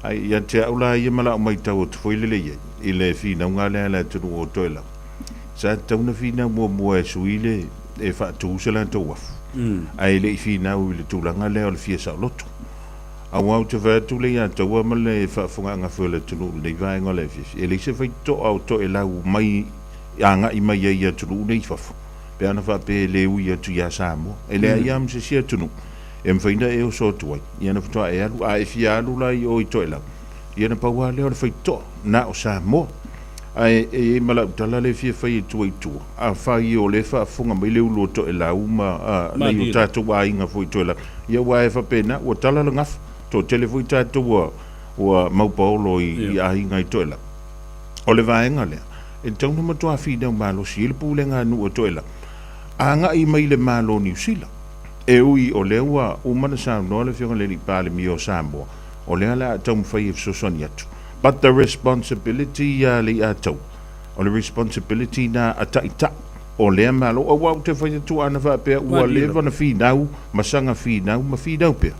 Ai, ia te au la ia ma la'u maitau atu foi lelei ai i le finauga lea a le atunuu o Toelau. Sa tatau ona finau muamua e sui le e faatu se latou afu, ae le i finau i le tulaga lea o le fia saoloto. Aua ou te fai atu le ia taua ma le faafofogaaga foi o le atunuu i lenei vaega o le afiafi, e leai se faitotoa o Toelau mai agai mai ai i atunuu nei i fafo, pe ana faapea e le ui atu ia Samoa. E leai lava ma se isi atunuu e mafai ona e oso atu ai, ia ona faatoa e alu. A e fia alu la i o i Toelau, ia na pau lava lea o le faitotoa, na o Samoa. Ae e i ai ma lau tala lea e fia fai e tua i tua, afai o lea e faafofoga mai le ulu o Toelau ma nai o tatou aiga foi i Toelau, ia aua e faapena, ua tala le gafa, toatele foi tatou ua, ua maupaolo i, i aiga i Toelau. O le vaega lea, e tatau ona matua finau malosi ai le pulega a nuu o Toelau, agai mai i le Malo o Niu Sila. E ui o lea ua uma ona saunoa le Afioga i le Alii Palemia o Samoa, o lea o le a taumafai e fesoasoani atu. But the responsibility ia Lei'ataua, o le responsibility na a Taitai o lea Malo. Aua ou te fai atu ana faapea ua leva ona finau ma saga finau ma finau pea,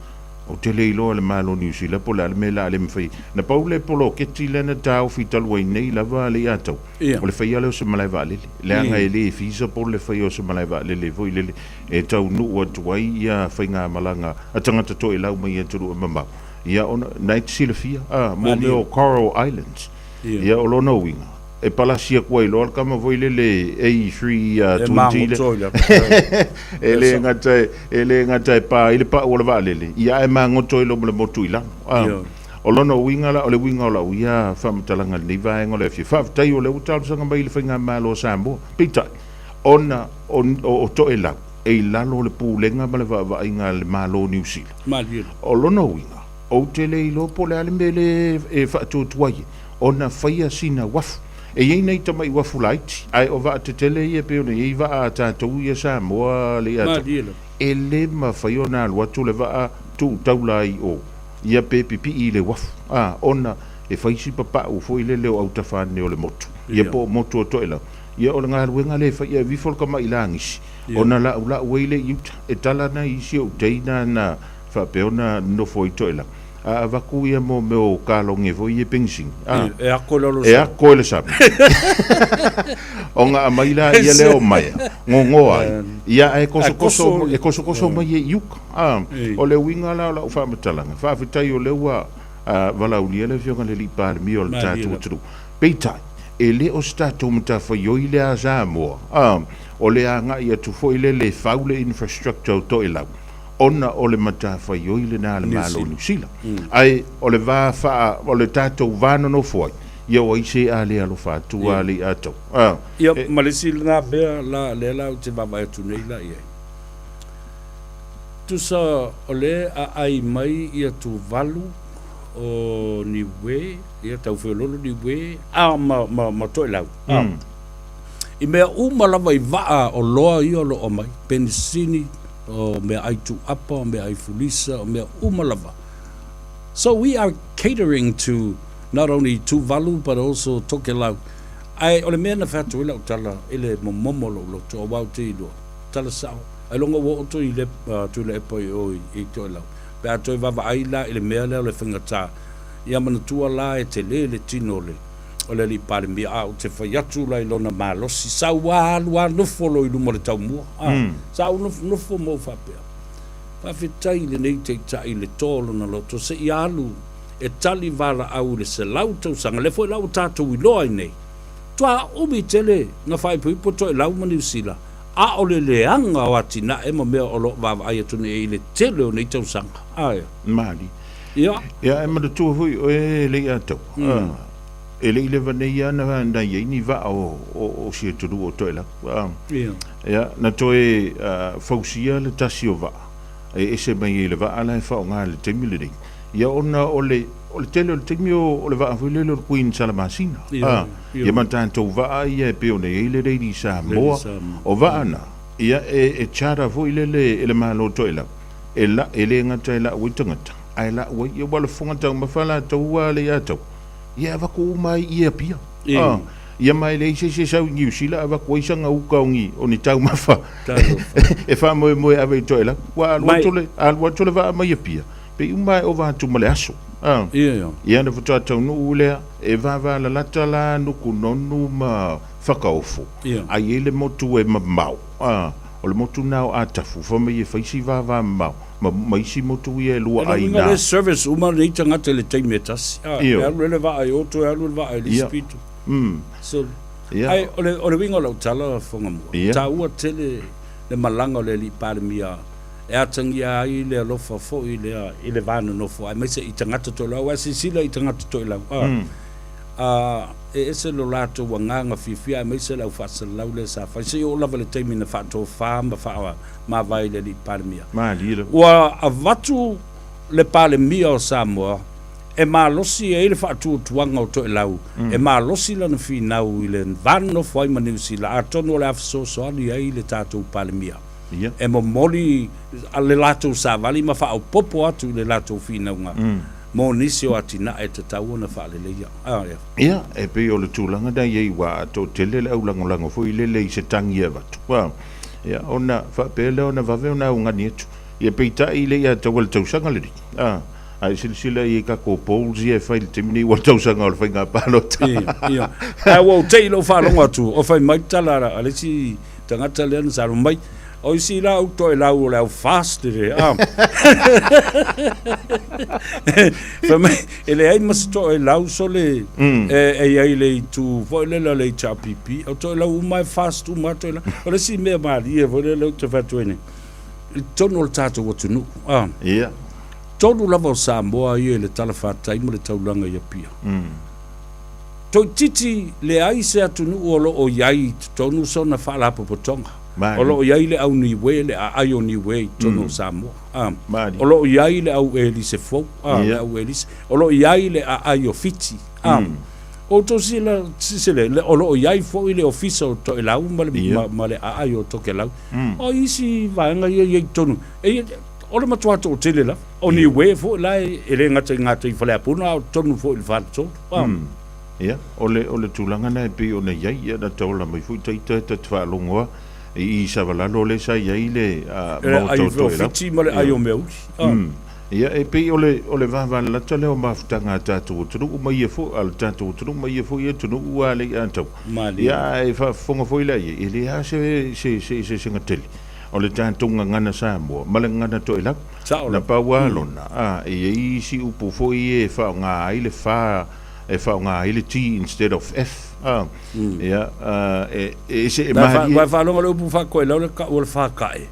ou te le iloa e le Malo o Niu Sila po o le a le mea o le a le mafai. Na pau le poloketi lea na taofi talu ai nei lava Lei'ataua, o le faia lea o se malae vaalele, leaga e le feasible le faia o se malae vaalele foi lele e taunuu atu ai ia faigamalaga a tagata toelau mai atunuu e mamao, ia ona, na e te silafia, a, mo mea o Coral Islands. Ia o lona uiga, e palasi atu ai loa le tama foi lele A320 le, e le gata e, e le gata e pa ai le pau o le vaalele, ia ae magoto ai loa ma le motu i lalo. A, o lona uiga la, o le uiga o lau ia faamatalaga i lenei vaega o le afiafi. Faafetai o lea ua talosaga mai i le Faigamalo a Samoa. Peitai. Ona o, o, o Toelau e i lalo o le pulega ma le vaavaaiga a le Malo o Niu Sila. Malie. O lona uiga, ou te le iloa po o le a le mea lea e faatuatua ai ona faia sina uafu. E i ai nai tamai uafu laiti, ae o vaa tetele ia e pei ona i ai vaa a tatou ia Samoa le ia Malie lava. E le mafai ona alu atu le vaa tuu taula ai i o, ia pe pipii i le uafu, a, ona e fai si papau foi lele o autafa ane o le motu, ia po o motu o Toelau. Ia o le galuega lea e fai e ave ifo le tamai lagisi, ona la'ula'u ai lea i uta. E tala nai isi ou teina na faapea ona nonofo ai Toelau, a avatu ia mo mea o kaloge foi ia penisini, a, E ako i lalo o le e sami. ako i le sami. Ona aumai laia lea o maea, gogoa ai, ia ae kosokoso, e kosokoso mai ai i uka. A, o le uiga la o lau faamatalaga, faafetai o lea ua valaaulia le Afioga i le Alii Palemia o le tatou atunuu. Peitai, e le o se tatou matafaioi lea a Samoa, a, o le agai atu foi lele e fau le infrastructure o Toelau, ona o le matafaioi lena a le Malo o Niu Sila. Ae o le va faa, o le tatou va nonofo ai, ia o ai se a le alofa atu a le i tou, a. Ia, ma le isi lena mea la, lea la ou te vaavaai atu nei la i ai. Tusa o lea aai mai ia Tuvalu, o Niue, ia Taufuelolo Niue, a ma, ma, ma Toelau. A. I mea uma lava i vaa o loa ia o lo o aumai, penisini, o meaai tuuapa, o meaai fulisa, o mea uma lava. So we are catering to not only Tuvalu but also Tokelau. Ae o le mea na fai atu ai lau tala i le momomo o lou loto, aua ou te iloa, tala sao, ailoga ua oo Tuilaepa i o i Toelau. Pe a toe vaavaai la i le mea lea o le faigata, ia manatua la e tele le tino o le o le Alii Palemia, a ou te fai atu la i lona malosi, sa ou alu a nofo loa i luma o le taumua, a, sa ou nofonofo ma ou faapea, Faafetai i lenei Taitai i le toa o lona loto, se i alu e tali valaau i le 100 tausaga, lea foi la ua tatou iloa ai nei, toa umi tele na faaipoipo Toelau ma Niu Sila, a o le leaga o atinae ma mea o lo o vaavaai atu nei i le tele o nei tausaga. Ae. Mali. Ia. Ia, e manatua foi oe e le i ataua, e le i leva nei lava na i ai ni vaa o si atunuu o Toelau. Ia, na toe fausia le tasi o vaa e ese mai ai i le vaa la e faaaoga i le taimi lenei. Ia ona o le o le tele o le taimi o le vaa foi lele o le Queen Salamasina. Ia ma tatou vaa ia e pei ona i ai le Lady Samoa. O vaa na, ia e charter foi lele e le Malo Toelau, e la, e le gata e lau ai tagata, ae lau ai, ia ua le fofoga taumafa latou a le ia tau, ia e avatu uma ai i Apia. Ia ma e leai se isi e sau i Niu Sila avatu ai sana uka o ni, o ni taumafa e faamoemoe e ave i Toelau. Ua alu atu le, alu atu le vaa mai Apia, pei uma e ova atu ma le aso. Ia ona faatoa taunuu lea, e vavalalata la Nukunonu ma Fakaofo, ae i ai le motu e mamao, o le motu lena o Atafu, fai mai e fai si vavamamao ma, ma isi motu ia e lua E ai na. Le service uma nei tagata i le taimi e tasi. E alu ai le vaa i o toe alu le vaa i le isi pito. So, ae o le, o le uiga o lau tala Fogamua, taua tele le malaga o le Alii Palemia e atagia ai le alofa foi lea i le va nonofo aemaise i tagata toelau, aua e silasila i tagata toelau, a, e ese lo latou agaga fiafia aemaise le au faasalalau lea sa fai seia oo lava i le taimi na faatofa ma faamavae i le Alii Palemia. Malie lava. Ua avatu le Palemia o Samoa e malosi ai le faatuatuaga o Toelau, e malosi lana finau i le va nonofo ai ma Niu Sila, atonu o le a fesoasoani ai le tatou Palemia e momoli le latou savali ma faaopoopo atu i le latou finauga mo nisi o atinae e tatau ona faaleleia. Ia, e pei o le tulaga na i ai ua toatele le aulagolago foi lele i se tagi e avatu. Ia, ona faapea lea ona vave ona augani atu. Ia, peitai e le i ataua i le tausaga lenei. A e silasila i ai i tatou polls ia e fai i le taimi nei ua le tausaga o le faiga palota. Ia, ia. Ae ua ou te i lou faalogo atu, o fai mai le tala a le isi tagata lea na saunoa mai, o isi la au toelau o le au fast le, a. Fai mai, e leai ma se toelau sole e i ai i le itu foi lele o le HRPP, o toelau uma e fast uma lava toelau. O le isi mea malie foi lele ou te fai atu ai nei, i totonu o le tatou atunuu, a. Ia. Tolu lava o Samoa ia i le talafatai ma le taulaga i Apia. Toeitiiti leai se atunuu o lo o i ai i totonu sona faalapotopotoga. O lo o i ai le au Niue, le aai o Niue i totonu o Samoa. O lo o i ai le au Elise fou, le au Elise. O lo o i ai le aai o Fiti. Ua outou silasila, o lo o i ai foi le Ofisa o Toelau ma le, ma le aai o Tokelau. O isi vaega ia e i ai i totonu. O le matua toatele lava. O Niue foi la e le gata i gatai Faleapuna a o totonu foi i le faletolu. Ia, o le, o le tulaga lena e pei ona i ai, ia na taola mai foi ita ta te faalogo lava i i Savalalo lea sa i ai le Maota o Toelau. Fiti ma le ai o Meauli. Ia, e pei o le, o le vavalalata lea o mafutaga a tatou atunuu ma ia foi, a le tatou atunuu ma ia foi atunuu ua le i ataua. Ia, ae faafofoga foi la i ai, e leai lava se, se, se eseesega tele o le tatou gagana Samoa ma le gagana Toelau. Na pau lava lona, a, e i ai isi upu foi ia e faaaoga ai le fa, e faaaoga ai le T instead of F, a, ia, a, e, e ese, e malie. Ua e faalogo i le upu faa-Toelau le tau o le fa-ta'e?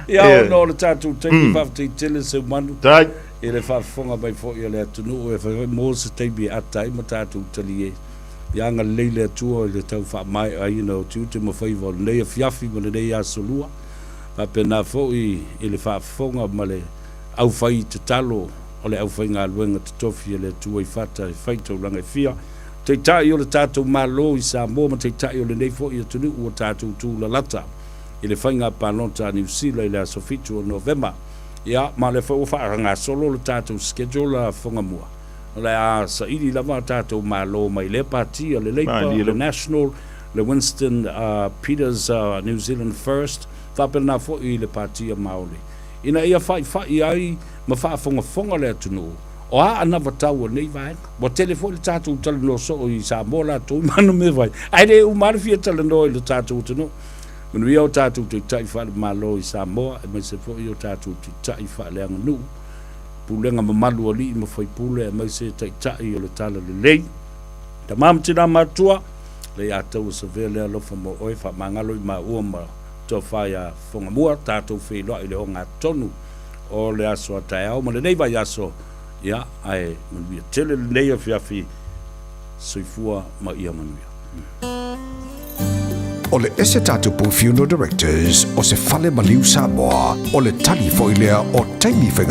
Ia, ona o le tatou taimi, faafetai tele Seumanu i le faafofoga mai foi a le atunuu e fai foi mo se taimi e ata ai ma tatou talie. Ia agalelei le Atua i le tau faamaeaina o tiute ma faiva o lenei afiafi ma lenei aso lua, faapena foi i le faafofoga ma le aufai tatalo o le aufaigaluega totofi a le Atua i fata e fai taulaga e fia, Taitai o le tatou Malo i Samoa ma Taitai o lenei foi atunuu ua tatou tulalata i le faiga palota a Niu Sila i le aso 7 o Novema. Ia, ma o lea foi ua faagasolo le tatou schedule a Fogamua. O le a saili lava a tatou Malo mai lea pati a le Labour, le National, le Winston Peters New Zealand First, faapena foi i le Pati a Maori, ina ia faifai ai ma faafogafoga le atunuu o a anavatau o lenei vaega. Ua tele foi le tatou talanoa soo i Samoa latou i mana mea fai, ae le uma lava le fia talanoa i lo tatou atunuu. Manuia o tatou taitai faale-Malo i Samoa, aemaise foi o tatou taitai faaleaganuu, pulega mamalu a alii ma faipule, aemaise taitai o le Talalelei. Tama ma tina matutua, Leiataua Savea lea alofa mo oe, faamagalo i maua ma tofa ia Fogamua, tatou feiloai i le ogatotonu o le aso a taeao ma lenei vaiaso, ia, ae manuia tele lenei afiafi, soifua ma ia manuia. O le ese tatou Funeral Directors o se fale maliu Samoa, o le tali foi lea o taimi faigata.